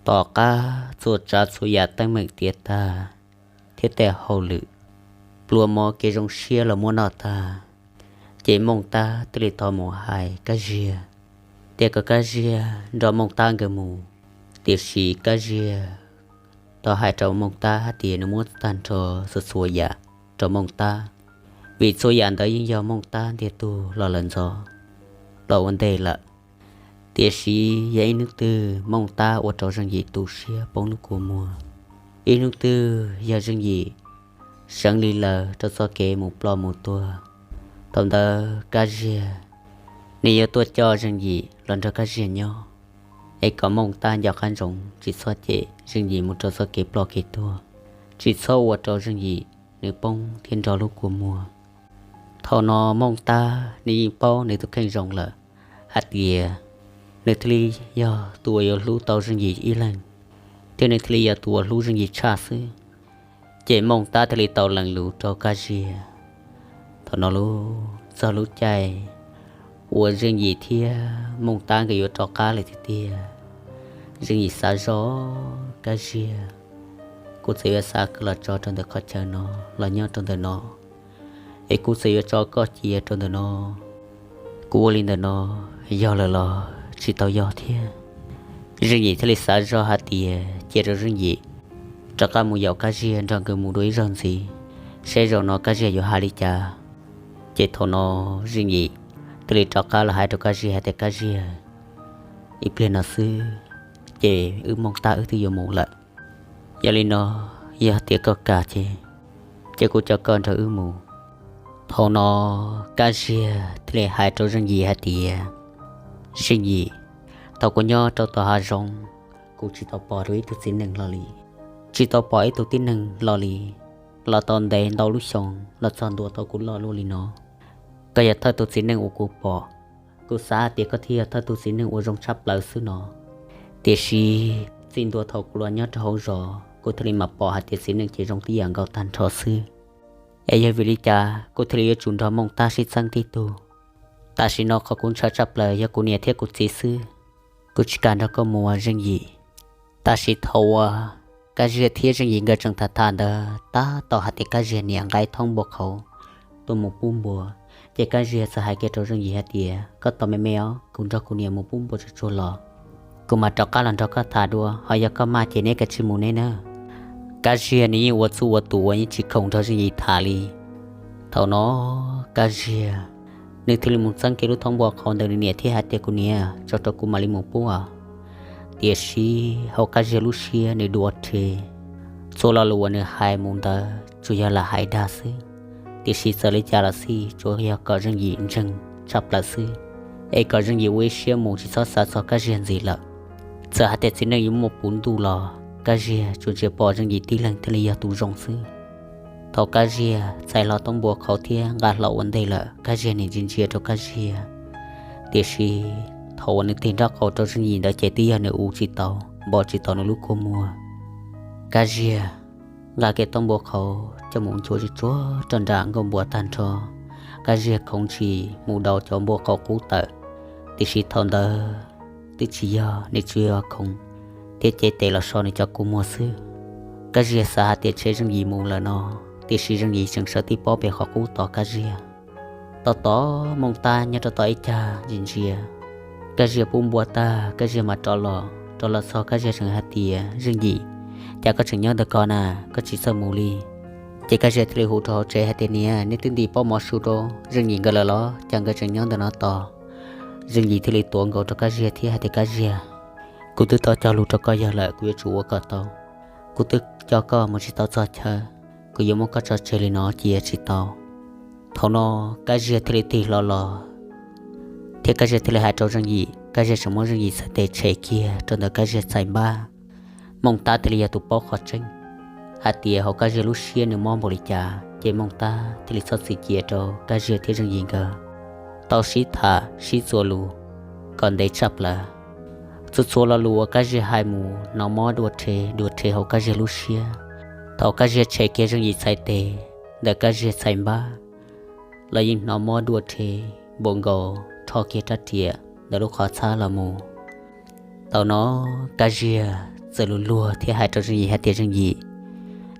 Tom qab txhua tsav txhua yam teeb meem tiav tag, thiab tej hauj lwm pluas mov kev zoo siab los muab noj tag, ces Mooj Tab thiaj li tau mus hais Kab Ziag, tias kom Kab Ziag nrog Mooj Tab nkawd mus. Tiam sis Kab Ziag tau hais rau Mooj Tab hais tias nws muab tag nrho txhua txhua yam rau Mooj Tab, vim txhua yam ntawd yeej yog Mooj Tab ntiag tug los lawm ntxov los ua ntej lawm. Tiam sis yog ib hnub twg Mooj Tab ua rau Zeej Yim tu siab poob lub kua muag, ib hnub twg yog Zeej Yim seev li lawm rau txoj kev mus ploj mus tuag, thaum ntawd Kab Ziag nws yuav tuaj coj Zeej Yim los nrog Kab Ziag nyob, es kom Mooj Tab nco qab ntsoov tsis txhob cem Zeej Yim mus rau txoj kev ploj kev tuag, tsis txhob ua rau Zeej Yim nws poob thiab nrog lub kua muag. Thaum no Mooj Tab nws yeej paub nws tus kheej zoo lawm hais tias nws thiaj li yog tus uas yuav hlub tau Zeej Yim ib leeg, thiab nws thiaj li yog tus uas hlub Zeej Yim tshaj xwb. Ces Mooj Tab thiaj li tau lees lus rau Kab Ziag. Thaum no lub txog lub caij uas Zeej Yim thiab Mooj Tab nkawd yuav rov qab lawm tiag tiag, Zeej Yim xav zoj, Kab Ziag, kuv txawm yuav xa koj los tso rau ntawm qhov chaw no, los nyob rau ntawm no, es kuv txawm yuav tso koj cia rau ntawm no, kuv ua li ntawm no yog lawm los tsis tau yog thiab. Zeej Yim thiaj li xav zoj hais tias cia rau Zeej Yim rov qab mus yaum Kab Ziag nrog nkawd mus dua ib zaug ntxiv, seb zaum no Kab Ziag yuav hais li cas. Ces thaum no Zeej Yim thiaj li rov qab los hais rau Kab Ziag hais tias, Kab Ziag, ib pliag no xwb ces wb Mooj Tab wb twb yuav mus lawm. Yog li no, yog tias koj kam ces cia kuv coj koj nrog wb mus. Thaum no Kab Ziag thiaj li hais rau Zeej Yim hais tias, Zeej Yim, thaum kuv nyob rau tom hav zoov, kuv tsis tau pom dua ib tug txiv neej hlo li, tsis tau pom ib tug tib neeg hlo li, los tau ntev ntau lub xyoo los txog ntua thaum kuv loj luaj li no, koj yog thawj tus txiv neej uas kuv pom. Kuv xav hais tias koj thiaj yog thawj tus txiv neej uas zoo tshaj plaws xwb no. Tiam sis txij ntua thaum kuv los nyob rau hauv zos, kuv thiaj li mam pom hais tias txiv neej ces zoo tib yam nkaus tag nrho xwb. Es yog vim li cas kuv thiaj li yuav tsum nrog Mooj Tab sib txeeb tib tug? Tam sim no qhov kuv ntshaw tshaj plaws yog kuv niam thiab kuv txiv xwb. Kuv tsis kam nrog koj mus, Zeej Yim. Tam sim thaum uas Kab Ziag thiab Zeej Yim nkawd tseem tham tham ntawd, tab tom hais tias Kab Ziag niam nqa ib thoob npua qhauv tuaj mus pub npua, ces Kab Ziag txawm hais kiag rau Zeej Yim hais tias, Koj tos me me os, kuv nrog kuv niam mus pub npua tsuag tsuag los kuv mam rov qab los nrog koj tham dua, ho yog koj maj ces neb kav tsij mus neb nawb. Kab Ziag nws yeej ua txuj ua tus uas yeej tsis khoom nrog Zeej Yim tham li. Thaum no Kab Ziag nws thiaj li mus txeeb kiag lub thoob npua qhauv ntawm nws niam thiab hais tias, Kuv niam, tso rau kuv mam li mus pub os. Tiam sis hauv Kab Ziag lub siab nws dua rhe. Txhua lo lus uas nws hais mus ntawd tsuas yog lam hais dag xwb. Tiam sis txawm li cas los xij tsuas yog kom Zeej Yim ntseeg tshaj plaws xwb, es kom Zeej Yim ua ib siab mus tsis txhob xav txog Kab Ziag ntxiv lawm. Txawm hais tias txiv neej yuav muaj puv ntuj los Kab Ziag tsuas ntsia pom Zeej Yim tib leeg thiaj li yog tus zoo xwb. Thaum Kab Ziag txais hlo thoob npua qhauv thiab nqa hlo ua ntej lawm, Kab Ziag nim ntsia ntsia rau Kab Ziag. Tiam sis thaum uas nws tig nraub qaum rau Zeej Yim ntawd ces twb yog nws ua tsis tau, npo tsis tau nws lub kua muag. Kab Ziag nqa kiag thoob npua qhauv coj mus nchuav tsuag tsuag rau nram nkuaj npua tag nrho. Kab Ziag khoov ntshis mus daus cov npua qhauv qub tawm, tiam sis thaum ntawd twb tsis yog, nws tsuas yog khoov thiab cev tes los so nws cov kua muag xwb. Kab Ziag xav hais tias ntshe Zeej Yim mus lawm no, tiam sis Zeej Yim tseem sawv tib pob pem qhov qub tos Kab Ziag. Tos tos Mooj Tab nyob rau tom ib cag ntsia ntsia. Kab Ziag pub npua tag, Kab Ziag mam rov los, rov los txog Kab Ziag tseem hais tias, Zeej Yim, cas koj tseem nyob ntawm ko na, koj tsis txawj mus li? Ces Kab Ziag thiaj li hu rau hauv tsev hais tias, Niam, neb twb ntim pob mov su rau Zeej Yim nkawd lawm los cas nkawd tseem nyob ntawm no tos? Zeej Yim thiaj li tuav nkaus rau Kab Ziag thiab hais tias, Kab Ziag, kuv twb tau cog lus rau koj yawg lawm, kuv yuav tsum ua kom tau. Kuv twb coj koj mus tsis tau txog chaw, kuv yuav muab koj tso tseg li no cia tsis tau. Thaum no Kab Ziag thiaj li tig hlo los, thiab Kab Ziag thiaj li hais rau Zeej Yim, Kab Ziag tseem muab Zeej Yim txhais tes tshem kiag rau ntawm Kab Ziag txhais npab. Mooj Tab thiaj li yog tus paub qhov tseeb hais tias hauv Kab Ziag lub siab nws mob npaum li cas, ces Mooj Tab thiaj li txhob txwm cia rau Kab Ziag thiab Zeej Yim nkawd tau sib tham sib txuas lus kom ntev tshaj plaws. Txhua txhua lo lus uas Kab Ziag hais mus hnov mob dua rhe dua rhe hauv Kab Ziag lub siab. Thaum Kab Ziag tshem kiag Zeej Yim txhais tes ntawm Kab Ziag txhais npab los yeej hnov mob dua rhe npaum nkaus rho kiag rab riam ntawm lub qhov txhab los mus. Thaum no Kab Ziag txawm luag luag thiab hais rau Zeej Yim hais tias, Zeej Yim,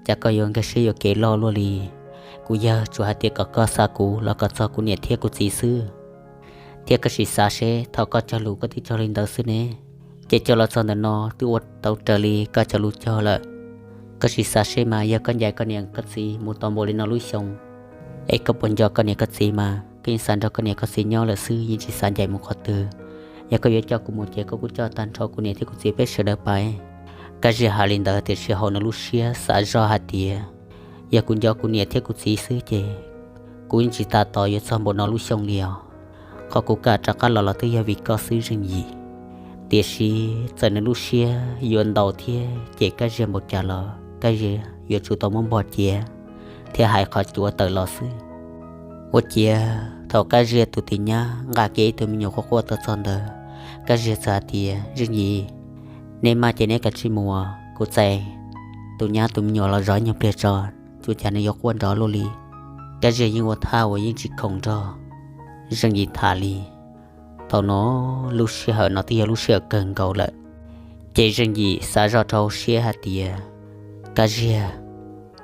cas koj yuav nkag siab yuam kev loj luaj li? Kuv yawg tsuas hais tias kom koj xa kuv los kom txog kuv niam thiab kuv txiv xwb, thiab koj sim xav seb thaum koj cog lus koj twb cog li ntawd xwb ne, ces cog los txog ntawm no twb ua tau raws li koj cov lus cog lawm. Koj sim xav seb mas yog koj ncaim koj niam koj txiv mus tau npaum li no lub xyoo, es koj puas nco koj niam koj txiv mas? Koj yeej xav nrog koj niam koj txiv nyob lawm xwb, yeej tsis xav ncaim mus qhov twg. Yog koj yuav coj kuv mus ces koj kuj coj tag nrho kuv niam thiab kuv txiv peb sawv daws pais. Kab Ziag hais li ntawd tiam sis hauv nws lub siab xav zoj hais tias, yog kuv nco kuv niam thiab kuv txiv xwb ces kuv yeej tsis tas tos yuav txog npaum no lub xyoo li os. Qhov kuv kam rov qab los los twb yog vim koj xwb Zeej Yim. Tiam sis txawm nws lub siab yuav ntau thiab ces Kab Ziag npaum cas los Kab Ziag yuav tsum tau muab npog cia thiab hais qhov cuav tawm los xwb. Ua ciav thaum Kab Ziag tus tis nyab nqa kiag ib tug me nyuam quaj quaj tuaj txog ntawd, Kab Ziag txawm hais tias, Zeej Yim, neb maj ces neb kav tsij mus, kuv txais tus nyab tus me nyuam los zov ib nyuag pliag tso, tsuas cas nws yuav quaj nrov luaj li. Kab Ziag yeej ua thaj uas yeej tsis khoom nrog Zeej Yim tham li. Thaum no lub sij hawm no twb yog lub sij hawm kawg nkaus lawm, ces Zeej Yim xav zoj rau hauv siab hais tias, Kab Ziag,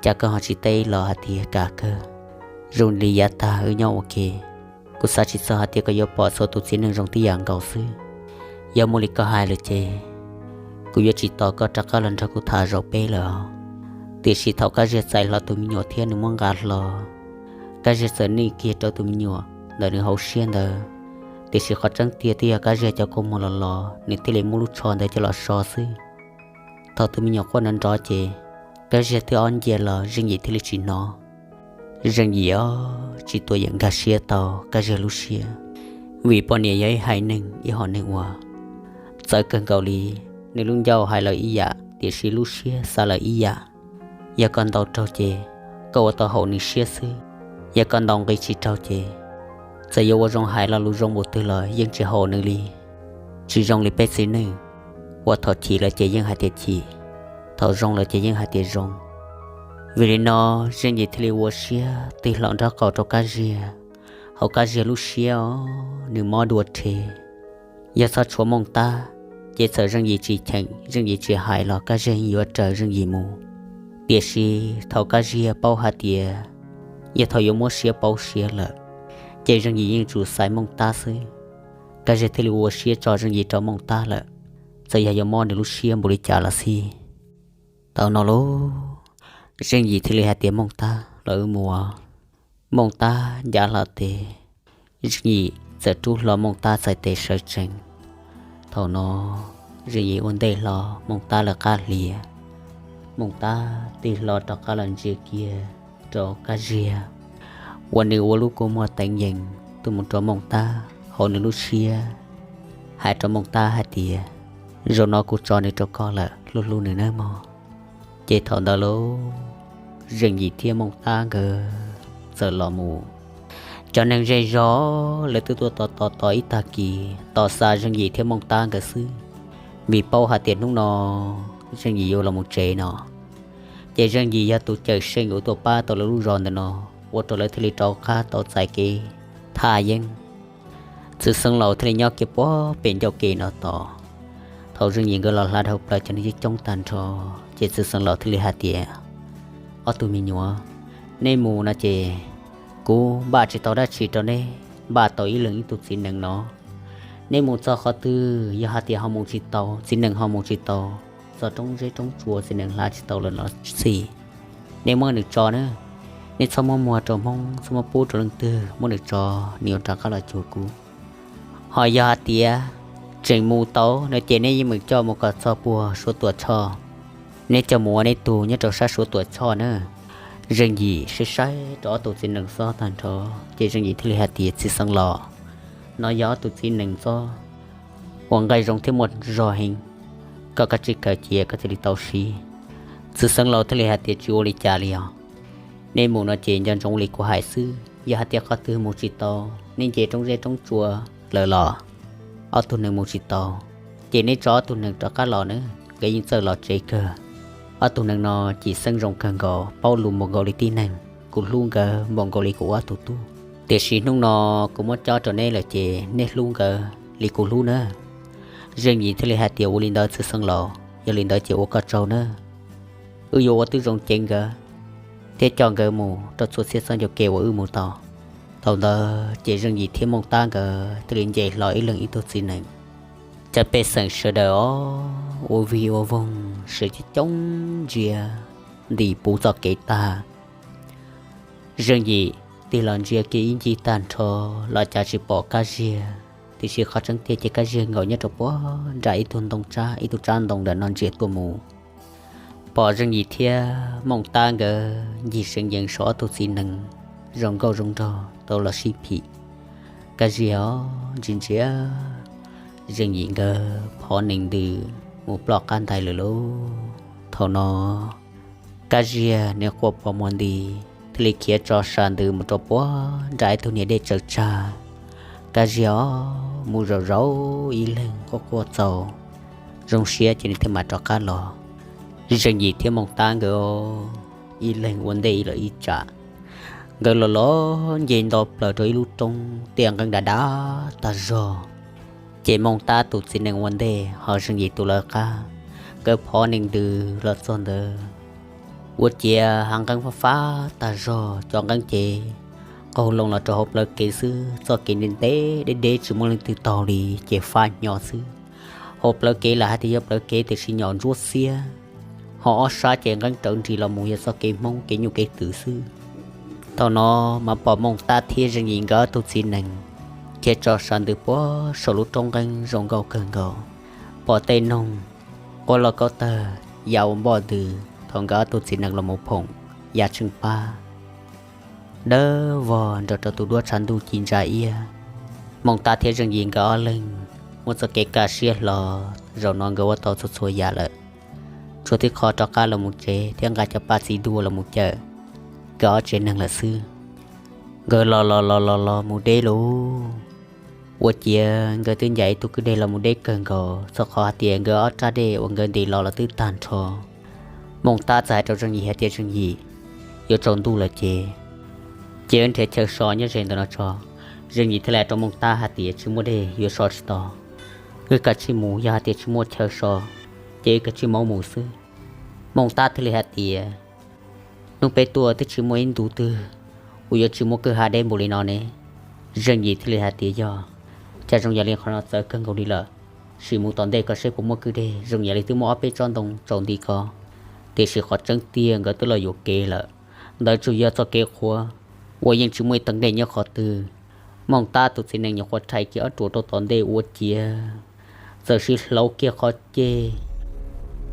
cas koj ho tsis teb los hais tias kam kawg? Zoo li yav tag wb nyob ua ke, kuv xav tsis txog hais tias koj yuav pom txhua tus txiv neej zoo tib yam nkaus xwb. Yog muaj li koj hais lawm ces kuv yuav tsis tos koj rov qab los nrog kuv tham zaum peb lawm os. Tiam sis thaum Kab Ziag txais hlo tus me nyuam thiab nws muab nqa hlo, Kab Ziag txawm nij kiag rau tus me nyuam ntawm nws hauv siab ntawd, tiam sis qhov tseeb tiag twb yog Kab Ziag cov kua muag los los nws thiaj li muab lub tsho ntawd coj los so xwb. Thaum tus me nyuam quaj nrov nrov ces Kab Ziag twb ob ncia los Zeej Yim thiaj li tsis hnov. Zeej Yim os tsis tuaj yeem nkag siab tau Kab Ziag lub siab, vim poj niam yog ib haiv neeg ib hom neeg uas txawv kawg nkaus li. Nws lub ncauj hais lawm ib yam tiam sis lub siab xav lawm ib yam. Yog koj ntaus raug ces koj ua tau haum nws siab xwb, yog koj ntaus nqi tsis raug ces txawm yuav ua zoo hais lo lus zoo npaum twg los yeej tsis haum nws li. Tsis zoo li peb txiv neej uas thaum chim lawm ces yeej hais tias chim, thaum zoo lawm ces yeej hais tias zoo. Vim li no Zeej Yim thiaj li ua siab tig hlo nraub qaum rau Kab Ziag. Hauv Kab Ziag lub siab os nws mob dua rhe. Yog txhob tshuav Mooj Tab ces txawm Zeej Yim tsis cheem Zeej Yim tsis hais los Kab Ziag yeej yuav raws Zeej Yim mus. Tiam sis thaum Kab Ziag paub hais tias yog thaum yuav muab siab pauv siab lawm, ces Zeej Yim yeej tsum xaiv Mooj Tab xwb. Kab Ziag thiaj li ua siab tso Zeej Yim rau Mooj Tab lawm, txawm yog yuav mob nws lub siab npaum li cas los xij. Thaum no lauj, Zeej Yim thiaj li hais tias, Mooj Tab, los wb mus. Mooj Tab ncav hlo tes, Zeej Yim txawm rub hlo Mooj Tab txhais tes sawv tsees. Thaum no Zeej Yim ua ntej hlo Mooj Tab lawv qab hlias. Mooj Tab tig hlo rov qab los ntsia kiag rau Kab Ziag uas nws ua lub kua muag teev yees tuaj mus rau Mooj Tab hauv nws lub siab, hais rau Mooj Tab hais tias, Zaum no kuv tso nws rau koj lawm, hlub hlub nws nawb mog. Ces thaum ntawd lauj, Zeej Yim thiab Mooj Tab nkawd txawm los mus. Cov neeg zej zog lawv twb tuaj tos tos tos ib tag kis tos xa Zeej Yim thiab Mooj Tab nkawd xwb, vim paub hais tias hnub no Zeej Yim yuav los mus tsev no. Ces Zeej Yim yog tus cawm seej uas tuaj pab tau lawv lub zos ntawm no, ua rau lawv thiaj li rov qab tau txais kev thaj yeeb. Txwv Xeev Laus thiaj li nyob kiag puag pem ncauj ke no tos. Thaum Zeej Yim nkawd los hla dhau plaws cov neeg coob coob tag nrho, ces Txwv Xeev Laus thiaj li hais tias, Ob tug me nyuam, neb mus no ces kuv npaj tsis tau dab tsi rau neb, npaj tau ib leeg ib tug txiv nees no. Neb mus txog qhov twg yog hais tias ho mus tsis tau, txiv nees ho mus tsis tau, txog roob zeb roob tsua txiv nees hla tsis tau lawm no xij, neb muab nws tso na. Neb txhob muab muag rau Hmoob, txhob muab pub rau leej twg, muab nws tso, nws yuav rov qab los cuag kuv. Ho yog hais tias tseem mus tau no ces neb yeej meem coj mus kom txog puag Suav Tuam Tshoj. Neb coj mus ua neb tug nyob rau sab Suav Tuam Tshoj na. Zeej Yim saib saib rau ob tug txiv nees txob tag nrho, ces Zeej Yim thiaj li hais tias, Txwv Xeev Laus, no yog ob tug txiv nees txob uas nqaij zoo thiab muaj zog heev. Koj kav tsij khaws cia koj thiaj li tau siv. Txwv Xeev Laus thiaj li hais tias, Tsis ua li cas li os. Neb mus no ces nco ntsoov li kuv hais xwb, yog hais tias qhov twg mus tsis tau, neb nce roob zeb roob tsua lawm los ob tug nees mus tsis tau, ces neb tso ob tug nees rov qab los na, nkawd yeej txawj los tsev kawg. Ob tug nees no cim xeeb zoo kawg nkaus, paub lus npaum nkaus li tib neeg, kuv hlub nkawd npaum nkaus li kuv ob tug tub. Tiam sis hnub no kuv muab cob rau neb lawm ces neb hlub nkawd li kuv hlub na. Zeej Yim thiaj li hais tias, Ua li ntawd Txwv Xeev Laus, Yog li ntawd ces ua koj tsaug nawb. Wb yuav ua tib zoo ceev nkawd thiab coj nkawd mus rau txhua txhia txoj ncauj ke uas wb mus tau. Thaum ntawd ces Zeej Yim thiab Mooj Tab nkawd thiaj li nce hlo ib leeg ib tug txiv nees. Cov pej xeem sawv daws os, ua vig ua voog sawv coob coob ntsia ntim puv txoj kev tag. Zeej Yim tig los ntsia kiag ib ncig tag nrho los cas tsis pom Kab Ziag, tiam sis qhov tseeb tiag ces Kab Ziag nkaum nyob rau puag nram ib tug ntoo tsab, ib tug tsab ntoo ntawm no ntsia tuaj mus. Pom Zeej Yim thiab Mooj Tab nkawd ncig seev yees saum ob tug txiv nees zoo nkauj zoo nraug tau los sib phim. Kab Ziag ntsia ntsia Zeej Yim nkawd phov nees ntws mus ploj qab ntais lawm lauj. Thaum no Kab Ziag nws quaj pos muag nti, thiaj li khiav tso sa ntws mus rau puag nram ib tug niag dej tsaws tsag. Kab Ziag mus zaum zaum ib leeg quaj quaj txaus zoo siab ces nws thiaj mam rov qab los. Zeej Yim thiab Mooj Tab nkawd ib leeg ua ntej ib los ib tsam, nkawd los los nce nto plaws rau ib lub roob tiaj nqeeb dav dav tag zog. Ces Mooj Tab tus txiv nees ua ntej ho Zeej Yim tus lawv qab, nkawd phov nees ntws los txog ntawd ua ciav hav nqeeb fab fab tag zog, cov nqeeb ces qaug loo los rau hauv plawv kev xwb, txoj kev ntev ntev deb deb tsis muaj leej twg taug li ces fab hnyo xwb. Hauv plawv kev lam hais tias yog plawv kev tiam sis nyom ntsuab xiab, ho ob sab ces nqeeb rawv nris los mus yog txoj kev Hmoob kev nyuj kev twm xwb. Thaum no mas pom Mooj Tab thiab Zeej Yim nkawd ob tug txiv nees khiav tso sa ntws puag saum lub roob nqeeb zoo nkauj kawg nkaus, pom tej noog quaj loj kaub tawg ya ua npoj ntws thaum nkawd ob tug txiv nees los mus phoom ya tsheej pab dawb vog nrog rau tus duab tshav ntuj ci ntsa iab. Mooj Tab thiab Zeej Yim nkawd ob leeg muaj txoj kev kaj siab hlo, zaum no nkawd ua tau txhua txhua yam lawm. Tshuav tib qho rov qab los mus tsev thiab nqa cov paj txiv duaj los mus cawm nkawd ob tsev neeg lawm xwb. Nkawd los los los los los mus deb lauj, ua ciav nkawd twb ncaim ib tug kwj deg los mus deb kawg nkaus, txog qhov hais tias nkawd ob rab dej uas nkawd ntim los los twb tag nrho. Mooj Tab txawm hais rau Zeej Yim hais tias, Zeej Yim, yuav tsaus ntuj lawm ces, ces wb nrhiav chaw so nyob ze ntawm no tso. Zeej Yim thiaj li hais rau Mooj Tab hais tias, Tsis muaj dej yuav so tsis tau, wb kav tsij mus, yog hais tias tsis muaj chaw so ces wb kav tsij mus mus xwb. Mooj Tab thiaj li hais tias, Hnub peb tuaj twb tsis muaj ib ntu twg uas yuav tsis muaj kwj ha deb npaum li no ne. Zeej Yim thiaj li hais tias, Yog, cas zoo yam li qhov no txawv kawg nkaus li lawm. Sim mus tom ntej ko seb puas muaj kwj deg, zoo yam li twb muaj ob peb tsob ntoo tsaus nti ko. Tiam sis qhov tseeb tiag nkawd twb los yuam kev lawm, ntawd tsuas yog txoj kev qhuav uas yeej tsis muaj ib teev dej nyob qhov twg. Mooj Tab tus txiv nees nyuam qhuav rhais kiag ob ruam rau tom ntej ua ciav txawm sib hlauv kiag qhov ceg.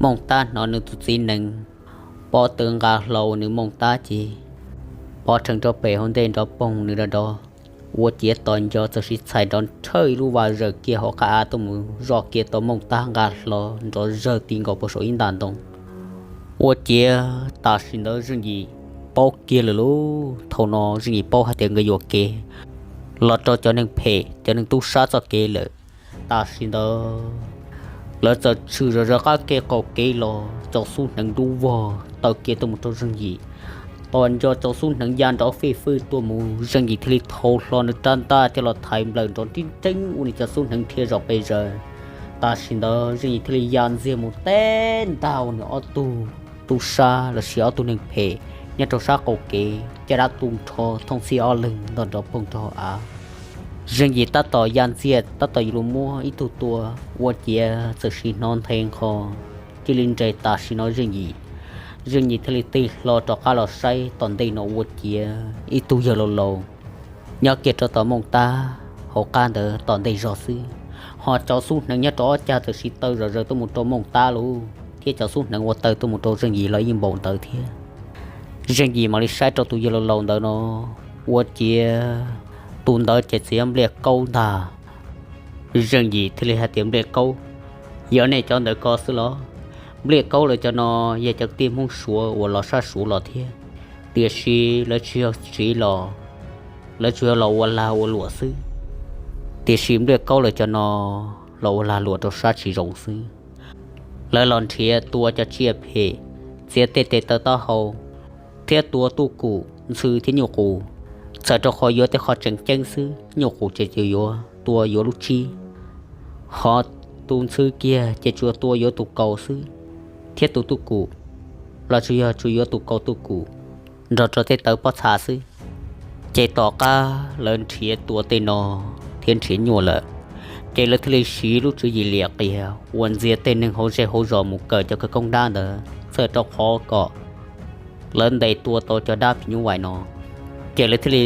Mooj Tab hnov nws tus txiv nees Pob tw nqa hlo nws Mooj Tab ces Pob rhees rau pem hauv ntej nrov poog nws nrov nrov, ua ciav tos nco txawm sib txhais nrov nrhawj ib lub vas zawm kiag hauv qab av tuaj mus zoj kiag tau Mooj Tab nqa hlo nrov zawg ti nkaus puag saum ib nta ntoo. Ua ciav tam sim ntawd Zeej Yim paub kiag lawm lauj. Thaum no Zeej Yim paub hais tias nkawd yuam kev los rau cov neeg phem cov neeg tub sab txoj kev lawm. Tam sim ntawd lawv txawm tshwm zom zaws qab kev qaum kev los, cov xub hneev dub vog taw kiag tuaj mus rau Zeej Yim. Tos nco cov xub hneev ya nrov fij fwj tuaj mus, Zeej Yim thiaj li thau hlo nws rab ntaj coj los thaiv nplawm nrov nrib nreeb ua nws cov xub hneev dhia zom pes zaws. Tam sim ntawd Zeej Yim thiaj li ya ntxiag mus teb ntag ua nws ob tug tub sab lossis ob tug neeg phem nyob rau sab qaum kev, caj dab tu nrho thooj txhij ob leeg ntog nrov poog rau hauv av. Zeej Yim tab tom ya ntxiag tab tom yuav luag muab ib tug tua, ua ciav txawm sim hnov nthe nqho cia li nres tam sim no Zeej Yim. Zeej Yim thiaj li tig hlo rov qab los saib tom ntej no ua ciav ib tug yawg laus laus nyob kiag rau tom Mooj Tab hauv qab ntawd tom ntej zog xwb, ho cov xub hneev nyob rau ob cag txawm sim taw zom zaws tuaj mus rau Mooj Tab lauj, thiab cov xub hneev uas taw tuaj mus rau Zeej Yim los yeej npaum ntawd thiab. Zeej Yim mam li saib rau tus yawg laus laus ntawd no, ua ciav tus ntawd ces txawm yog Npliaj Kaub ntag. Zeej Yim thiaj li hais tias, Npliaj Kaub, yog nej cov ntawd ko xwb los? Npliaj Kaub lawv cov no yog cov kwv tij Hmoob Suav uas los sab Suav los thiab, tiam sis lawv tsis yog tsiv los, lawv tsuas yog los ua lag ua luam xwb. Tiam sis Npliaj Kaub lawv cov no los ua lag luam rau sab tsis zoo xwb. Lawv los nrhiav tua cov tsiaj phem, txiav tej tes taw taub hau, thiab tua tuj kum ntxhw thiab nyuj qus. Txawm rau qhov yuav tej qhov tseem ceeb xwb, nyuj qus ces tsuas yuav tua yuav lub tsib, ho tus ntxhw kiag ces tsuas tua yuav tus kaus xwb. thiab tus tub kum, los tsuas yog tsuas yuav tus kaus tub kum nrog rau tej tawv pob txha xwb. Ces tom qab lawv nrhiav tua tej no thiab nrhiav nyuaj lawm, ces lawv thiaj li siv lub tswv yim liam qias uas ntxias tej neeg hauv zej hauv zos mus kawm cov khawv koob dab ntawd txhawm rau qhov kom lawv ntes tua tau cov dab phim nyuj vais no. Ces lawv thiaj li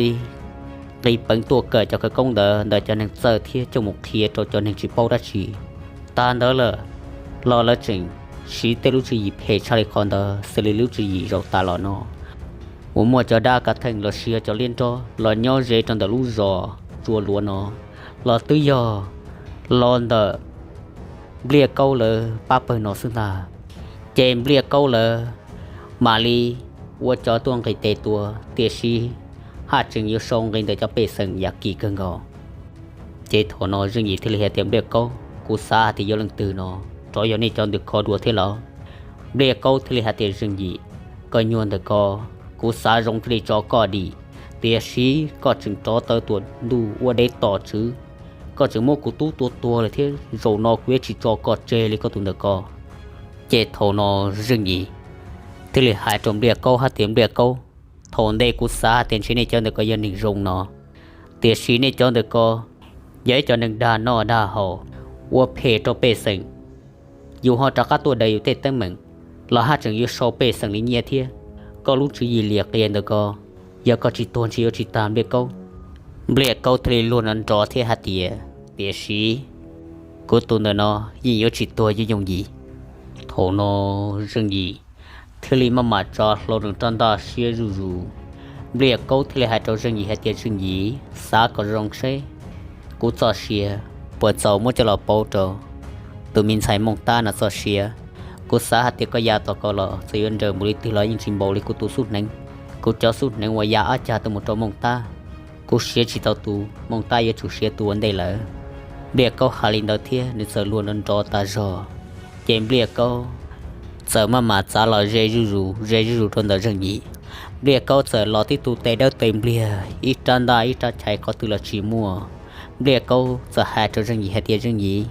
nqis peev tuaj kawm cov khawv koob ntawd ntawm cov neeg txawj thiab coj mus qhia rau cov neeg tsis paub dab tsi. Tas ntawd lawm los lawv tseem siv tej lub tswv yim phem tshaj li qhov ntawd xws li lub tswv yim zaum tas los no uas muaj cov dab kav theej los sis yog cov liab nrob los nyob ze rau ntawm lub zos Tsua Luav no, los twb yog los ntawm Npliaj Kaub lawv pab pawg no xwb ntag. Ces Npliaj Kaub lawv mam li ua cov tuaj nqis tes tua, tiam sis haj tseem yuav sau nqi ntawm cov pej xeem yam kim kawg nkaus. Ces thaum no Zeej Yim thiaj li hais tias, Npliaj Kaub, kuv xav hais tias yog leej twg no, rov yog nej cov ntawd kho dua thiab los? Npliaj Kaub thiaj li hais tias, Zeej Yim, koj nyuag ntawm ko, kuv xav zoo thiaj li tso koj dim, tiam sis koj tseem rov taw tuam ntuj ua dev tom tswv, koj tseem muab kuv tub tua tuag lawm thiab, zaum no kuv yuav tsis tso koj tseg li koj tus ntawm ko. Ces thaum no Zeej Yim thiaj li hais rau Npliaj Kaub hais tias, Npliaj Kaub, thaum ntej kuv xav hais tias ntshe nej cov ntawm ko yog neeg zoo no, tiam sis nej cov ntawm ko yog ib cov neeg dag noj dag haus, ua phem rau pej xeem. Yus ho rov qab tuaj daws yus tej teeb meem los haj tseem yuav sau pej xeem li nyiaj thiab. Koj lub tswv yim liam qias ntawm ko, yog koj tsis tuag ntshe yuav tsis tag, Npliaj Kaub. Npliaj Kaub thiaj li luag nrov nrov thiab hais tias, Tiam sis kuv tus ntawm no yeej yuav tsis tuag, Zeej Yim. Thaum no Zeej Yim thiaj li maj mam tsa hlo nws rab ntaj siab zuj zus. Npliaj Kaub thiaj li hais rau Zeej Yim hais tias, Zeej Yim, xav kom zoo seb kuv txoj sia puas txaus muab coj los pauv rau tus me ntxhais Mooj Tab no txoj sia. Kuv xav hais tias koj ya tom ko los txawm yuav nrawm npaum li twg los yeej tsis npaum li kuv tus xub hneev. Kuv cov xub hneev uas ya ob cag tuaj mus rau Mooj Tab, kuv siav tsis tau tus, Mooj Tab yuav tsum siav tus ua ntej lawm. Npliaj Kaub hais li ntawd thiab nws txawm luag nrov nrov tas zog. Ces Npliaj Kaub txawm maj mam txav los ze zuj zus ze zuj zus rau ntawm Zeej Yim. Npliaj Kaub txawm los tib tug tes dawb tes npliag, ib rab ntaj ib rab chais qhov twg los tsis muaj. Npliaj Kaub txawm hais rau Zeej Yim hais tias, Zeej Yim,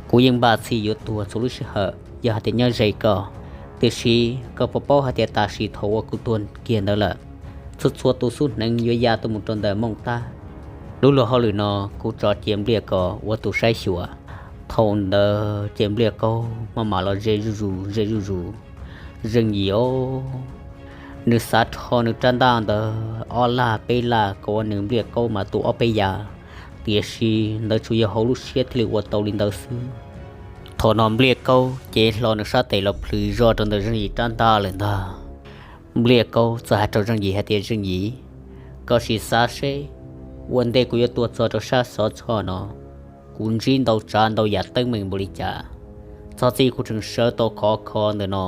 kuv yeej npaj txhij yuav tuag txhua lub sij hawm yog hais tias nyob ze koj, tiam sis koj puas paub hais tias tam sim thaum uas kuv tuag kiag ntawd lawm, txhua txhua tus xub hneev yuav ya tuaj mus rau ntawm Mooj Tab. Lub luag hauj lwm no kuv tso cia Npliaj Kaub ua tus saib xyuas. Thaum ntawd ces Npliaj Kaub maj mam los ze zuj zus ze zuj zus. Zeej Yim os, nws xav rho nws rab ntaj ntawd ob laj peb laj kom ua nws Npliaj Kaub mas tu ob peb yav, tiam sis ntawd tsuas yog hauv lub siab thiaj li ua tau li ntawd xwb. Thaum no Npliaj Kaub cev hlo nws sab tes los plhws zoj rau ntawm Zeej Yim rab ntaj lawm ntag. Npliaj Kaub txawm hais rau Zeej Yim hais tias, Zeej Yim, koj sim xav seb, ua ntej kuv yuav tuaj txog rau sab Xov Txhoj no, kuv ntsib ntau tsav ntau yam teeb meem npaum li cas, txog txij kuv tseem sawv tau khov kho ntawm no,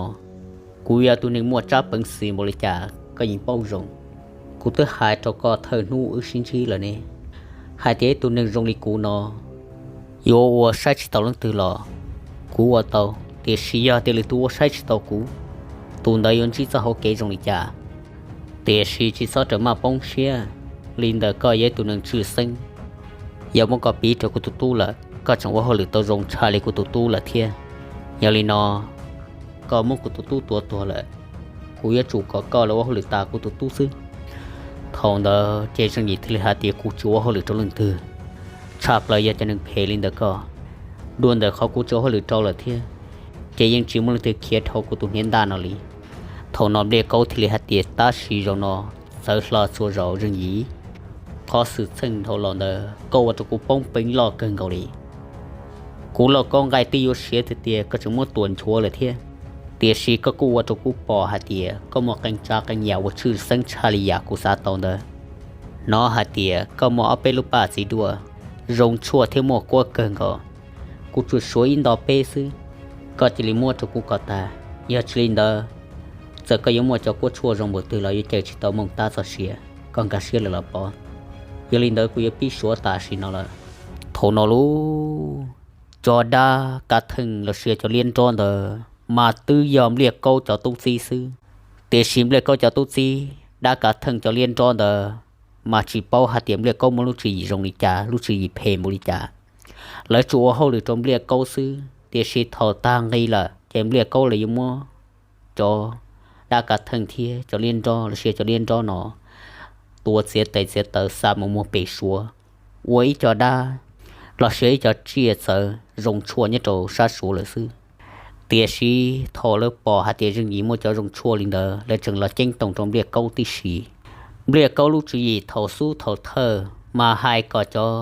kuv yog tus neeg muaj tsab peev xwm npaum li cas koj yeej paub zoo. Kuv twb hais rau koj thawj hnub wb sib ntsib lawm ne, hais tias ib tug neeg zoo li kuv no yuav ua saib tsis taus leej twg los kuv ua tau, tiam sis yog tias lwm tus ua saib tsis taus kuv, tus ntawd yuav ntsib txoj hauv kev zoo li cas. Tiam sis tsis txhob rawm maj poob siab, li ntawm koj yog ib tug neeg tshwj xeeb, yog muab koj piv rau kuv tus tub lawm koj tseem ua hauj lwm tau zoo tshaj li kuv tus tub lawm thiab. Yog li no, koj muab kuv tus tub tua tuag lawm, kuv yuav tsum kom koj los ua hauj lwm tas kuv tus tub xwb. Thaum ntawd ces Zeej Yim thiaj li hais tias, Kuv tsis ua hauj lwm rau leej twg, tshaj plaws yog cov neeg phem li ntawm koj. Dua ntawm qhov kuv tsis ua hauj lwm rau lawm thiab, ces yeej tsis muaj leej twg khiav dhau kuv tus hniav ntaj no li. Thaum no Npliaj Kaub thiaj li hais tias, Tab sis zaum no txawv hlo txhua zaus Zeej Yim. Qhov xwm txheej dhau los ntawd koj ua rau kuv poob peev loj kawg nkaus li. Kuv lauj kaub nqaij twb yuav siav tiag tiag koj tseem muab tua nchuav lawm thiab. Tiam sis koj kuj ua rau kuv pom hais tias koj muaj qee tsav qee yam uas tshwj xeeb tshaj li yam kuv xav tau ntawd. Hnov hais tias koj muaj ob peb lub paj txiv duaj zoo tshuaj thiab muaj kuab kawg nkaus. Kuv tsuas suav ib nto peb xwb, koj cia li muab rau kuv kom tag. Yog tsis li ntawd, txawm koj yuav muaj cov kuab tshuaj zoo npaum twg los yuav cawm tsis tau Mooj Tab txoj sia. Koj nkag siab lawm los pov? Yog li ntawd kuv yuav pib suav tam sim no lawm. Thaum no lub, cov dab kav theej los sis cov liab nrob ntawd mas twb yog Npliaj Kaub cov tub txib xwb. Tiam sis Npliaj Kaub cov tub txib, dab kav theej cov liab nrob ntawd mas tsis paub hais tias Npliaj Kaub muaj lub tswv yim zoo li cas, lub tswv yim phem npaum li cas. Lawv tsuas ua hauj lwm rau Npliaj Kaub xwb, tiam sis thaum tag nqi lawm, Ces Npliaj Kaub los yuav muab cov dab kav theej thiab cov liab nrob los sis cov liab nrob no tua txiav tes txiav taw xa mus muag pem Suav, ua ib co dab los sis ib co tsiaj txawv zoo tshuaj nyob rau sab Suav lawm xwb. Tiam sis thaum lawv pom hais tias Zeej Yim muaj cov zoo tshuaj li ntawd, lawv tseem los ceeb toom rau Npliaj Kaub tib si. Npliaj Kaub lub tswv yim thaum xub thaum thawj mas hais kom cov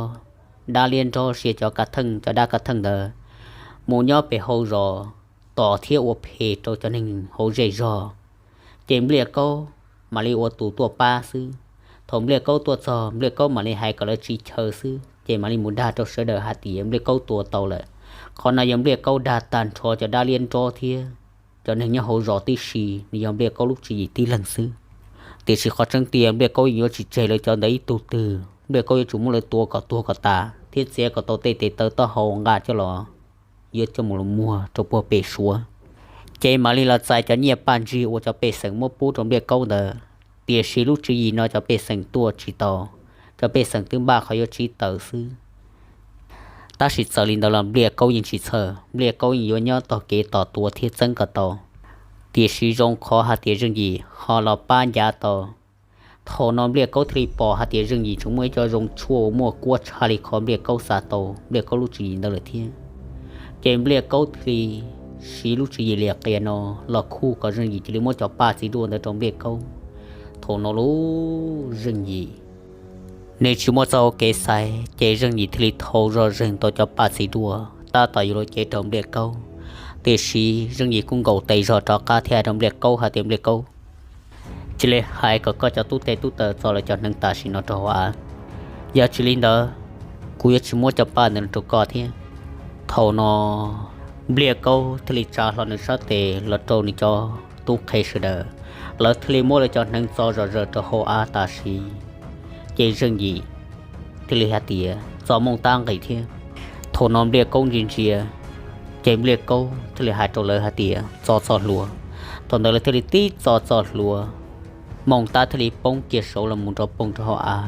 dab liab nrob sis cov kav theej, cov dab kav theej ntawd mus nyob pem hauv zos tos thiab ua phem rau cov neeg hauv zej zog, ces Npliaj Kaub mam li ua tus tuaj pab xwb. Thaum Npliaj Kaub tuaj txog, Npliaj Kaub mam li hais kom lawv tsis chaw xwb, ces mam li mus dag rau sawv daws hais tias Npliaj Kaub tua tau lawm. Qhov no yog Npliaj Kaub dag tag nrho cov dab liab nrob thiab cov neeg nyob hauv zos tib si, nws yog Npliaj Kaub lub tswv yim tib leeg xwb. Tiam sis qhov tseeb tiag Npliaj Kaub yeej yuav tsis tseg lawv cov ntawd ib tug twg, Npliaj Kaub yuav tsum muab lawv tua kom tuag kom tas thiab txiav kom tau tej tes taw taub hau nqa coj los, yuav coj mus los muag rau puag pem Suav. Ces mam li los txais cov nyiaj paj ntsig uas cov pej xeem muab pub rau Npliaj Kaub ntawd. Tiam sis lub tswv yim no cov pej xeem tuaj tsis tau, cov pej xeem twb npaj qhov yuav tsiv taws xwb. Tab sis txawm li ntawd los Npliaj Kaub yeej tsis txhawj, Npliaj Kaub yeej yuav nyob tog kev tos tua thiab txeeb kom tau. Tiam sis zoo qhov hais tias Zeej Yim ho los pab ncav tau. Thaum no Npliaj Kaub thiaj li pom hais tias Zeej Yim tseem muaj ib co zoo tshuaj uas muaj kuab tshaj li qhov Npliaj Kaub xav tau Npliaj Kaub lub tswv yim ntawd lawm thiab. Ces Npliaj Kaub thiaj li siv lub tswv yim liam qias no los khuj kom Zeej Yim cia li muab cov paj txiv duaj ntawd rau Npliaj Kaub. Thaum no lub Zeej Yim nws tsis muaj txoj hau kev xaiv, ces Zeej Yim thiaj li thau zog zeeg tau cov paj txiv duaj tab tom yuav los cev rau Npliaj Kaub. Tiam sis Zeej Yim kuj nkaum tes zog rov qab thiab hais rau Npliaj Kaub hais tias, Npliaj Kaub, cia li hais kom koj cov tub teg tub taw txo lawv cov hneev tam sim no rau hauv av, yog tsis li ntawd kuv yuav tsis muab cov paj ntawd rau koj thiab. Thaum no Npliaj Kaub thiaj li tsa hlo nws sab tes los rau nws cov tub qhe sawv daws, lawv thiaj li muab lawv cov hneev txo zom zaws rau hauv av tam sim. Ces Zeej Yim thiaj li hais tias, Txo Mooj Tab nqis thiab. Thaum no Npliaj Kaub ntsia ntsia, ces Npliaj Kaub thiaj li hais rau lawv hais tias, Txo txoj hlua. Thaum ntawd lawv thiaj li tib txo txoj hlua, Mooj Tab thiaj li poob kiag saud los mus nrov poog rau hauv av.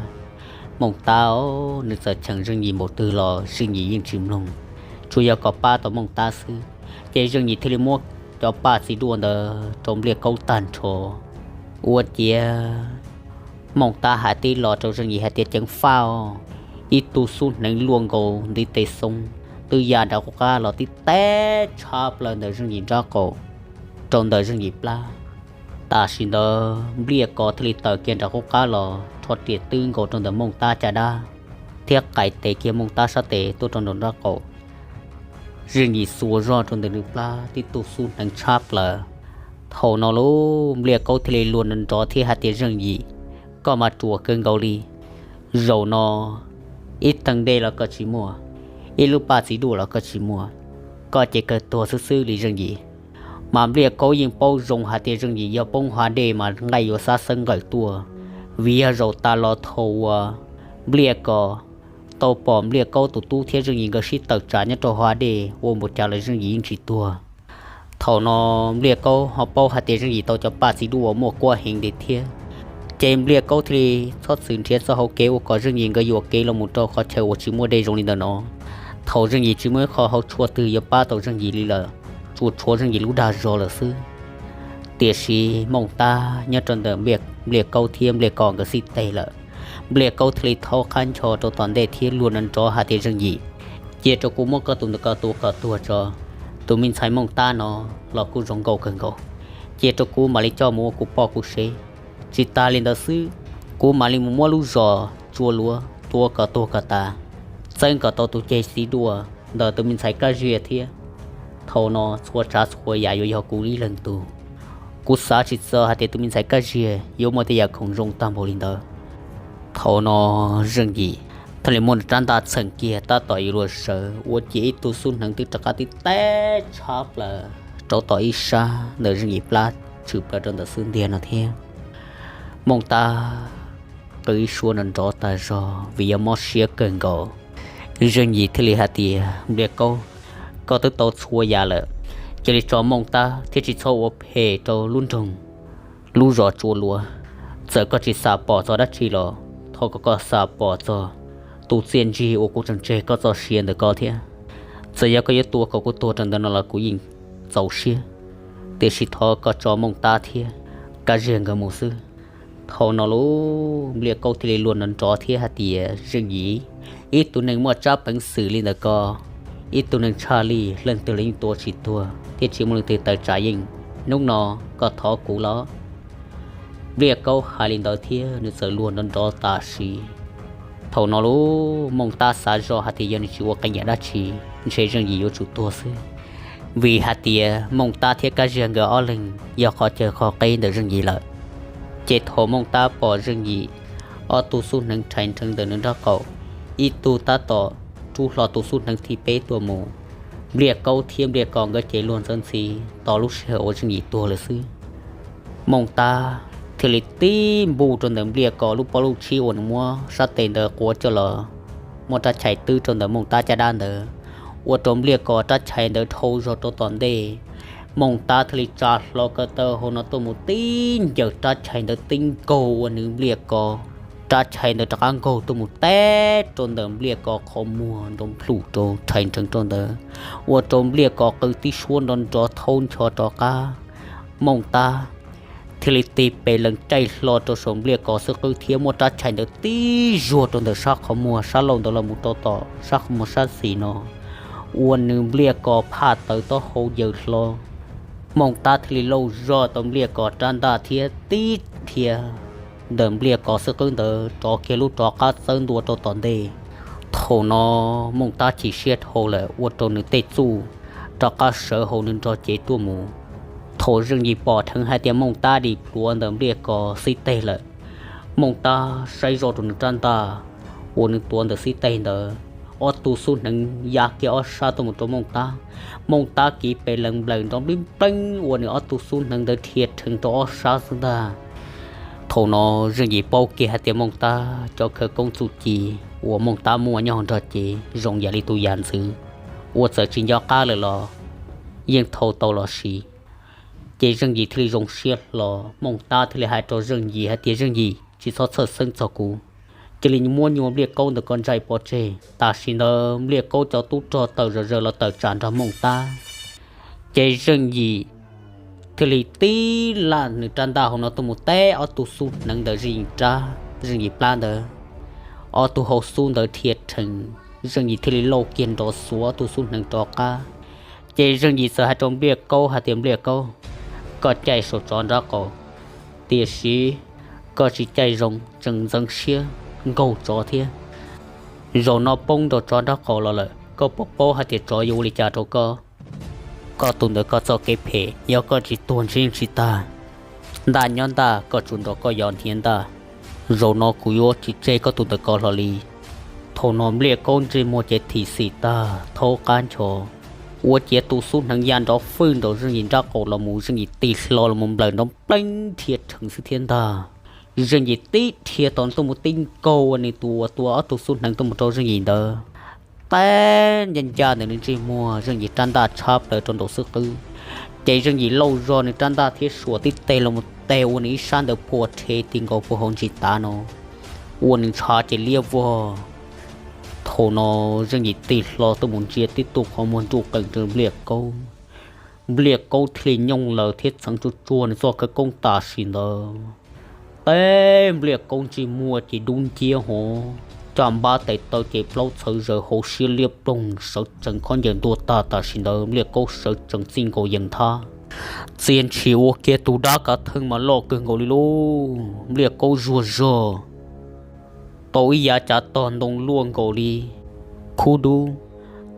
Mooj Tab nws txawm cheem Zeej Yim npaum twg los Zeej Yim yeej tsis mloog, tsuas yog kom pab tau Mooj Tab xwb. Ces Zeej Yim thiaj li muab cov paj txiv duaj ntawd rau Npliaj Kaub tag nrho. Ua ciav Mooj Tab hais tib lo rau Zeej Yim hais tias, Ceev faj os, ib tug xub hneev luaj nkaus ntiv tes xoo twb ya nram qub qab los tib teb tshab plaws ntawm Zeej Yim nraub qaum rau ntawm Zeej Yim plab. Tam sim ntawd Npliaj Kaub thiaj li tawm kiag nram qub qab los rho riam twb nkaus rau ntawm Mooj Tab caj dab thiab qais tes kiag Mooj Tab sab tes tuaj rau nraum nraub qaum. Zeej Yim xuas zog rau ntawm nws plab tib tug xub hneev tshab plaws. Thaum no lub Npliaj Kaub thiaj li luag nrov nrov thiab hais tias, Zeej Yim, koj mas ruam kawg nkaus li. Zaum no ib teeg dej los koj tsis muaj, ib lub paj txiv duaj los koj tsis muaj, koj ces kawg tuag xwb xwb li Zeej Yim. Mas Npliaj Kaub yeej paub zoo hais tias Zeej Yim yog poob hav dej mas nqaij yuav xab xeeb nqawm tuaj, vim yog zaum tas los thaum uas Npliaj Kaub tau pom Npliaj Kaub tus tub thiab Zeej Yim nkawd sib tawm tsam nyob rau hav dej ua npaum cas los Zeej Yim yeej tsis tuag. Thaum no Npliaj Kaub ho paub hais tias Zeej Yim tau cov paj txiv duaj uas muaj kuab heev li thiab, ces Npliaj Kaub thiaj li txhob txwm nrhiav txoj hau kev ua kom Zeej Yim nkawd yuam kev los mus rau qhov chaw uas tsis muaj dej zoo li ntawm no. Thaum Zeej Yim tsis muaj ib qho hauv tshuaj twg yuav pab tau Zeej Yim li lawm, tsuas tshuav Zeej Yim lub dag zog lawm xwb. Tiam sis Mooj Tab nyob rau ntawm Npliaj Kaub thiab Npliaj Kaub nkawd xib teg lawm. Npliaj Kaub thiaj li thaub qab ncho rau tom ntej thiab luag nrov nrov hais tias, Zeej Yim, cia rau kuv muab koj tus ntawm ko tua kom tuag tso. Tus me ntxhais Mooj Tab no los kuj zoo nkauj kawg nkaus, cia rau kuv mam li coj mus ua kuv poj kuv sev. Tsis tas li ntawd xwb, kuv mam li mus muab lub zos Tsua Luav tua kom tuag kom tas, txeeb kom tau tus ceg txiv duaj ntawm tus me ntxhais Kab Ziag thiab. Thaum no txhua tsav txhua yam yuav yog kuv ib leeg tug. Kuv xav tsis txog hais tias tus me ntxhais Kab Ziag yuav muaj tej yam khoom zoo tag npaum li ntawd. Thaum no Zeej Yim thiaj li muab nws rab ntaj txheem kiag tab tom yuav luag sawv, ua ciav ib tug xub hneev twb rov qab tib teb tshab plaws rau tom ib sab ntawm Zeej Yim plab tshwm plaws rau ntawm xub ntiag no thiab. Mooj Tab qw ib suab nrov nrov tas zog vim yog mob siab kawg nkaus. Zeej Yim thiaj li hais tias, Npliaj Kaub, koj twb tau txhua yam lawm, cia li tso Mooj Tab thiab tsis txhob ua phem rau lub nroog, lub zos Tsua Luav. Txawm koj tsis xam pom txog dab tsi los thov kom koj xam pom txog tus txiaj ntsig uas kuv tseem tseg koj txoj sia ntawm koj thiab. Txawm yog koj yuav tua kom kuv tuag rau ntawm no los kuv yeej txaus siab, tiam sis thov koj tso Mooj Tab thiab Kab Ziag nkawd mus xwb. Thaum no lub Npliaj Kaub thiaj li luag nrov nrov thiab hais tias, Zeej Yim, ib tug neeg muaj tsab peev xwm li ntawm koj, ib tug neeg tshaj lij leej twg los yeej tua tsis tuag thiab tsis muaj leej twg tawm tsam yeej. Hnub no koj thov kuv los? Npliaj Kaub hais li ntawd thiab nws txawm luag nrov nrov tam sim. Thaum no lub Mooj Tab xav zoj hais tias yog nws tsis ua qee yam dab tsi, ntshe Zeej Yim yuav tsum tuag xwb, vim hais tias Mooj Tab thiab Kab Ziag nkawd ob leeg yog qhov chaw qhov qeb ntawm Zeej Yim lawm. Ces thaum Mooj Tab pom Zeej Yim ob tug xub hneev rhais nrees ntawm nws nraub qaum, ib tug tab tom rub hlo tus xub hneev thib peb tuaj mus, Npliaj Kaub thiab Npliaj Kos nkawd ces luag ntxhi ntxhi tos lub sij hawm uas Zeej Yim tuag lawm xwb. Mooj Tab thiaj li tib npuj rau ntawm Npliaj Kos lub pob lub tshib uas nws muab sab tes ntawd quav coj los, muab rab chais twb rau ntawm Mooj Tab caj dab ntawd, ua rau Npliaj Kos rab chais ntawd dhau zog rau tom ntej. Mooj Tab thiaj li tsa hlo ko taw hauv no tuaj mus tib ncaws rab chais ntawd tib nkaug ua nws Npliaj Kos, rab chais ntawd rov qab nkaug tuaj mus teb rau ntawm Npliaj Kos qhov muag nrov nplhum rau rhais nrees rau ntawd, ua rau Npliaj Kos qw tib suab nrov nrov thaub ncho rov qab. Mooj Tab thiaj li tig pes lees caij hlo rau saum Npliaj Kos xub qwb thiab muab rab chais ntawd tib zuag rau ntawm sab qhov muag sab laug ntawd los mus rau tom sab qhov muag sab xis no, ua nws Npliaj Kos phaj tawv taub hau yaws hlo. Mooj Tab thiaj li lauj zog tau Npliaj Kos rab ntaj thiab tib dhia ntawm Npliaj Kos xub qwb ntawd rov kiag lub rov qab txawb ntua rau tom ntej. Thaum no Mooj Tab chim siab dhau lawm ua rau nws tej txuj rov qab sawv hauv nws nrog cev tuaj mus. Thaum Zeej Yim pom dheev hais tias Mooj Tab dim plhuav ntawm Npliaj Kos xib teg lawm, Mooj Tab saib zoj rau nws rab ntaj uas nws tuav ntawm xib teg ntawd, ob tug xub hneev ya kiag ob sab tuaj mus rau Mooj Tab. Mooj Tab kiv pes lees nplawm nrov nplib npleeb ua nws ob tug xub hneev ntawd dhia rheev rau ob sab xwb ntag. Thaum no Zeej Yim paub kiag hais tias Mooj Tab cov khawv koob txuj ci uas Mooj Tab muaj nyob hauv nrog cev zoo yam li tus yam ntxwv uas txawm tsis nco qab lawm los yeej thau tau los siv. Ces Zeej Yim thiaj li zoo siab hlo, Mooj Tab thiaj li hais rau Zeej Yim hais tias, Zeej Yim, tsis txhob txhawj xeeb txog kuv, cia li muab nyuag Npliaj Kaub ntawm ko ntsais pov tseg. Tam sim ntawd Npliaj Kaub cov tub rog tawm zom zaws los tawm tsam nrog Mooj Tab. Ces Zeej Yim thiaj li tib laj nws rab ntaj hauv no tuaj mus teb ob tug xub hneev ntawm Zeej Yim rab, Zeej Yim plab ntawd, ob tug hau xub ntawd dhia rhees. Zeej Yim thiaj li lauj kiag nrov xuav ob tug xub hneev rov qab. Ces Zeej Yim txawm hais rau Npliaj Kaub hais tias, Npliaj Kaub, koj caij saum tsov nraub qaum, tiam sis koj tsis caij zoo, tseem ntxeev siab nkaug tsov thiab. Zaum no poob rau tsov nraub qaum los lawm, koj puas paub hais tias tsov yuav ua li cas rau koj? Koj tus ntawm ko txoj kev phem, yog koj tsis tuag ntshe yeej tsis tag. Ntaj nyob ntaj, koj tsuas nrog koj yos nrhiav ntaj. Zaum no kuv yuav tsis tseg koj tus ntawm ko hlo li. Thaum no Npliaj Kaub ntsej muag ces thim xim tag thaub qab ncho, ua ciav tus xub hneev ya nrov fwj nraum Zeej Yim nraub qaum los mus, Zeej Yim tig hlo los mus nplawm nrov npleeb dhia rheev xwb thiab ntag. Zeej Yim tib dhia tau tuaj mus tib nkaug ua nws tus uas tua ob tug xub hneev tuaj mus rau Zeej Yim ntawd, teb ncaj ncaj ntawm nws ntsej muag, Zeej Yim rab ntaj tshab plaws rau nraum xub qwb. Ces Zeej Yim lauj zog nws rab ntaj thiab suam tib teg los mus teg ua nws ib sab ntawd phua rhe ti nkaus puag hauv ntsis tav no, ua nws ntshav ces liab vog. Thaum no Zeej Yim tig hlo tuaj mus ntsia tib tug qhov muag nruj qees rau Npliaj Kaub. Npliaj Kaub thiaj li nyooj laws thiab txheev tsuag tsuag nws txoj khawv koob tam sim ntawd, teb Npliaj Kaub ntsej muag ces dub nciab hov, caj npab tes taw ces plaub txhawv zaws, hauv siab liab ploog, sawv tsees khaub ncaws ntuag tag. Tam sim ntawd Npliaj Kaub sawv tsees txij nkaus yees nthab, txia ntshis ua kiag tus dab kav theej mas loj kawg nkaus li lauj. Npliaj Kaub zuag zog tau ib yav cav tog ntoo luaj nkaus li khub dub,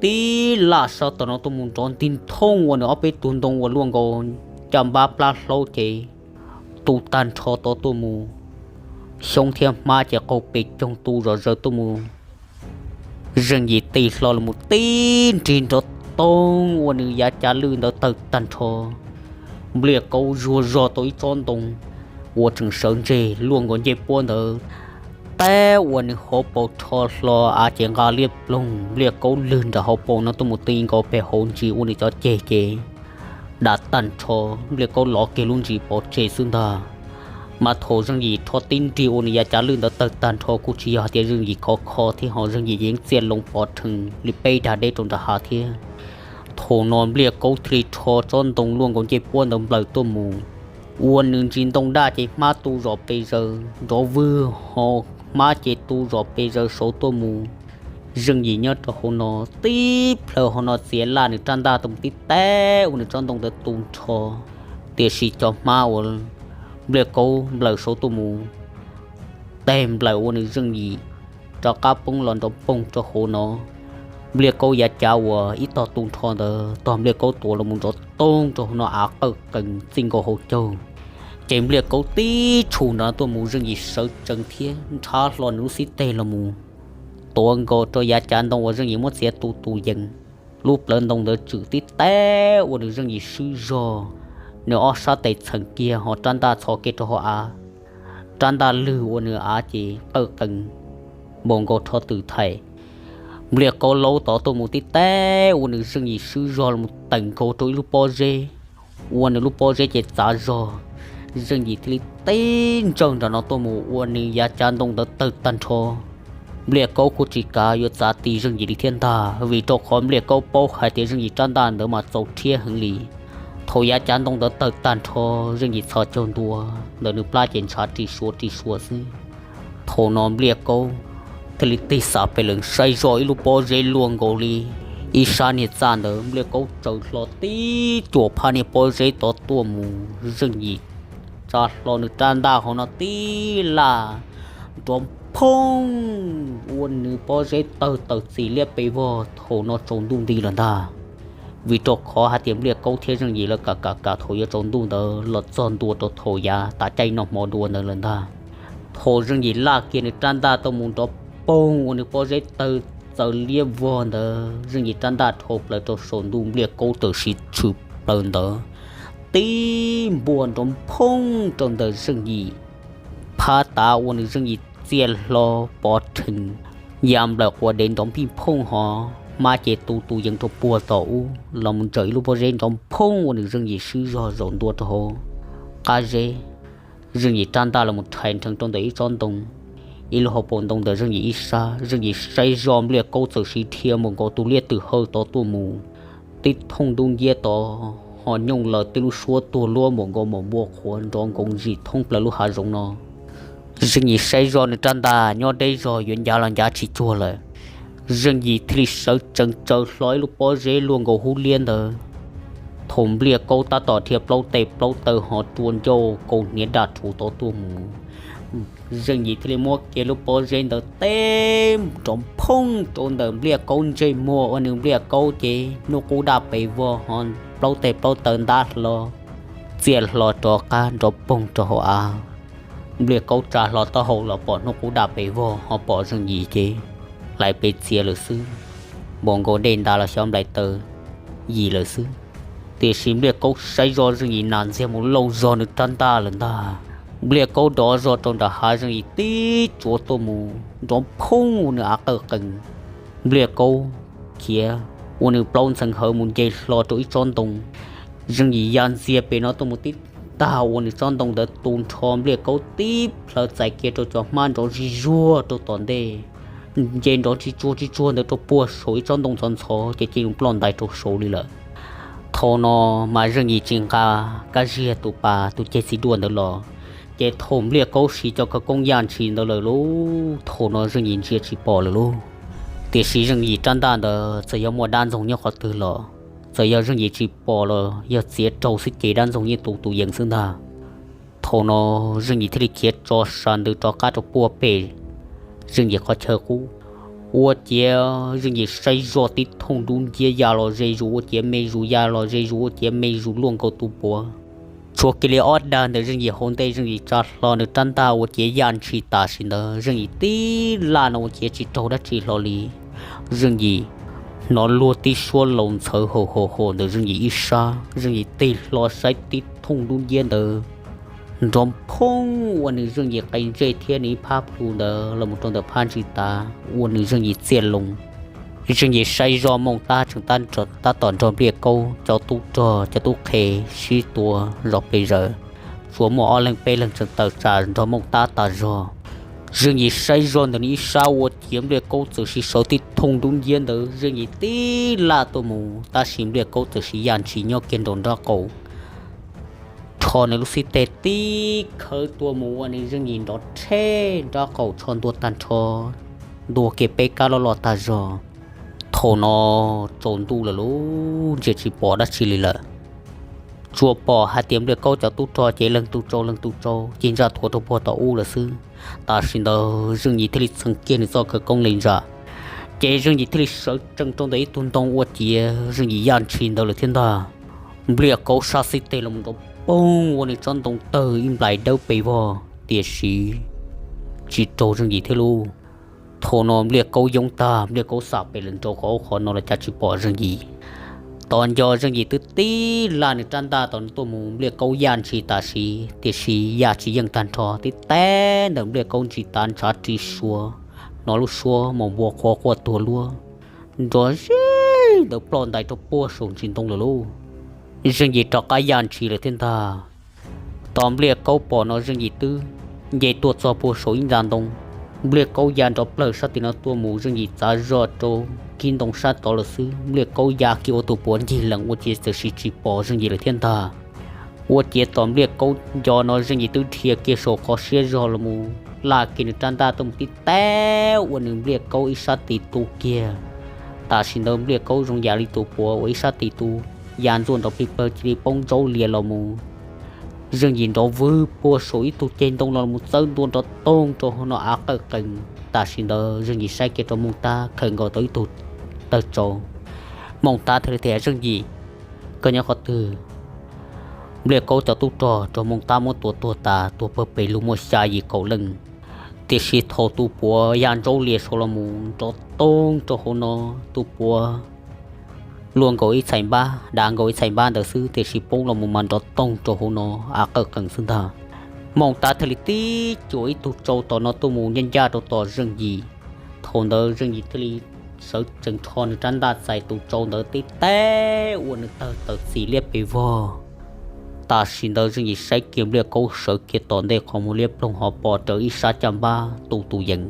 tib laj sab tom no tuaj mus nrov ntig nthoob ua nws ob peb tug ntoo uas luaj nkaus caj npab plab hlaub ces tu tag nrho tod tuaj mus, xyoob thiab hmab ces qaug pes coog tu zom zaws tuaj mus. Zeej Yim tig hlo los mus tib nrig nrov toog ua nws yav cav lwj ntawd tawg tag nrho. Npliaj Kaub zuag zog tau ib tsob ntoo uas tseem sawv ntseg luaj nkaus ncej puab ntawd, teb ua nws hauv paus rho hlo, av ces nqa liab ploog. Npliaj Kaub lwg nram hauv paus no tuaj mus ti nkaus pem hauv ntsis ua nws cov ceg ces dam tag nrho, Npliaj Kaub lov kiag lub ntsis pov tseg xwb ntag. Mas thaum Zeej Yim rho tib nrig ua nws yav cav lwj ntawd tawg tag nrho kuj tsis yog hais tias Zeej Yim khov kho thiab, ho Zeej Yim yeej txiaj loo pov rhees li peb dag deb rau nram hav thiab. Thaum no Npliaj Kaub thiaj li rho tsob ntoo luaj nkaus ncej puab ntawd nplawm tuaj mus, ua nws ntsis ntoo daj ces hmab tu zom pes zaws nrov vwg ho, hmab ces tu zom pes zaws saud tuaj mus. Zeej Yim nyob rau hauv no tib plhaw hauv no txiav laj nws rab ntaj tuaj mus tib teg ua nws tsob ntoo ntawd tu nrho, tiam sis cov hmab uas Npliaj Kaub nplawm saud tuaj mus teg nplawm ua nws Zeej Yim rov qab poob los nrov poog rau hauv no. Npliaj Kaub yav cav uas ib tog tu nrho ntawd tog Npliaj Kaub tuav los mus nrov toog rau hauv no av qawj qees txij nkaus hauv caug. Ces Npliaj Kaub tib tshum nrov tuaj mus Zeej Yim sawv tsees thiab nrhav hlo nws lub xib teg los mus tuav nkaus rau yav cav ntoo uas Zeej Yim muab txiav tu tus yees. Lub plawv ntoo ntawd tswm tib teg ua nws Zeej Yim swb zog, nws ob sab tes txheem kiag ho rab ntaj txhos kiag rau hauv av. Rab ntaj lwg ua nws av ces qawj qees npaum nkaus rho twm thaim. Npliaj Kaub laub tod tuaj mus tib teg ua nws Zeej Yim swb zog los mus tawm nkaus rau ib lub pob zeb, ua nws lub pob zeb ces txav zog. Zeej Yim thiaj li tib ntsawj nram no tuaj mus ua nws yav cav ntoo ntawd tawg tag nrho. Npliaj Kaub kuj tsis kav yuav txav ti Zeej Yim li thiab ntag, vim rau qhov Npliaj Kaub paub hais tias Zeej Yim rab ntaj ntawd mas txaus rhiab heev li. Thaum yav cav ntoo ntawd tawg tag nrho, Zeej Yim txhos caug ntua ntawm nws plab ces ntshav ris suav ris suav xwb. Thaum no Npliaj Kaub thiaj li tig xav pem lees saib zoj ib lub pob zeb luaj nkaus li ib sab niag txaj ntawd. Npliaj Kaub tsaws hlo tib cuam phab niag pob zeb tod tuaj mus, Zeej Yim tsa hlo nws rab ntaj hauv no tib laj, nrov phooj ua nws pob zeb tawg tawm txim liab pes vog. Thaum no tsaus ntuj nti lawm ntag, vim rau qhov hais tias Npliaj Kaub thiab Zeej Yim lawv kam kam kam thaum yuav tsaus ntuj ntawd los txog ntua rau thaum yav tav caij noj hmo dua ntawd lawm ntag. Thaum Zeej Yim laj kiag nws rab ntaj tuaj mus nrov poog ua nws pob zeb tawg txaws liab vog ntawd, Zeej Yim rab ntaj dhau plaws rau saum ntuj, Npliaj Kaub tawm siv tshwm plaws ntawd tib npuaj nrov phooj rau ntawm Zeej Yim phab tav ua nws Zeej Yim txiaj hlo pov rhees, ya nplawm quas dev nrov npij phooj ho, hmab ces tu tus yees rau puag tom ub los mus ntsaws ib lub pob zeb nrov phooj ua nws Zeej Yim swb zog zaum ntua rau hauv qab zeb. Zeej Yim rab ntaj los mus rhais nrheev rau ntawm ib tsob ntoo, ib lub hauv paus ntoo ntawm Zeej Yim ib sab. Zeej Yim saib zoj Npliaj Kaub txawm siv dhia npaum nkaus tus liab twm hawj tod tuaj mus, tib thooj dub nciab tod ho nyooj laws tib lub suab tuag luab npaum nkaus maum npua qhuav nrov nkoos zim thoob plaws lub hav zoov no. Zeej Yim saib zoj nws rab ntaj nyob deb zog yuav ncav los ncav tsis cuag lawm, Zeej Yim thiaj li sawv tsees tsaws hlo ib lub pob zeb luaj nkaus hub liab ntawd. Thaum Npliaj Kaub tab tom dhia plaub tes plaub taw ho rua ncauj kaus hniav daj rhuv tod tuaj mus, Zeej Yim thiaj li muab kiag lub pob zeb ntawd teb nrov phooj rau ntawm Npliaj Kaub ntsej muag ua nws Npliaj Kaub ces hnub qub daj pes vog ho plaub tes plaub taw ntab hlo, txiaj hlo rov qab nrov poog rau hauv av. Npliaj Kaub tsa hlo taub hau los pom hnub qub daj pes vog ho pom Zeej Yim ces hlais pes txiav lawm xwb, npaum nkaus dej ntas los xyov nplais taw yim lawm xwb. Tiam sis Npliaj Kaub saib zoj Zeej Yim nas ntxiag mus lauj zog nws rab ntaj lawm ntag. Npliaj Kaub dov zog rau nram hav, Zeej Yim tib tsuav tuaj mus nrov phooj ua nws av qawj qees. Npliaj Kaub khiav ua nws plaub ntxhee hawv mus nce hlo rau ib tsob ntoo. Zeej Yim ya ntxiag pem no tuaj mus tib tag ua nws tsob ntoo ntawd tu nrho, Npliaj Kaub tib plhaw txais kiag rau cov hmab nrov zig zuag rau tom ntej, nce nrov tsis tsuag tsis tsuag ntawd rau puag saum ib tsob ntoo ntxhov ntxhov ces cia li ploj ntais rau saud li lawm. Thaum no mas Zeej Yim tsis nqa Kab Ziag tus pas tus ceg txiv duaj ntawd los, ces thaum Npliaj Kaub siv cov khawv koob yaj ntshis ntawd lawm lauj, thaum no Zeej Yim ntsia tsis pom lawm lauj. Tiam sis Zeej Yim rab ntaj ntawd txawm yog muaj dab ntxoog nyob qhov twg los, txawm yog Zeej Yim tsis pom los yog txiav raug xwb ces dab ntxoog yeej tu tus yees xwb ntag. Thaum no Zeej Yim thiaj li khiav tso sa ntws rov qab rau puag pem Zeej Yim qhov chaw qub. Ua ciav Zeej Yim saib zoj tib thooj dub nciab ya los ze zus, ua ciav me zus ya los ze zus, ua ciav me zus luaj nkaus tus puav. Tshuav kiag li ob dag ntawm Zeej Yim hauv ntej, Zeej Yim tsa hlo nws rab ntaj ua ciav yaj ntshis tam sim ntawd, Zeej Yim tib laj no ua ciav tsis raug dab tsi hlo li. Zeej Yim hnov luag tib suab laus ntxhawv haum haum haum ntawm Zeej Yim ib sab, Zeej Yim tig hlo saib tib thooj dub nciab ntawd nrov phooj ua nws Zeej Yim qe ntsej thiab nws ib phab plhu ntawd los mus rau ntawm phab ntsis tav ua nws Zeej Yim txiaj loo. Zeej Yim saib zoj Mooj Tab tseem tab tom nrog Npliaj Kaub cov tub rog cov tub qhe sib tua zov pes zaws, tsuas muaj ob leeg peb leeg tseem tawm tsam nrog Mooj Tab tas zog. Zeej Yim saib zog ntawm nws ib sab ua ciav Npliaj Kaub txawm sis sawv tib thooj dub nciab ntawd, Zeej Yim tib laj tuaj mus tab sis Npliaj Kaub txawm sis ya ntshis nyob kiag nraum nraub qaum. Rho nws lub xib teg tib khawb tuaj mus ua nws Zeej Yim nrov rhe, nraub qaum tsho ntuag tag nrho, ntuag kiag peb kab loj loj tag zog. Thaum no tsaus ntuj lawm lauj, ntsia tsis pom dab tsi li lawm. Tsuas pom hais tias Npliaj Kaub cov tub rog ces leej tub tsau leej tub tsau ces ntsaj thuav rau puag tom ub lawm xwb. Tam sim ntawd Zeej Yim thiaj li txheev kiag nws txoj khawv koob li ntsa, ces Zeej Yim thiaj li sawv tsees rau ntawm ib tug ntoo ua ciav Zeej Yim ya ntshis ntawd lawm thiab ntag. Npliaj Kaub sab xib teg los nrov poog ua nws tsob ntoo tawg ib nplais dawb pes vog, tiam sis tsis raug Zeej Yim thiab lauj. Thaum no Npliaj Kaub yoob tag, Npliaj Kaub xam pem lawm nraud qhov ub qhov no los cas tsis pom Zeej Yim. Tos nco Zeej Yim twb tib laj nws rab ntaj tos nws tuaj mus, Npliaj Kaub ya ntshis tam sim tiam sis ya tsis yeej tag nrho, tib teb ntawm Npliaj Kaub ntsis tav ntshav ri suav, hnov lub suab mas npua qhuav quaj tuag luab nrov zig ntawd ploj ntais rau puag saum ntsis ntoo lawm lauj. Zeej Yim rov qab ya ntshis lawm thiab ntag. Tos Npliaj Kaub pom no Zeej Yim twb nce tuaj txog puag saum ib ntag ntoo. Npliaj Kaub ya nrov plawg sab tim no tuaj mus, Zeej Yim txav zog rau kib ntoo sab tod lawm xwb. Npliaj Kaub ya kiag ua tus puav ncig lees ua ciav txawm sis tsis pom Zeej Yim lawm thiab ntag. Ua ciav tos Npliaj Kaub nco no Zeej Yim twb dhia kiag saum qhov siab zog los mus laj kiag nws rab ntaj tuaj mus tib teb ua nws Npliaj Kaub ib sab tis tu kiag. Tam sim ntawd Npliaj Kaub zoo yam li tus puav uas ib sab tis tu, ya ntxuaj nrov plig pawg cia li poob ntsaub lias los mus. Zeej Yim nrov vwg puag saum ib tug ceg ntoo no los mus txawb ntua nrov toog rau hauv no av qawj qees. Tam sim ntawd Zeej Yim saib kiag rau Mooj Tab khawm nkaus tau ib tug tawg tsau. Mooj Tab thiaj li tias, Zeej Yim, koj nyob qhov twg? Npliaj Kaub cov tub rog raug Mooj Tab muab tua tuag tas, tuag pawg pes lug muaj xya yim kaum leej, tiam sis thaum tus puav ya ntsaub lias saud los mus nrov toog rau hauv no, tus puav luaj nkaus ib txhais npab, dav nkaus ib txhais npab ntawd xwb, tiam sis poob los mus mas nrov toog rau hauv no av qawj qees xwb ntag. Mooj Tab thiaj li tib cuam ib tug tsau tom no tuaj mus ncaj ncaj rau tom Zeej Yim. Thaum ntawd Zeej Yim thiaj li sawv tsees rho nws rab ntaj txais tus tsau ntawd tib teb ua nws tawg tawm txim liab pes vog. Tam sim ntawd Zeej Yim saib kiag Npliaj Kaub sawv kiag tom ntej qhov muag liab ploog ho pom raws ib sab caj npab tu tus yees.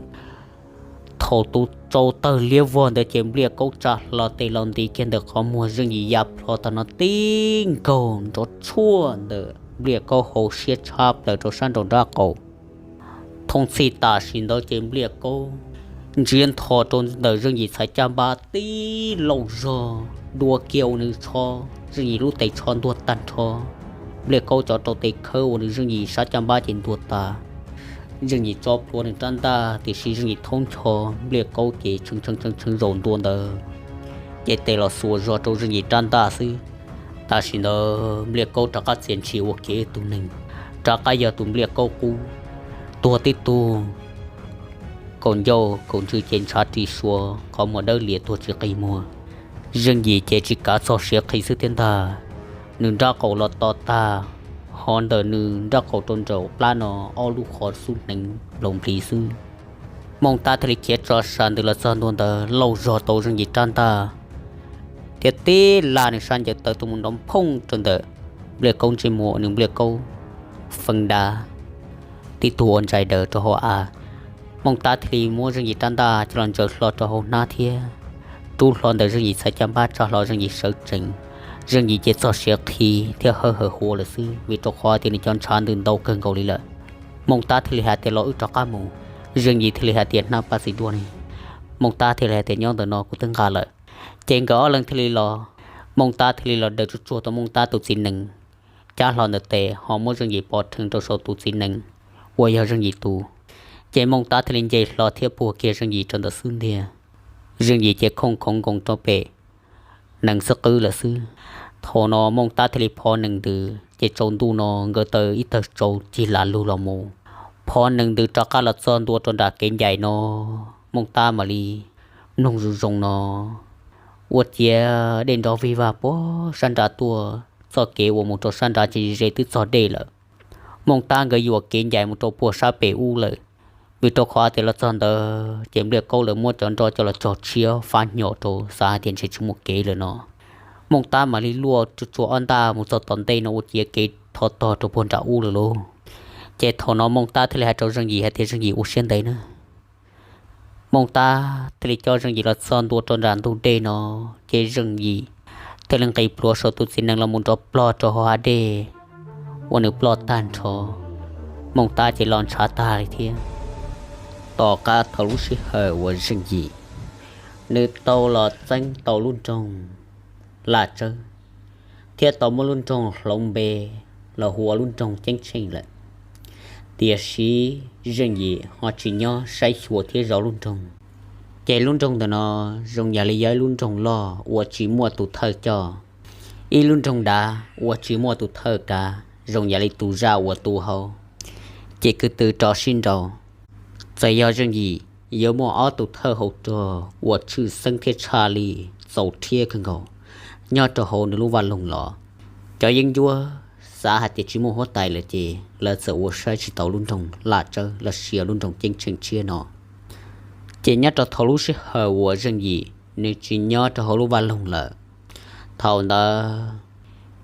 Thaum tus tsau tawg liab vog ntawd ces Npliaj Kaub tsa hlo tes los nti kiag ntawm qhov muag Zeej Yim ya plho tag no tib nkaug nrov tshuaj ntawm Npliaj Kaub hauv siab tshab plaws rau sab nraum nraub qaum. Thooj txhij tam sim ntawd ces Npliaj Kaub ntsiav ntho rau ntawm Zeej Yim txhais caj npab tib lauj zog dua kiag ua nws tsho, Zeej Yim lub tes tsho ntuag tag nrho. Npliaj Kaub cov rau tes khawb ua nws Zeej Yim sab caj npab ces ntuag tas. Zeej Yim tso plhuav nws rab ntaj tiam sis Zeej Yim thaub ncho, Npliaj Kaub ces tshee tshee tshee zaum ntua ntawd ces tes los xuas zog rau Zeej Yim rab ntaj xwb. Tam sim ntawd Npliaj Kaub rov qab txias ntshis ua kiag ib tug neeg, rov qab yog tus Npliaj Kaub qub, tuag tib tug kaum ncauj kaum ntswg ces ntshav ri suav qhov muag dawb lias tuag tsis qi muag. Zeej Yim ces tsis kav txog siav qhi xwb thiab ntag, nws nraub qaum los to tag, ho ntawm nws nraub qaum rau nraum plab no ob lub qhov xub hneev nplaum nplis xwb. Mooj Tab thiaj li khiav tso sas ntws los txog ntua ntawd lauj zog tau Zeej Yim rab ntaj thiab tib laj nws sab ncaws taw tuaj mus nrov phooj rau ntawm Npliaj Kaub ntsej muag, nws Npliaj Kaub feeb dav tib tug ua ntsais daws rau hauv av. Mooj Tab thiaj li muab Zeej Yim rab ntaj coj los ntsaws hlo rau hauv hnab thiab rub hlo ntawm Zeej Yim txhais caj npab tsa hlo Zeej Yim sawv tsees. Zeej Yim ces txog siav qhi thiab hawb hawv huav lawm xwb vim rau qhov tias nws cov ntshav ntws ntau kawg nkaus li lawm. Mooj Tab thiaj li hais tias los wb rov qab mus. Zeej Yim thiaj li hais tias hnab pab txiv duaj ne. Mooj Tab thiaj li hais tias nyob ntawm no kuv twb nqa lawm. Ces nkawd ob leeg thiaj li los, Mooj Tab thiaj li los daws tsuj tsuag tau Mooj Tab tus txiv nees, cab hlo ntawm tes ho muab Zeej Yim pov rhees rau saum tus txiv nees uas yog Zeej Yim tus. Ces Mooj Tab thiaj li nce hlo thiab puag kiag Zeej Yim rau ntawm xub ntiag. Zeej Yim ces khooj khoov nkoos rau pem nees xwb qwb lawm xwb. Thaum no Mooj Tab thiaj li phov nees ntws ces tsaus ntuj no nkawd taw ib tawg tsau cig lam lug los mus. Phov nees ntws rov qab los txog ntua rau nram kev ncaim no, Mooj Tab mam li mloog zoo zoo no ua ciav dej nrov vig vag puag sab nrad tuaj, txoj kev uas mus rau sab nrad ces ze twb txog dej lawm. Mooj Tab nkawd yuam kev ncaim mus rau puag sab pem ub lawm, vim rau qhov tias los txog ntawd ces Npliaj Kaub lawv muab cov nroj coj los cog tshiab fab hnyo rau, xav hais tias ntshe tsis muaj kev lawm no. Mooj Tab mam li luaj tsuj tsuag ob ntaj mus txog tom ntej no ua ciav kev thov tog rau puag nram ub lawm lauj. Ces thaum no Mooj Tab thiaj li hais rau Zeej Yim hais tias Zeej Yim ua siab ntev nawb. Mooj Tab thiaj li coj Zeej Yim los txog ntua rau nram ntug dej no, ces Zeej Yim thiaj li nqis pluav saum tus txiv nees los mus nrov plog rau hauv hav dej, ua nws ploj tag nrho. Mooj Tab ces los ntshav tag li thiab. Tom qab thaum lub sij hawm uas Zeej Yim nws tau los txeeb tau lub nroog Laj Tsawb, thiab tau muab lub nroog hloov npe los hu ua lub nroog Ceeb Tsheej lawm, tiam sis Zeej Yim ho tsis nyob saib xyuas thiab zov lub nroog. Ces lub nroog ntawm no zoo yam li yog ib lub nroog loj uas tsis muaj tus thawj coj, ib lub nroog dav uas tsis muaj tus thawj kav, zoo yam li tus zaj uas tu hauv. Ces kwv tw rov sib nraus, txawm yog Zeej Yim yuav muaj ob tus thawj hauv rog uas tshwj xeeb thiab tshaj li txaus rhiab kawg nkaus nyob rau hauv nws lub vaj loog los, cov yeeb ncuab xav hais tias tsis muaj huab tais lawm ces lawv txawm ua saib tsis taus lub nroog Laj Tsawb los sis lub nroog Ceeb Tsheej tshiab no. Ces nyob rau thaum lub sij hawm uas Zeej Yim nws tsis nyob rau hauv lub vaj loog lawm, thaum ntawd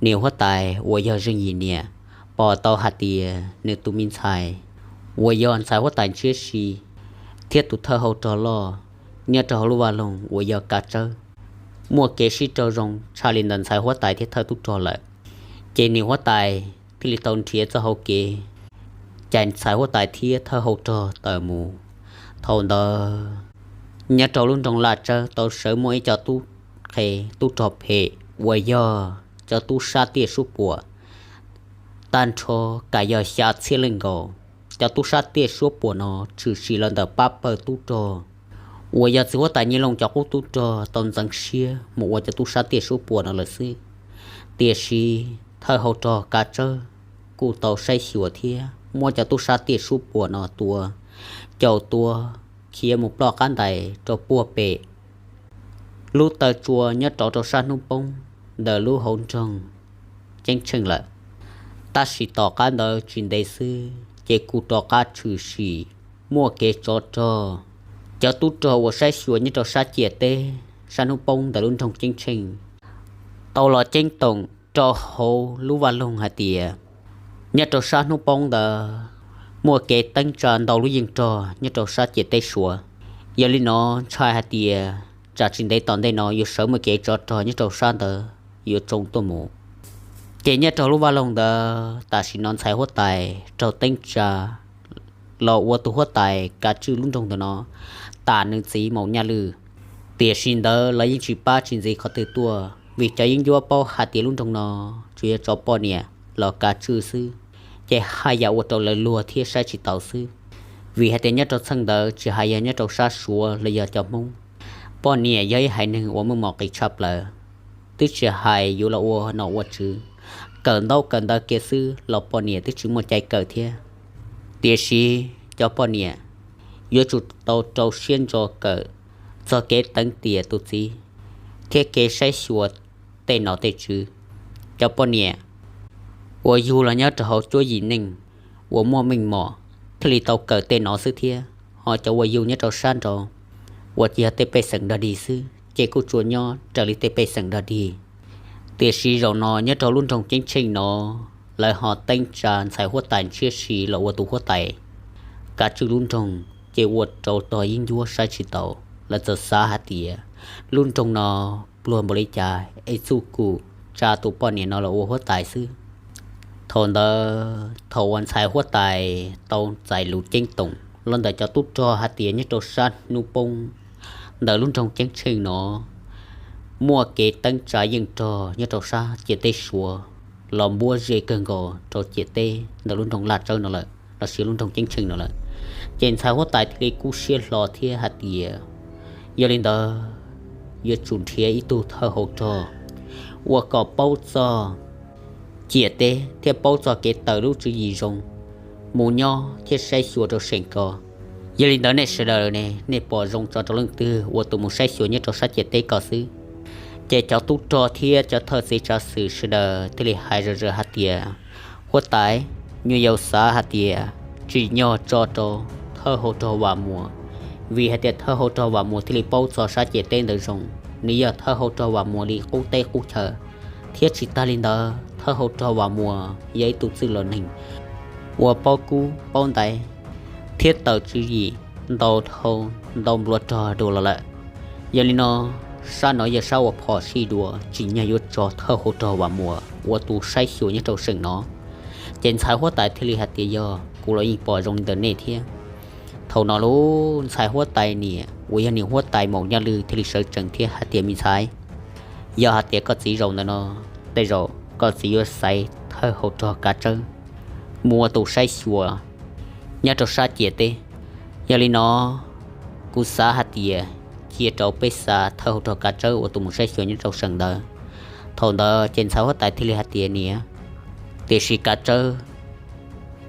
niam huab tais uas yog Zeej Yim niam pom tau hais tias nws tus me ntxhais uas yog ntxhais huab tais ntshiab si thiab tus thawj hauv rog loj nyob rau hauv lub vaj loog uas yog Kav Tsawb muaj kev sib raug zoo tshaj li ntawm ntxhais huab tais thiab thawj tub rog lawm, ces niam huab tais thiaj li tau nrhiav txoj hau kev cais ntxhais huab tais thiab thawj hauv rog tawm mus. Thaum ntawd nyob rau lub nroog Laj Tsawb tau sawv muaj ib co tub qhe tub rog phem uas yog cov tub sab tiaj suab puam, tag nrho kam yog xya txhiab leej nkaus. Cov tub sab tiaj suab puam no tshwm sim los ntawm pab pawg tub rog uas yog txiv huab tais Nyiaj Looj cov qub tub rog tau ntxeev siab mus ua cov tub sab tiaj suab puam no lawm xwb. Tiam sis thawj hauv rog Kav Tsawb kuj tau saib xyuas thiab muab cov tub sab tiaj suab puam no tua, caum tua, khiav mus ploj qab ntais rau puag pem lub taw tsua nyob rov rau sab hnub poob ntawm lub hauv nroog Ceeb Tsheej lawm. Tab sis tom qab ntawd tsis ntev xwb ces kuj rov qab tshwm sim muaj kev tsov rog. Cov tub rog uas saib xyuas nyob rau sab ciam teb sab hnub poob ntawm lub nroog Ceeb Tsheej tau los ceeb toom rau hauv lub vaj loog hais tias nyob rau sab hnub poob ntawd muaj kev teeb tsa ntau lub yeej rog nyob rau sab ciam teb Suav. Yog li no ntshai hais tias tsam tsis ntev tom ntej no yuav sawv muaj kev tsov rog nyob rau sab ntawd yuav tsoo tuaj mus. Ces nyob rau lub vaj loog ntawd tam sim no ntxhais huab tais raug teeb tsa los ua tus huab tais kav tswj lub nroog ntawm no tam nws txiv Maum Nyaj Lwj. Tiam sis ntawd lawv yeej tsis pab tsis ntxiv qhov twg tuaj vim cov yeeb ncuab paub hais tias lub nroog no tsuas yog tso poj niam los kav tswj xwb, ces haj yam ua rau lawv luag thiab saib tsis taus xwb. Vim hais tias nyob rau txheej ntawd tsis hais yog nyob rau sab Suav los yog cov Hmoob, poj niam yog ib haiv neeg uas muaj mos qis tshaj plaws, twb tsis hais yuav los ua nom ua tswv, kawm ntaub kawm ntawv kiag xwb los poj niam twb tsis muaj cai kawm thiab. Tiam sis cov poj niam yuav tsum tau rau siab ntso kawm txog kev teev tiam tus txiv thiab kev saib xyuas tej nom tej tswv. Cov poj niam uas yug los nyob rau hauv cuab yim neej uas muaj meej mom thiaj li tau kawm tej no xwb thiab, ho cov uas yug nyob rau sab nraud uas tsis yog tej pej xeem dog dig xwb ces kuj tsuas nyob raws li tej pej xeem dog dig. Tiam sis zaum no nyob rau lub nroog Ceeb Tsheej no, lawv ho teeb tsa ntxhais huab tais ntshiab si los ua tus huab tais kav tswj lub nroog, ces ua rau tog yeeb ncuab saib tsis taus, lawv txawm xav hais tias lub nroog no pluag npaum li cas es txuj kum tsa tus poj niam no los ua huab tais xwb. Thaum ntawd thaum uas ntxhais huab tais tau txais lus ceeb toom los ntawm cov tub rog hais tias nyob rau sab hnub poob ntawm lub nroog Ceeb Tsheej no muaj kev teeb tsa yeej rog nyob rau sab ciam teb Suav los npuab ze kawg nkaus rau ciam teb ntawm lub nroog Laj Tsawb no lawm los sis lub nroog Ceeb Tsheej no lawm, ces ntxhais huab tais thiaj li kub siab hlo thiab hais tias yog li ntawd yuav tsum nrhiav ib tug thawj hauv rog uas kom paub txog ciam teb thiab paub txog kev tawm lub tswv yim zoo mus nyob thiab saib xyuas rau seem ko. Yog li ntawd nej sawv daws ne, nej pom zoo tso rau leej twg ua tus mus saib xyuas nyob rau sab ciam teb ko xwb. Ces cov tub rog thiab cov thawj txiv tsav xwm sawv daws thiaj li hais zom zaws hais tias, huab tais, nyuam yaus xav hais tias tsim nyog tso rau thawj hauv rog Vam Muas, vim hais tias thawj hauv rog Vam Muas thiaj li paub txog sab ciam teb ntawd zoo. Nws yog thawj hauv rog Vam Muas li qub teb qub chaw, thiab tsis tag li ntawd thawj hauv rog Vam Muas yog ib tug txwj laus neeg uas paub kub paub ntaiv thiab tawm tswv yim ntau dhau ntau npluav rog dua los lawm. Yog li no, sab no yog sab uas phom sij dua tsim nyog yuav tso thawj hauv rog Vam Muas ua tus saib xyuas nyob rau seem no. Ces ntxhais huab tais thiaj li hais tias, yog kuv los yeej pom zoo li ntawm nej thiab. Thaum no lub ntxhais huab tais niam uas yog niam huab tais Maum Nyaj Lwj thiaj li sawv tsees thiab hais tias, me ntxhais, yog hais tias koj txiv zaum ntawm no, tej zaum koj txiv yuav xaiv thawj hauv rog Kav Tsawb mus ua tus saib xyuas nyob rau sab ciam teb. Yog li no, kuv xav hais tias cia rau peb xa thawj hauv rog Kav Tsawb ua tus mus saib xyuas nyob rau seem ntawd. Thaum ntawd ces ntxhais huab tais thiaj li hais tias, niam, tiam sis Kav Tsawb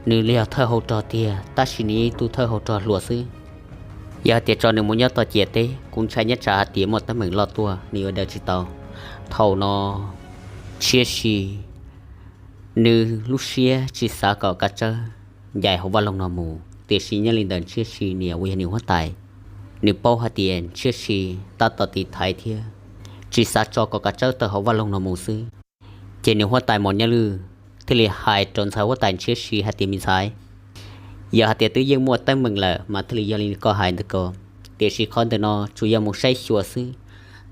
nws yog thawj hauv rog tiag, tab sis nws ib tug thawj hauv rog hluas xwb. Yog hais tias tso nws mus nyob tom ciam teb, kuv ntshai nyob tsam hais tias muaj teeb meem loj tuaj nws yuav daws tsis tau. Thaum no Ntshiab Si nws lub siab tsis xav kom Kav Tsawb ncaim hauv vaj loog no mus, tiam sis nyob li ntawm Ntshiab Si niam uas yog niam huab tais, nws paub hais tias Ntshiab Si tab tom tiv thaiv thiab tsis xav tso kom Kav Tsawb tawm hauv vaj loog no mus xwb. Ces niam huab tais Maum Nyaj Lwj thiaj li hais rau ntxhais huab tais Ntshiab Si hais tias, me ntxhais, yog hais tias twb yeej muaj teeb meem lawm mas thiaj li yog li koj hais ntawd ko, tiam sis qhov ntawm no tsuas yog mus saib xyuas xwb.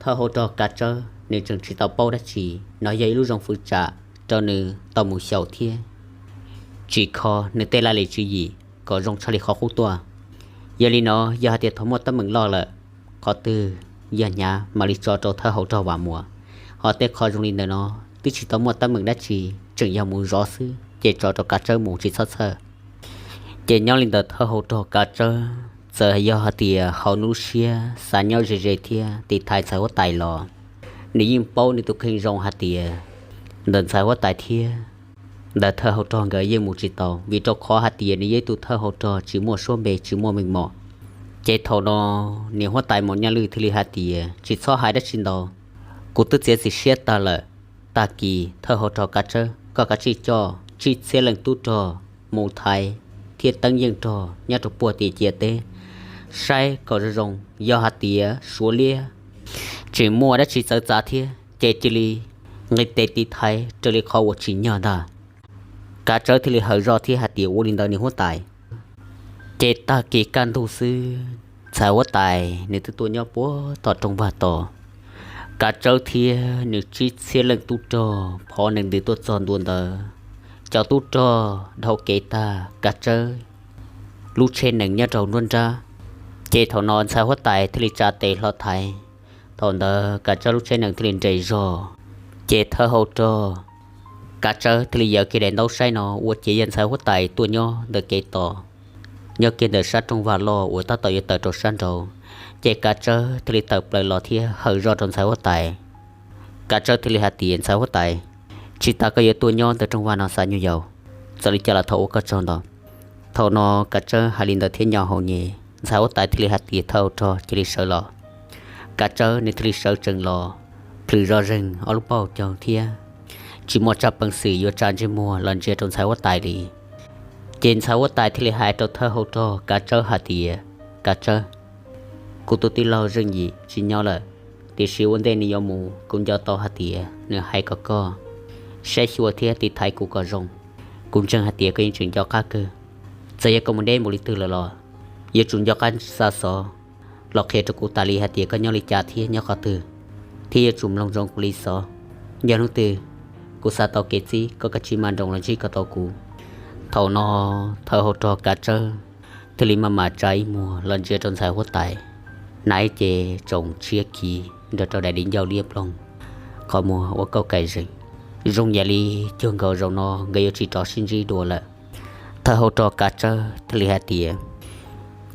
Thawj hauv rog Kav Tsawb nws tseem tsis tau paub dab tsi, no yog ib lub zoo fwv tsam rau nws tau mus xyaum thiab tsim kho nws tej laj lim tswv yim kom zoo tshaj li qhov qub tuaj. Yog li no, yog hais tias thaum muaj teeb meem loj lawm, qhov twg yog hnyav mam li tso rau thawj hauv rog Vam Muas, ho tej qho zoo li ntawm no twb tsis tau muaj teeb meem dab tsi, tseem yog mus zov xwb, ces tso rau Kav Tsawb mus tsis txhob txhawj. Ces nyob li ntawd thawj hauv rog Kav Tsawb txawm yog hais tias hauv nws lub siab xav nyob ze ze thiab tiv thaiv ntxhais huab tais los, nws yeej paub nws tus kheej zoo hais tias ntawm ntxhais huab tais thiab ntawm thawj hauv rog nkawd yeej mus tsis tau, vim rau qhov hais tias nws yog ib tug thawj hauv rog tsis muaj suab npe tsis muaj meej mom. Ces thaum no niam huab tais Maum Nyaj Lwj thiaj li hais tias, tsis txhob hais dab tsi ntau, kuv twb txiav txim siab tag lawm. Tag kis thawj hauv rog Kav Tsawb, koj kav tsij coj tsib txhiab leej tub rog mus thaiv thiab teeb yeej rog nyob rau puag tim ciam teb, saib kom zoo zoo, yog hais tias suav liab tseem muaj dab tsi txawv txav thiab ces cia li nqis tes tiv thaiv raws li qhov uas tsim nyog ntag. Kav Tsawb thiaj li hawm zoj thiab hais tias, ua li ntawd niam huab tais. Ces tag kis kaj ntug xwb, ntxhais huab tais nws twb tuaj nyob puag tom rooj vag tos. Kav Tsawb thiab nws tsib txhiab leej tub rog phov nees ntws tuaj txog ntua ntawd. Cov tub rog dhau kev tag, Kav Tsawb lub tsheb nees nyob rau nruab nrab. Ces thaum no ntxhais huab tais thiaj li tsa tes hlo thaiv. Thaum ntawd Kav Tsawb lub tsheb nees thiaj li nres zog. Ces thawj hauv rog Kav Tsawb thiaj li yaws kiag daim ntaub saib no ua ciav yog ntxhais huab tais tuaj nyob ntawm kev tos, nyob kiag ntawm sab rooj vag loj uas tab tom yuav tawm rau sab nraud. Ces Kav Tsawb thiaj li tawm plaws los thiab hawm zoj rau ntxhais huab tais. Kav Tsawb thiaj li hais tias, ntxhais huab tais, tsis tas koj yuav tuaj nyob ntawm rooj vag no xa nyuag yaus, txawm li cas los thov ua koj tsaug ntau. Thaum no Kav Tsawb hais li ntawd thiab nyo hau nyem, ntxhais huab tais thiaj li hais tias, thawj hauv rog cia li sawv los. Kav Tsawb nws thiaj li sawv tsees los, plhws zoj zeeg ob lub paug caug thiab tsis muaj tsaj peev xwm yuav tsa ntsej muag los ntsia rau ntxhais huab tais li. Ces ntxhais huab tais thiaj li hais rau thawj hauv rog Kav Tsawb hais tias, Kav Tsawb, kuv tus tij laug Zeej Yim tsis nyob lawm, tiam sis ua ntej nws yuav mus kuv nco tau hais tias nws hais kom koj saib xyuas thiab tiv thaiv kuv kom zoo. Kuv ntseeg hais tias koj yeej tseem nco qab kawg. Txawm yog koj mus deb npaum li twg lawm los yuav tsum nco qab xa xov los qhia rau kuv tas li hais tias koj nyob li cas thiab nyob qhov twg, thiab yuav tsum mloog zoo kuv li xov. Yog hnub twg kuv xav tau kev txib, koj kav tsij maj nroos los ntsib kom tau kuv. Thaum no thawj hauv rog Kav Tsawb thiaj li maj mam tsa ib muag los ntsia rau ntxhais huab tais. Hnav ib ce tsoom tshiab khiv nrog rau daim di ncauj liab ploog, qhov muag ua kauj kais zeeg, zoo yam li cuag nkaus zaum no nkawd yuav tsis rov sib ntsib dua lawm. Thawj hauv rog Kav Tsawb thiaj li hais tias,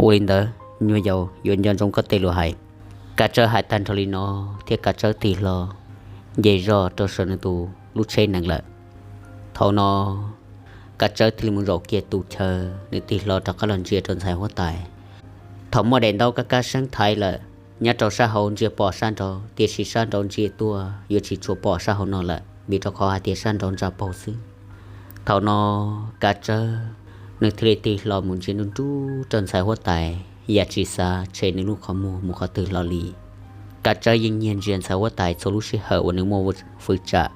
ua li ntawd nyuag yaus yuav nco ntsoov koj tej lus hais. Kav Tsawb hais tag nrho li no thiab Kav Tsawb tig hlo nce zog rau saum nws tus lub tsheb nees lawm. Thaum no Kav Tsawb thiaj li mus zaum kiag tus chaw, nws tig hlo rov qab los ntsia rau ntxhais huab tais. Thaum muaj daim ntaub kab kab seeb thaiv lawm, nyob rau sab hauv ntsia pom sab nraud, tiam sis sab nraud ntsia tuaj yuav tsis tshua pom sab hauv no lawm, vim rau qhov hais tias sab nraud ntsa paug xwb. Thaum no Kav Tsawb nws thiaj li tig hlo mus ntsia nruj nruj rau ntxhais huab tais, yam tsis xav tshem nws lub qhov muag mus qhov twg hlo li. Kav Tsawb yeej nyiag ntsia ntxhais huab tais txhua lub sij hawm uas nws muaj fwv tsam.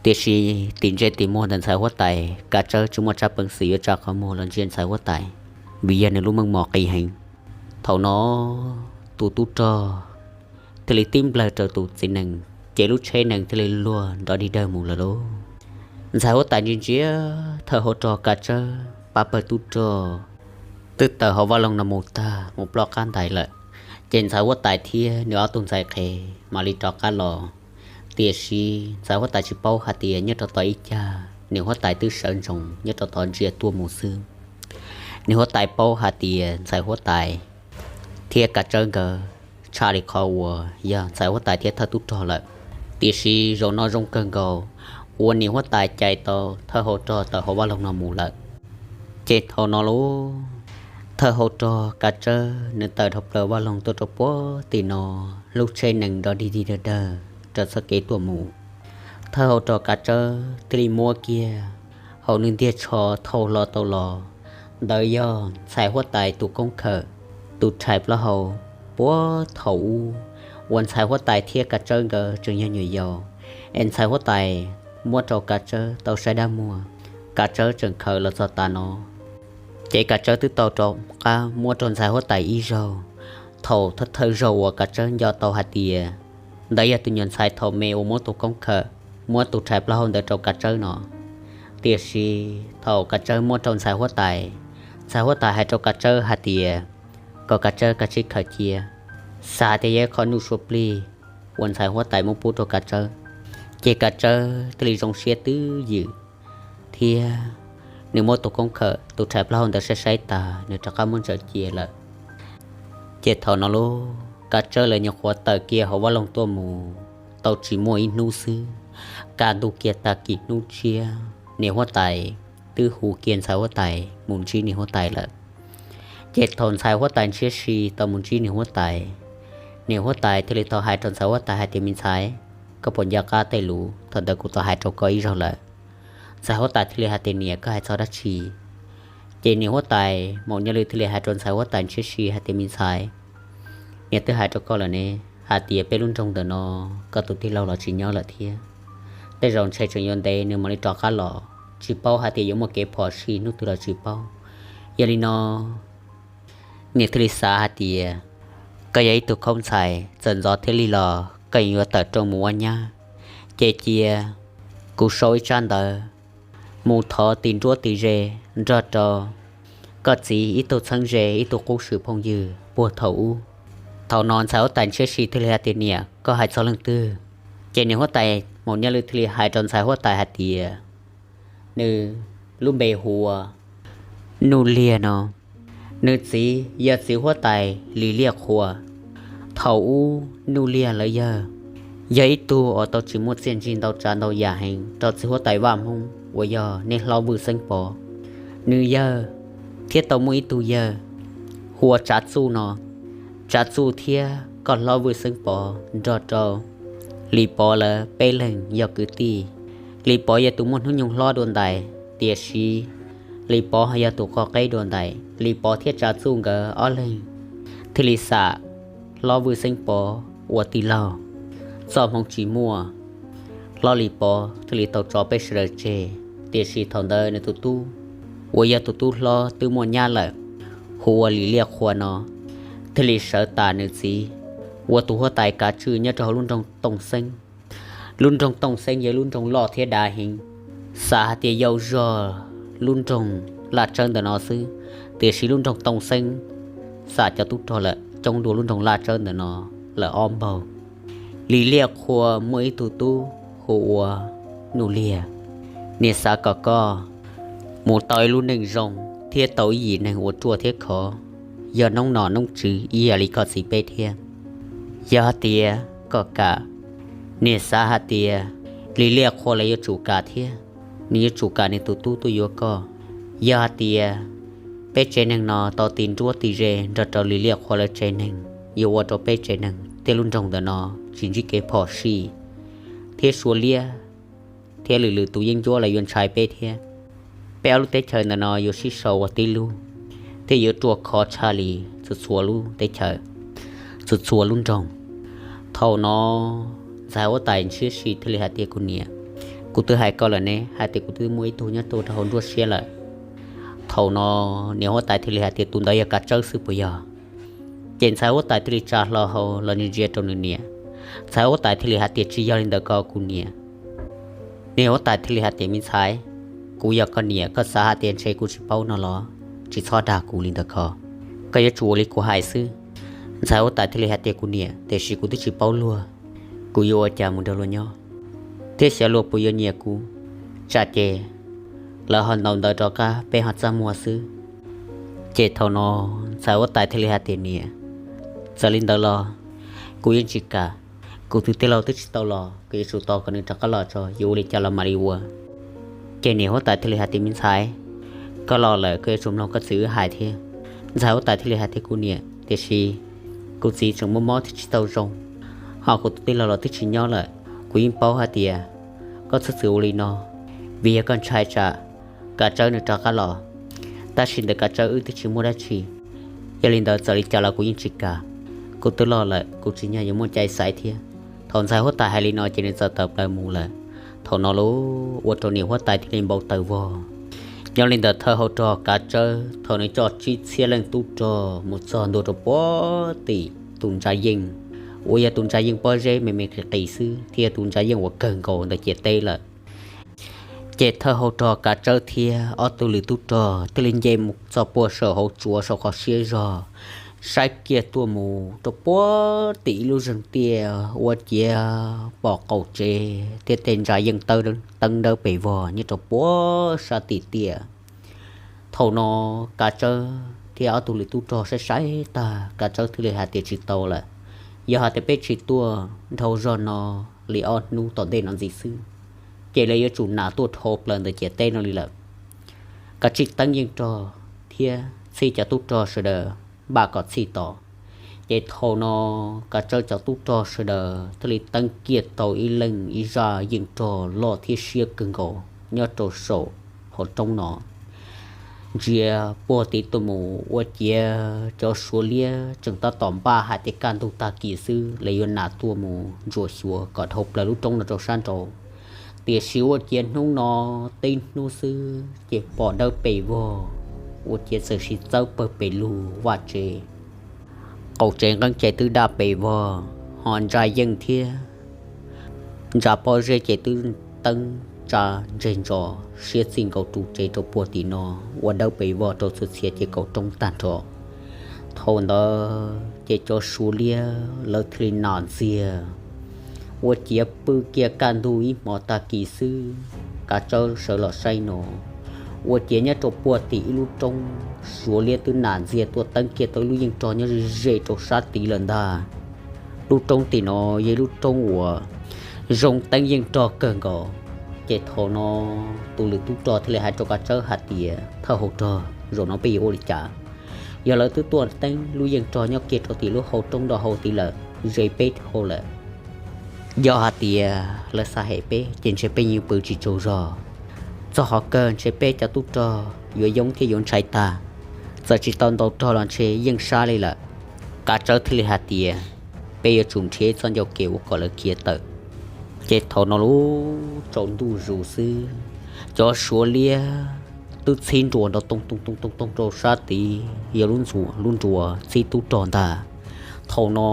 Tiam sis tim ntsej tim muag ntawm ntxhais huab tais Kav Tsawb tsis muaj tsab peev xwm yuav tsa qhov muag los ntsia ntxhais huab tais, vim yog nws lub meej mom qis heev. Thaum no tus tub rog thiaj li tib nplawg rau tus txiv nees, ces lub tsheb nees thiaj li luag nrov dig dawg mus lawm lauj. Ntxhais huab tais ntsia ntsia thawj hauv rog Kav Tsawb pab pawg tub rog twb tawm hauv vaj loog no mus tag mus ploj qab ntais lawm, ces ntxhais huab tais thiab nws ob tug ntxhais qhev mam li rov qab los. Tiam sis ntxhais huab tais tsis paub hais tias nyob rau tom ib cag niam huab tais twb sawv ntsoov nyob rau tom ntsia tuaj mus xwb. Niam huab tais paub hais tias ntxhais huab tais thiab Kav Tsawb nkawd tshaj li qhov uas yog ntxhais huab tais thiab thawj tub rog lawm. Tiam sis zaum no zoo kawg nkaus uas niam huab tais cais tau thawj hauv rog tawm hauv vaj loog no mus lawm. Ces thaum no lauj, thawj hauv rog Kav Tsawb nws tawm dhau plaws vaj loog tuaj rau puag tim no, lub tsheb nees nrov dig dig dawg dawg raws txoj kev tuaj mus. Thawj hauv rog Kav Tsawb thiaj li muab kiag hauv nws ntiag tsho thau hlo tau los, ntawd yog ntxhais huab tais tus koob khawm, tus rhais plaub hau puag thaum ub uas ntxhais huab tais thiab Kav Tsawb nkawd tseem yog nyuam yaus, es ntxhais huab tais muab rau Kav Tsawb tau saib dab muag, Kav Tsawb tseem khaws los txog tav no. Ces Kav Tsawb twb tau rov qab muab rau ntxhais huab tais ib zaug. Thaum thawj thawj zaug uas Kav Tsawb nco tau hais tias ntawd yog tus nyuam ntxhais thaum me uas muab tus koob khawm, muab tus rhais plaub hau ntawd rau Kav Tsawb no. Tiam sis thaum Kav Tsawb muab rau ntxhais huab tais, ntxhais huab tais hais rau Kav Tsawb hais tias kom Kav Tsawb kav tsij khaws cia, xav hais tias yog ib qho nuj sua plig uas ntxhais huab tais muab pub rau Kav Tsawb. Ces Kav Tsawb thiaj li zoo siab twb ywm thiab nws muab tus koob khawm tus rhais plaub hau ntawd saib saib tas nws rov qab muab ntsaws cia lawm. Ces thaum no lauj, Kav Tsawb lawv nyuam qhuav tawm kiag hauv vaj loog tuaj mus tau tsis muaj ib hnub xwb, kaj ntug kiag tag kis hnub tshiab niam huab tais twb hu kiag ntxhais huab tais mus ntsib niam huab tais lawm. Ces thaum ntxhais huab tais ntshiab si tau mus ntsib niam huab tais, niam huab tais thiaj li tau hais rau ntxhais huab tais hais tias, me ntxhais, koj puas nco qab tej lus thaum ntawd kuv tau hais rau koj ib zaug lawm? Ntxhais huab tais thiaj li hais tias, niam, koj hais txog dab tsi? Ces niam huab tais Maum Nyob Lwm thiaj li hais rau ntxhais huab tais ntshiab si hais tias, me ntxhais, niam twb hais rau koj lawm ne, hais tias peb lub nroog ntawm no koj tus tij laug los tsis nyob lawm thiab. Tej zaum ntshe tseem yuav ntev nws mam li rov qab los, tsis paub hais tias yuav muaj kev phom sij hnub twg los tsis paub. Yog li no, niam thiaj li xav hais tias koj yog ib tug khaub ntxhais txawm ntxov thiab li los koj yeej yuav tawm rooj mus ua nyab. Ces cia kuv sau ib tsab ntawv mus thov tim nruab tim ze nrog rau koj txiv ib tug txheeb ze ib tug qub swm phooj ywg puag thaum ub. Thaum no ntxhais huab tais ntshiab si thiaj li hais tias, niam, koj hais txog leej twg? Ces niam huab tais Maum Nyob Lwm thiaj li hais rau ntxhais huab tais hais tias, nws lub npe hu ua Nuj Liag no. Nws txiv yog txiv huab tais Lis Liaj Qhua. Thaum ub Nuj Liag lawv yawg yog ib tug uas tau tsis muaj txiaj ntsig ntau tsav ntau yam heev rau txiv huab tais Vaj Hmoob uas yog nej hlob Vwj Xeeb Pov. Nws yawg thiab tau muaj ib tug yawg hu ua Tsav Txuj no. Tsav Txuj thiab koj hlob Vwj Xeeb Pov nrog rau Lis Pov lawv peb leeg yog kwv tij. Lis Pov yog tus muaj hnub nyoog hlob dua ntais, tiam sis Lis Pov ho yog tus qhov qeb dua ntais. Lis Pov thiab Tsav Txuj nkawd ob leeg thiaj li xam hlob Vwj Xeeb Pov ua tij laug. Txoj hmoov tsis muaj, hlob Lis Pov thiaj li tau tso peb sawv daws tseg. Tiam sis thaum ntawd nws tus tub uas yog tus tub hlob twb muaj nyab lawm, hu ua Lis Liaj Qhua no, thiaj li sawv tas nws txiv ua tus huab tais kav tswj nyob rau hauv lub nroog Tooj Xeeb. Lub nroog Tooj Xeeb yog lub nroog loj thiab dav heev, xav hais tias yau zog lub nroog Laj Tsawb ntawm no xwb, tiam sis lub nroog Tooj Xeeb xam cov tub rog lawm coob dua lub nroog Laj Tsawb ntawm no lawm ob npaug. Lis Liaj Qhua muaj ib tug tub hu ua Nuj Liag. Niam xav kom koj mus tau ib lub neej zoo thiab tau ib yim neeg uas ruaj thiab khov, yog noob nom noob tswv ib yam li koj txiv peb thiab. Yog hais tias koj kam, niam xav hais tias Lis Liaj Qhua lawv yuav tsum kam thiab, nws yuav tsum kam nws tus tub tuaj yuav koj. Yog hais tias peb tsev neeg no tau tis nruab tis ze nrog rau Lis Liaj Qhua lawv tsev neeg, yuav ua rau peb tsev neeg thiab lub nroog ntawm no tsis ntsib kev phom sij thiab sua liab, thiab lwm lwm tus yeeb ncuab los yuav ntshai peb thiab. Peb ob lub teb chaws ntawm no yuav sib sau ua tib lub, thiab yuav ruaj khov tshaj li txhua txhua lub teb chaws, txhua txhua lub nroog. Thaum no ntxhais huab tais ntshiab si thiaj li hais tias, kuv niam, Kuv twb hais koj lawm ne, hais tias kuv twb muaj ib tug nyob rau rau hauv nruab siab lawm. Thaum no niam huab tais thiaj li hais tias, tus ntawd yog Kav Tsawb xwb puas yog? Ces ntxhais huab tais thiaj li tsa hlo hau los ntsia ntsia rau nws niam. Ntxhais huab tais thiaj li hais tias, tsis yog li ntawd ko kuv niam. Niam huab tais thiaj li hais tias, me ntxhais, kuv yog koj niam, koj xav hais tias ntshe kuv tsis paub no los? Tsis txhob dag kuv li ntawd ko, koj yuav tsum ua li kuv hais xwb. Ntxhais huab tais thiaj li hais tias, kuv niam, tiam sis kuv twb tsis paub luag, kuv yuav ua cas mus nrog luag nyob, thiab xyov luag puas yuav nyiam kuv. Tsam ces lawv ho ntaus ntawv rov qab peb ho txaj muag xwb. Ces thaum no ntxhais huab tais thiaj li hais tias, niam, txawm li ntawd los kuv yeej tsis kam. Kuv tus tij laug twb tsis tau los, kuv yuav tsum tos kom nws rov qab los tso, yuav ua li cas los mam li ua. Ces niam huab tais thiaj li hais tias, me ntxhais, koj los lawm koj yuav tsum mloog koj txiv wb hais thiab. Ntxhais huab tais thiaj li hais tias, kuv niam, tiam sis kuv txiv tseem mob mob thiab tsis tau zoo, ho kuv tus tij laug los twb tsis nyob lawm. Kuv yeej paub hais tias koj txhob txwm ua li no, vim yog koj ntshai tsam Kav Tsawb nws rov qab los. Tab sis ntawm Kav Tsawb wb twb tsis muaj dab tsi, yog li ntawd txawm li cas los kuv yeej tsis kam. Kuv twb loj lawm, kuv tsis nyob yuav muaj cai xaiv thiab. Thaum ntxhais huab tais hais li no ces nws txawm tawm plaws mus lawm. Thaum no los ua rau niam huab tais thiaj li npau taws vog. Nyob li ntawd thawj hauv rog Kav Tsawb thaum nws coj tsib txhiab leej tub rog mus txog ntua rau puag tim tus ntsa yeej, uas yog tus ntsa yeej pob zeb me me qis qis xwb thiab yog tus ntsa yeej uas kawg nkaus ntawm ciam teb lawm. Ces thawj hauv rog Kav Tsawb thiab ob tug lwm tub rog thiaj li nce mus txog puag saum hauv tsuas saum qhov siab zog, saib kiag tuaj mus rau puag tim ib lub zeeg tiaj ua ciav pom qaum tsev thiab tej ntsa yeej teeb dawb pes vog nyob rau puag sab tim tiaj. Thaum no Kav Tsawb thiab ob tug lwm tub rog saib saib tag, Kav Tsawb thiaj li hais tias tsis tau lawm. Yog hais tias peb tsis tuaj dhau zog no li ob hnub tom ntej no ntxiv xwb, ces lawv yuav tsum nam tuaj dhau plaws ntawm ciam teb no li lawm. Kav tsij teeb yeej rog thiab txhij cov tub rog sawv daws npaj kom txhij tos. Ces thaum no Kav Tsawb cov tub rog sawv daws thiaj li teeb kiag tau ib leej ib zaj yeej rog loj thiab siab kawg nkaus nyob rau saum hauv roob no. Ntsia puag tid tuaj mus ua ciav cov Suav liab tseem tab tom npaj hais tias kaj ntug tag kis xwb lawv yuav nam tuaj mus ntsuam xyuas kom dhau plaws lub roob no rau sab nraud. Tiam sis ua ciav hnub no tib hnub xwb ces pom dawb pes vog, ua ciav txawm sis txawb pawg pes lug vaj tsev. Qaum tsev nqeeb ces twb daj pes vog, ho ntsa yeej thiab ntsa pob zeb ces twb teeb tsa ntseg ntso siab txij nkaus ru tsev rau puag tim no, ua dawb pes vog rau txhua txhia ces kaum roob tag nrho. Thaum ntawd ces cov Suav liab lawv thiaj li nam ntxiag, ua ciav pw kiag kaj ntug ib hmos tag kis xwb, Kav Tsawb sawv los saib no, ua ciav nyob rau puag tim ib lub roob Suav liab twb nam ntxiag tuaj teeb kiag tau ib lub yeej rog nyob ze ze rau sab tid lawm ntag. Lub roob tim no yog ib lub roob uas zoo teeb yeej rog kawg nkaus. Ces thaum no tus lwm tub rog thiaj li hais rau Kav Tsawb hais tias, thawj hauv rog, zaum no peb yuav ua li cas? Yog lawv twb tuaj teeb lub yeej rog nyob kiag rau tim lub hau roob nrog hau tid lawm, ze peb dhau lawm. Yog hais tias lawv xav hem peb ces ntshe peb yeej pw tsis tsaug zog. Txog qhov kawg ntshe peb cov tub rog yuav yoob thiab yuav ntshai tag, txawm tsis tau ntaus rog los ntshe yeej sab li lawm. Kav Tsawb thiaj li hais tias, peb yuav tsum nrhiav txoj ncauj ke ua kom lawv khiav tawm. Ces thaum no lub tsaus ntuj zus xwb, cov Suav liab twb txhib nruas nrov toog toog toog toog toog rau sab tid, yog lub ntxuas lub nruas txhib tub rog ntag. Thaum no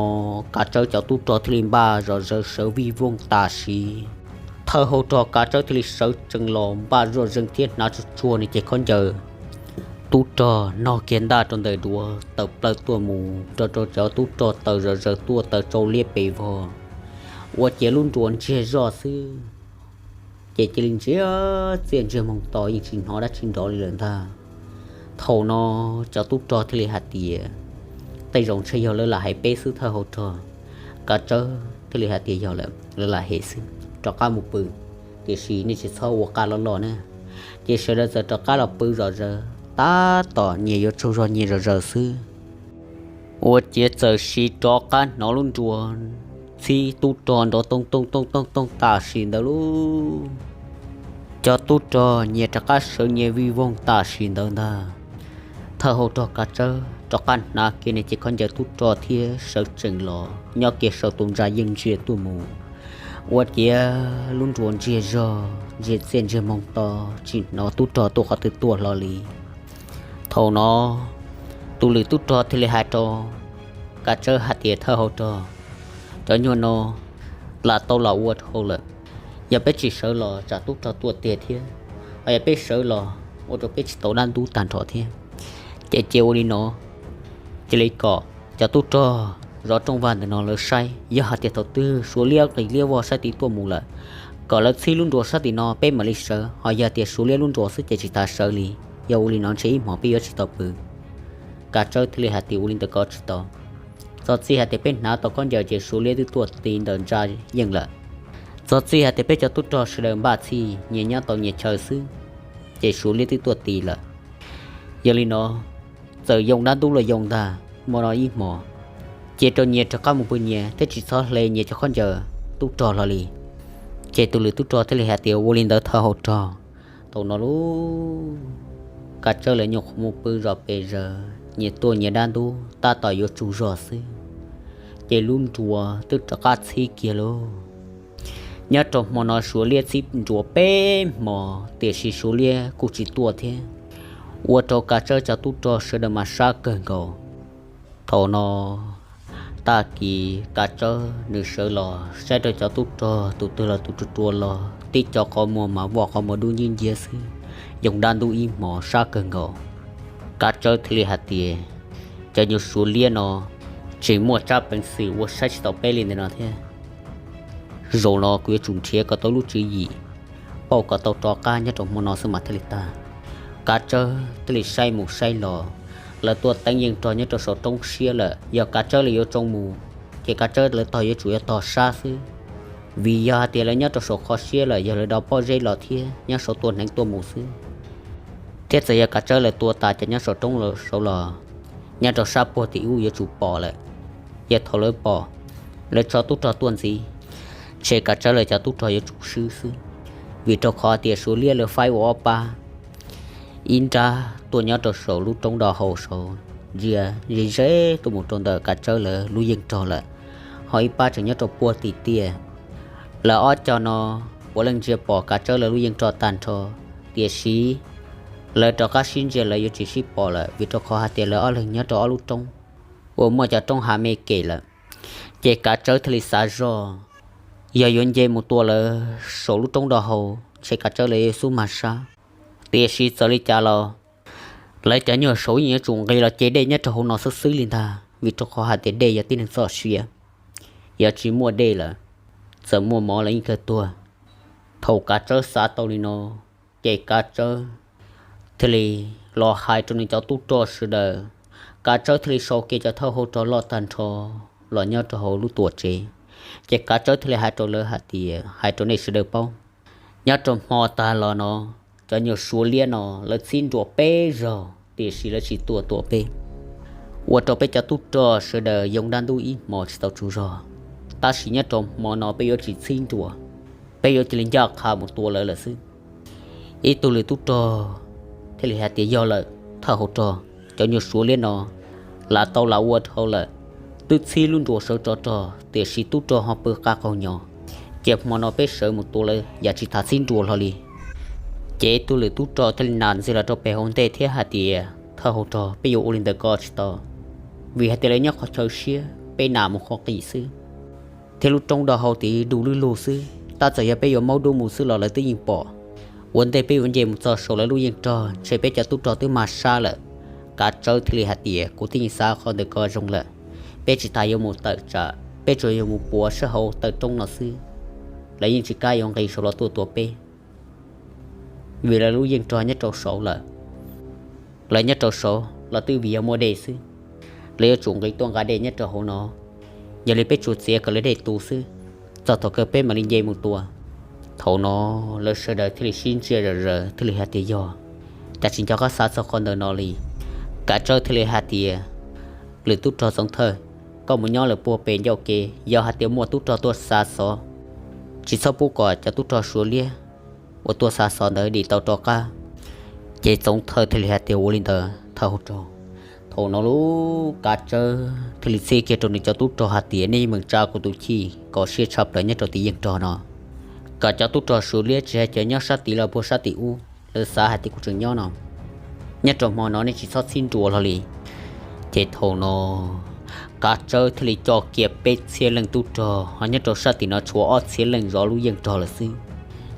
Kav Tsawb cov tub rog thiaj li npaj zom zaws sawv vij voog tam sim. Thawj hauv rog Kav Tsawb thiaj li sawv tsees los npaj zoj zeeg thiab hnav tsuag tsuag nws cev khaub ncaws tub rog, nog kiag ntaj rau ntawm duav, tawm plaws tuaj mus nrog rau cov tub rog taws zom zaws tuaj taws tsau liab pes vog, ua ciav lub nruas ntsiag zoj xwb. Ces cia li ntsiag txiaj ntsiag moog to yeej tsis hnov dab tsi nrov li lawm ntag. Thaum no cov tub rog thiaj li hais tias, tej zaum ntshe yog lawv lam hem peb xwb thawj hauv rog. Kav Tsawb thiaj li hais tias, yog lawm, lawv lam hem xwb, rov qab mus pw, tiam sis nej tsis txhob ua qaj loj loj na. Ces sawv daws txawm rov qab los pw zom zaws, tab tom nyias yuav tsaug zog nyias zom zaws xwb, ua ciav txawm sis rov qab hnov lub nruas txhib tub rog nrov toog toog toog toog toog tam sim ntawd lauj. Cov tub rog nyias rov qab sawv nyias vij voog tam sim ntawd ntag. Thawj hauv rog Kav Tsawb rov qab hnav kiag nws cev khaub ncaws tub rog thiab sawv tsees los nyob kiag saum tus ntsa yeej ntsia tuaj mus, Ua ciav lub nruas ntsiag zog, ntsiag txiaj ntsiag moo to, tsis hnov tub rog tuaj qhov twg tuaj hlo li. Thaum no tus lwm tub rog thiaj li hais rau Kav Tsawb hais tias, Thawj hauv rog, cov nyuag no lam tau lam ua dhau lawm. Yog peb tsis sawv los tsam tub rog tuaj tiag thiab, ho yog peb sawv los ua rau peb tsis tau dab ntub tag nrho thiab. Ces cia ua li no, cia li kom cov tub rog zov rooj vag ntawm no lawv saib, yog hais tias thaum twg Suav liab nqis liab vog sab tid tuaj mus lawm, kom lawv txhib lub nruas sab tim no peb mam li sawv, ho yog tias Suav liab lub nruas xwb ces tsis tas sawv li. Yog ua li no ntshe ib hmos peb yuav tsis tau pw. Kav Tsawb thiaj li hais tias, Ua li ntawd koj tsis tau. Txog txij hais tias peb hnav tau khaub ncaws ces Suav liab twb tuaj ti ntawm ntsa yeej lawm. Txog txij hais tias peb cov tub rog sawv daws npaj txhij nyias nyob tau nyias chaw xwb, ces Suav liab twb tuaj ti lawm. Yog li no, txawm yoo dab ntub los yoo ntag, hmo no ib hmos cia rau nyias rov qab mus pw nyias thiab tsis txhob hle nyias cov khaub ncaws tub rog hlo li. Ces tus lwm tub rog thiaj li hais tias, Ua li ntawd thawj hauv rog. Thaum no lub Kav Tsawb lawv nyuam qhuav mus pw zos pes zaws, nyias tuaj nyias dab ntub tab tom yuav tsaug zog xwb, ces lub nruas twb rov qab txhib kiag lauj. Nyob rau hmo no Suav liab txhib nruas peb hmos tiam sis Suav liab kuj tsis tuaj thiab, ua rau Kav Tsawb cov tub rog sawv daws mas sab kawg nkaus. Thaum no tag kis Kav Tsawb nws sawv los saib rau cov tub rog tus twg los tus ruam ruam los tib co qhov muag mas voj qhov muag dub nciab nciab xwb, yoo dab ntub ib hmos sab kawg nkaus. Kav Tsawb thiaj li hais tias, Cov nyuag Suav liab no tseem muaj tsab peev xwm ua saib tsis taus peb li ntawm no thiab. Zaum no kuv yuav tsum nrhiav kom tau lub tswv yim pauj kom tau rov qab nyob rau hmo no xwb mas thiaj li tag. Kav Tsawb thiaj li saib mus saib los, lawv tuaj teeb yeej rog nyob rau saum roob siab lawm. Yog Kav Tsawb lawv yuav tsoo mus, ces Kav Tsawb lawv tog yuav tsum yuav tog sab xwb, vim yog hais tias lawv nyob rau saum qhov siab lawm yog lawv do pob zeb los thiab nyob saud tuaj hneev tuaj mus xwb. Thiab txawm yog Kav Tsawb lawv tua tas cov nyob saum roob saud los, nyob rau sab puag tim ub yuav tsum pom lawm. Yog thaum lawv pom, lawv tso tub rog tuaj ntxiv, ntshe Kav Tsawb lawv cov tub rog yuav tsum swb xwb, vim rau qhov tias Suav liab lawv faib ua ob pab, ib nrab tuaj nyob rau saum lub roob do hau saud, ntsia ze ze tuaj mus rau ntawm Kav Tsawb lawv lub yeej rog lawm, ho ib pab tseem nyob rau puag tim tiaj. Lawv ob co no puav leej ntsia pom Kav Tsawb lawv lub yeej rog tag nrho, tiam sis lawv rov qab sib ntsia lawv yuav tsis sib pom lawm, vim rau qhov hais tias lawv ob leeg nyob rau ob lub roob uas muaj cov roob hav me kem lawm. Ces Kav Tsawb thiaj li xav zoj, yog yuav nce mus tua lawv saum lub roob do hau, ntshe Kav Tsawb lawv yuav xub mag sab. Tiam sis txawm li cas los lawv cov nyuag saud yeej yuav tsum nqis los ce dej nyob rau hauv no xwb xwb li ntag, vim rau qhov hais tias dej yog tib neeg txoj sia, yog tsis muaj dej lawm, txawm muaj mov los yeej kawg tuag. Thaum Kav Tsawb xav tau li no, ces Kav Tsawb thiaj li los hais rau nws cov tub rog sawv daws. Kav Tsawb thiaj li sau kiag cov thawj hauv rog loj tag nrho los nyob rau hauv lub tuam tsev. Ces Kav Tsawb thiaj li hais rau lawv hais tias, Hais rau nej sawv daws paub, nyob rau hmo tag los no, cov nyuag Suav liab no lawv txhib nruas peb zaug tiam sis lawv tsis tuaj tua peb, ua rau peb cov tub rog sawv daws yoo dab ntub ib hmos tsis tau tsaug zog. Tab sis nyob rau hmo no peb yuav tsis txhib nruas, peb yuav cia li ncaj qha mus tua lawv lawm xwb. Ib tug lwm tub rog thiaj li hais tias, Yog lawm thawj hauv rog, cov nyuag Suav liab no lam tau lam ua dhau lawm, twb txhib lub nruas sawv rov rog tiam sis tub rog ho pw qab qaug nyo, cia hmo no peb sawv mus tua lawv yam tsis tas txhib nruas hlo li. Ces ib tug lwm tub rog thiaj li nam ntxiv los rau pem hauv ntej thiab hais tias, Thawj hauv rog, peb yuav ua li ntawd ko tsis tau, vim hais tias lawv nyob qhov chaw siab, peb nam mus qhov qis xwb, thiab lub roob do hau tid du lug lug xwb, tab txawm yog peb yuav maub dub mus xwb los lawv twb yeej pom. Ua ntej peb yuav nce mus txog saum lawv lub yeej rog ntshe peb cov tub rog twb mag sab lawm. Kav Tsawb thiaj li hais tias, Kuv twb yeej xav qhov ntawd ko zoo lawm. Peb tsis tas yuav mus tawm tsam, peb tsuas yog mus puav sab hauv taw roob no xwb, lawv yeej tsis kam yuav nqis saud los tuaj tua peb, vim lawv lub yeej rog nyob rau saud lawm. Lawv nyob rau saud los twb vim yog muaj dej xwb, lawv yuav tsum nqis tuaj nqa dej nyob rau hauv no. Yog li peb tsuas txiav kom lawv dej tu xwb, txog thaum kawg peb mam li nce mus tua. Thaum no lawv sawv daws thiaj li sib ntsia zom zaws thiaj li hais tias, Yog, cas tsis nco qab xav txog qhov ntawd no li. Kav Tsawb thiaj li hais tias, Lwm tub rog Txoov Thawj, koj mus nyob lawm puag pem ncauj kev, yog hais tias muaj tub rog tuaj xa xov, tsis txhob pub kom cov tub rog Suav liab uas tuaj xa xov ntawd dim tau rov qab. Ces Txoov Thawj thiaj li hais tias, Ua li ntawd thawj hauv rog. Thaum no lub Kav Tsawb thiaj li txib kiag rau nws cov tub rog hais tias, nej yeej meem tsa kuv tus chij kom siab tshaj plaws nyob rau tim yeej rog no, kom cov tub rog Suav liab tsis hais cov nyob sab tid los puag sab tim ub, lawv xav hais tias kuv tseem nyob no, nyob rau hmo no nej tsis txhob txib nrua hlo li. Ces thaum no Kav Tsawb thiaj li coj kiag peb txhiab leej tub rog, ho nyob rau sab tim no tshuav ob txhiab leej zov lub yeej rog lawm xwb.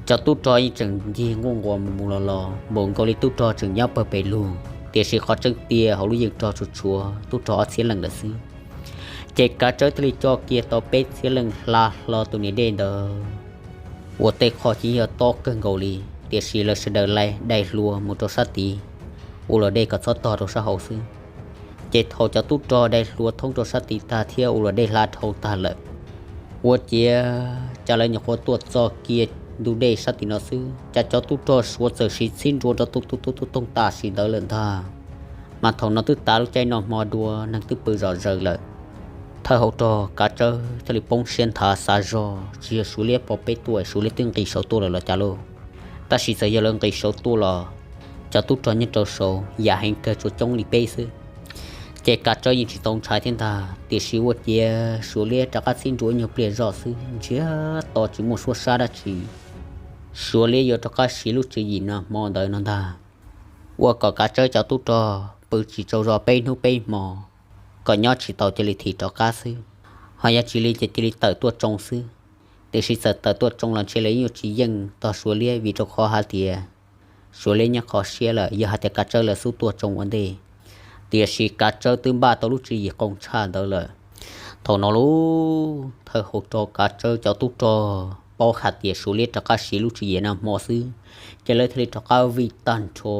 Cov tub rog yeej tseem ncig nquj nquas mus mus los los, npaum nkaus li tub rog tseem nyob pawg pes lug, tiam sis qhov tseeb tiag hauv lub yeej rog tsuas tshuav tub rog ob txhiab leej lawm xwb. Ces Kav Tsawb thiaj li coj kiag tau peb txhiab leej hla hlo tus niam dej ntawd, uas tej qho ces yog tob kawg nkaus li, tiam sis lawv sawv daws dai hlua mus rau sab tid, ua luam dej kom txhob tog rau sab hauv xwb. Ces thaum cov tub rog dai hlua thoob rau sab tid tag thiab ua luam dej hla dhau tag lawm, ua ciav cas lawv nyuam qhuav tuaj txog kiag ntug dej sab tim no xwb, cas cov tub rog Suav txawm siv txhib nrua rau tooj tooj tooj tooj tam sim ntawd lawm ntag. Mas thaum no twb tav lub caij noj hmo dua, neeg twb pw zom zaws lawm. Thawj hauv rog Kav Tsawb thiaj li poob siab nthav xav zog, tsis yog Suav liab pom peb tuaj, Suav liab twb nqis saud tuaj lawm los cas lauj? Tab sis txawm yog lawv nqis saud tuaj los cov tub rog nyob rau saud yam heev kawg tsuas coob li peb xwb. Ces Kav Tsawb yeej tsis tau ntshai thiab ntag, tiam sis ua ciav Suav liab rov qab txhib nrua ib nyuag pliag zoj xwb, ntsiag to tsis muaj suab sab dab tsi. Suav liab yuav rov qab siv lub tswv yim nag hmo ntawd no ntag, ua kom Kav Tsawb cov tub rog pw tsis tsaug zog peb hnub peb hmo, kom nyob tsis tau cia li thim rov qab xwb. Ho yog tsis li ces cia li tawm tuaj tsoo xwb. Tiam sis txawm tawm tuaj tsoo los ntshe lawv yuav tsis yeej tog Suav liab, vim rau qhov hais tias Suav liab nyob qhov siab lawm, yog hais tias Kav Tsawb lawv xub tuaj tsoo ua ntej. Tiam sis Kav Tsawb twb npaj tau lub tswv yim qoo tshaj ntawd lawm. Thaum no lub thawj hauv rog Kav Tsawb cov tub rog paub hais tias Suav liab rov qab siv lub tswv yim nag hmo xwb, ces lawv thiaj li rov qab vij tag nrho.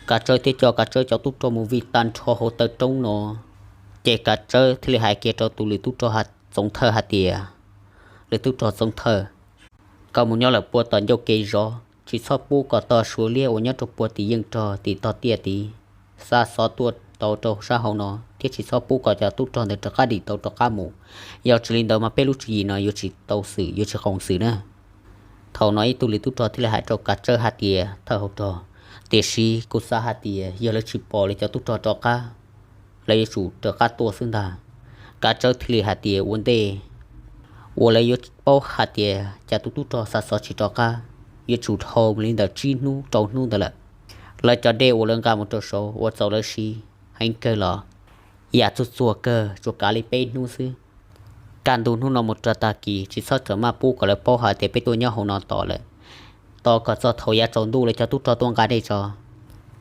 Kav Tsawb thiaj coj Kav Tsawb cov tub rog mus vij tag nrho hauv taw roob no. Ces Kav Tsawb thiaj li hais kiag rau tus lwm tub rog Txoov Thawj hais tias, lwm tub rog Txoov Thawj, koj mus nyob lawm puag tom ncauj kev zov, tsis txhob pub kom tog Suav liab uas nyob rau puag tim yeej rog tim tog tiaj tid xa xov tuaj tau rau sab hauv no, thiab tsis txhob pub kom cov tub rog ntawd rov qab dim tau rov qab mus. Yog tsis li ntawd mas peb lub tswv yim no yuav tsis tau xwm, yuav tsis qoos xwm na. Thaum no ib tug lwm tub rog thiaj li hais rau Kav Tsawb hais tias, thawj hauv rog, tiam sis kuv xav hais tias yog lawv tsis pom li cov tub rog rov qab, lawv yuav tsum rov qab tuaj xwb ntag. Kav Tsawb thiaj li hais tias ua ntej uas lawv yuav paub hais tias cas tus tub rog xa xov tsis rov qab, yuav tsum dhau li ntawm tsib hnub rau hnub ntawd lawm. Lawv cov dej uas lawv nqa mus rau saud ua txaus lawv siv heev kawg los yam txuag txuag kawg tsuas kav li peb hnub xwb. Kaj ntug hnub no mus rau tag kis tsis txhob txawm maj pub kom lawv paub hais tias peb tuaj nyob hauv no tos lawm. Tos kom txog thaum yav tsaus ntuj lawv cov tub rog tuaj nqa dej tso,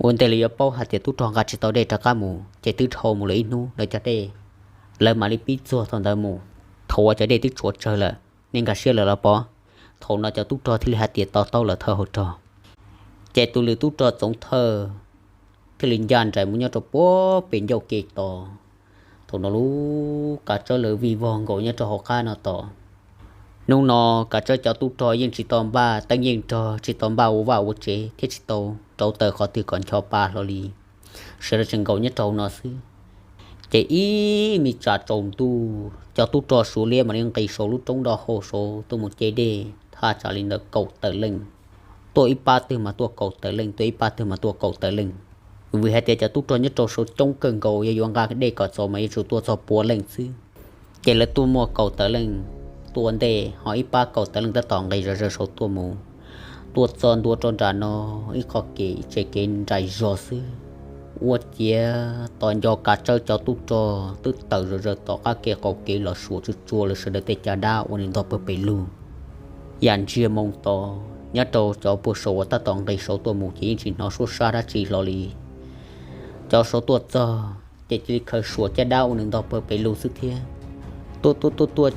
ua ntej lawv yuav paub hais tias tub rog nqa tsis tau dej rov qab mus ces twb dhau mus lawm ib hnub lawv cov dej, lawv mam li pib txuag thaum ntawd mus. Thaum uas cov dej twb tshuav tsawg lawm, nej nkag siab lawm los pov. Thaum no cov tub rog thiaj li hais tias to taub lawm thawj hauv rog. Ces tus lwm tub rog Txoov Thawj thiaj li ncaj nraim mus nyob rau puag pem ncauj kev tos. Thaum no lub Kav Tsawb lawv vij vog nkaus nyob rau hauv qab no tos. Hnub no Kav Tsawb cov tub rog yeej tsis tau npaj teeb yeej rog, tsis tau npaj ua vaj ua tsev thiab tsis tau rauv taws qhov twg kom ncho pa hlo li. Sawv daws tseem nkaum nyob rau hauv no xwb. Ces ib me tsam tsaus ntuj cov tub rog Suav liab mam li nqis saum lub roob do hau saud tuaj mus ce dej thaj tsam li ntawm kaum tawm leej. Tuaj ib pab twg mas tuaj kaum tawm leej, tuaj ib pab twg mas tuaj kaum tawm leej. Vim hais tias cov tub rog nyob rau saud coob kawg nkaus, yog yuav nqa dej kom txaus mas yuav tsum tuaj txog pua leej xwb. Ces lawv tuaj muaj kaum tawm leej tuaj ua ntej, ho ib pab kaum tawm leej tab tom nqis zom zaws saud tuaj mus. Tuaj txog ntua rau nram no ib qho kev tsev kev nraim zog xwb, ua ciav tos nco Kav Tsawb cov tub rog twb tawm zom zaws tom qab kev qaum kev los suam tsuj tsuag lawv sawv daws tej caj dab ua nws ntog pawg pes lug. Yam ntsiag moo to, nyob rau cov puag saum uas tab tom nqis saud tuaj mus ces yeej tsis hnov suab sab dab tsi hlo li. Cov saud tuaj txog ces cia li khaws suam caj dab ua nws ntog pawg pes lug xwb thiab. Tuaj tuaj tuaj tuaj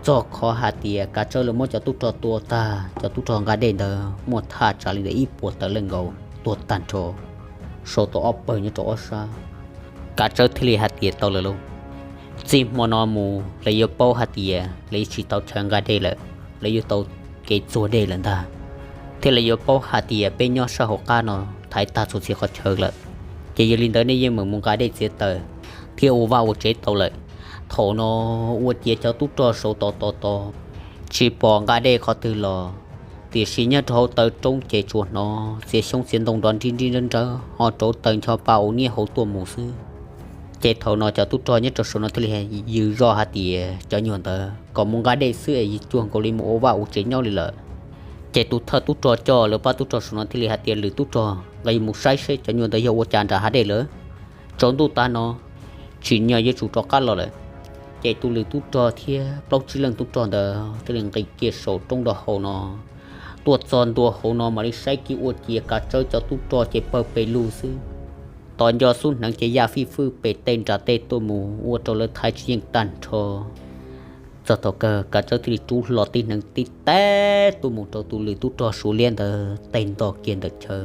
txog qhov hais tias Kav Tsawb lawv muab cov tub rog tua tag, cov tub rog nqa dej ntawd muaj thaj tsam li ntawm ib puas tawm leej nkaus tuag tag nrho, sau tau ob pawg nyob rau ob sab. Kav Tsawb thiaj li hais tias tau lawm lauj, txij hmo no mus lawv yuav paub hais tias lawv yuav tsis tau chaw nqa dej lawm, lawv yuav tau kev txuag dej lawm ntag, thiab lawv yuav paub hais tias peb nyob sab hauv qab no thaiv tag txhua txhia qhov chaw lawm. Ces yog li ntawd nej yeej meem mus nqa dej txiav taws thiab ua vaj ua tsev tau lawm. Thaum no ua ciav cov tub rog saud tos tos tos tsis pom nqa dej qhov twg los, Tiam sis nyob rau hauv taw roob ces tsuas hnov txiav xyoob txiav ntoo nrov nrib nrib nrawb nrawb ho rauv taws ncho pa ua niab hauv tuaj mus xwb. Ces thaum no cov tub rog nyob rau saum no thiaj li yws zog hais tias cov nyuag ntawd kom mus nqa dej xwb es cuag nkaus li mus ua vaj ua tsev nyob li lawm. Ces tus thawj tub rog coj lawv pab tub rog saum no thiaj li hais tias lwm tub rog nqa mus saib seb cov nyuag ntawd yog ua cas nram hav dej lawm. Tsaus ntuj tas no tsim nyog yuav tsum rov qab los lawm. Ces tus lwm tub rog thiab plaub tsib leej tub rog ntawd thiaj li nqis kiag saum roob nrog hauv no tuaj txog ntua hauv no mam li saib kiag ua ciav Kav Tsawb cov tub rog ces pawg pes lug xwb. Tos nco xub hneev ces yaj fij fwj pem tej nram tej tuaj mus ua rau lawv thaiv tsis yeej tag nrho. Txog thaum kawg Kav Tsawb thiaj li rub hlo tib hneev tib teb tuaj mus rau tus lwm tub rog Suav liab ntawd tej nto kiag ntawm chaw.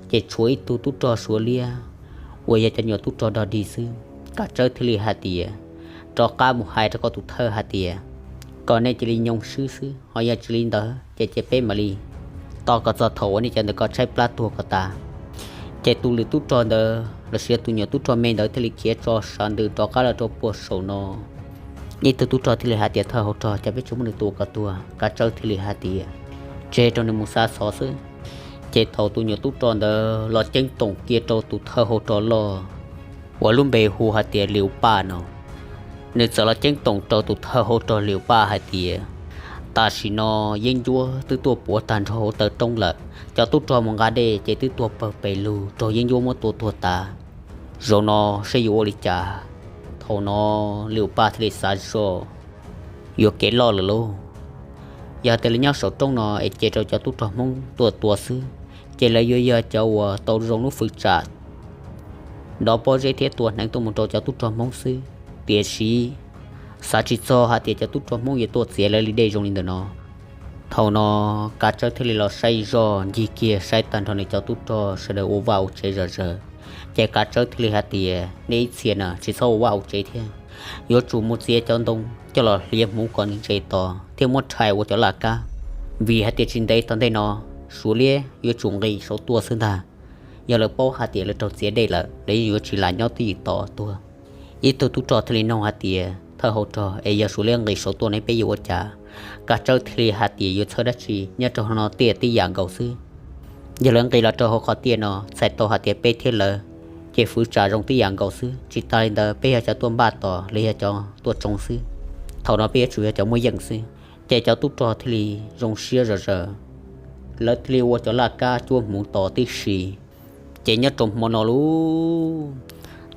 Ces tshuav ib tug tub rog Suav liab uas yog cov nyuam tub rog dog dig xwb. Kav Tsawb thiaj li hais tias, rov qab mus hais rau koj tus thawj hais tias kom nej cia li nyoo swb xwb, ho yog tsis li ntawd ces cia peb mam li tos kom txog thaum uas nej cov ntawd koj tshaib plab tuag kom tas. Ces tus lwm tub rog ntawd los sis tus nyuam tub rog me ntawd thiaj li khiav tso sav ntws rov qab los rau puag saum no. Ib tug tub rog thiaj li hais tias thawj hauv rog, cas peb tsis muab nws tua kom tuag? Kav Tsawb thiaj li hais tias tseg rau nws mus xa xov xwb. Ces thaum tus nyuam tub rog ntawd los ceeb toom kiag rau tus thawj hauv rog loj uas lub npe hu hais tias Liu Paj no, nws txawm los ceeb toom rau tus thawj hauv rog Liu Paj hais tias tam sim no yeeb ncuab twb tuaj puav tag nrho hauv taw roob lawm, cov tub rog mus nqa dej ces twb tuag pawg pes lug raug yeeb ncuab muab tua tuag tas. Zaum no seb yuav ua li cas? Thaum no Liu Paj thiaj li xav zoj, yuav kev loj lawm lauj. Yog tias lawv nyob saum roob no es cia rau cov tub rog Hmoob tuaj tua xwb, ces lawv yuav yog cov uas tau zoo lub fwv tsam nrov pob zeb thiab tua hneev tuaj mus rau cov tub rog Hmoob xwb. Tiam sis xav tsis txog hais tias cov tub rog Hmoob yuav tuaj txiav lawv li dej zoo li ntawm no. Thaum no Kav Tsawb thiaj li los saib zoj ncig kiag saib tag nrho nws cov tub rog sawv daws ua vaj ua tsev zom zaws. Ces Kav Tsawb thiaj li hais tias nej ib txhia na tsis txhob ua vaj ua tsev thiab, yuav tsum mus txiav cov ntoo coj los hliav hmuv kom ntse tos thiab muab rhais ua cov laj kab, vim hais tias tsis ntev tom ntej no Suav liab yuav tsum nqis saud tuaj xwb ntag. Yog lawv paub hais tias lawv raug txiav dej lawm lawv yuav tsis lam nyob twj ywm tos tuag. Ib tug tub rog thiaj li nug hais tias thawj hauv rog, es yog Suav liab nqis saud tuaj ne peb yuav ua cas? Kav Tsawb thiaj li hais tias yuav txhawj dab tsi, nyob rau hauv no tiaj tib yam nkaus xwb. Yog lawv nqis los rau hauv qhov tiaj no txhais tau hais tias peb thiab lawv ces fwv tsam zoo tib yam nkaus xwb. Tsis tas li ntawd peb yog cov tuaj npaj tos, lawv yog cov tuaj tsoo xwb. Thaum no peb yuav tsum yog cov muaj yeej xwb. Ces cov tub rog thiaj li zoo siab zom zaws, lawv thiaj li ua cov laj kab cuab hmuv tos tib si. Ces nyob rau hmo no lub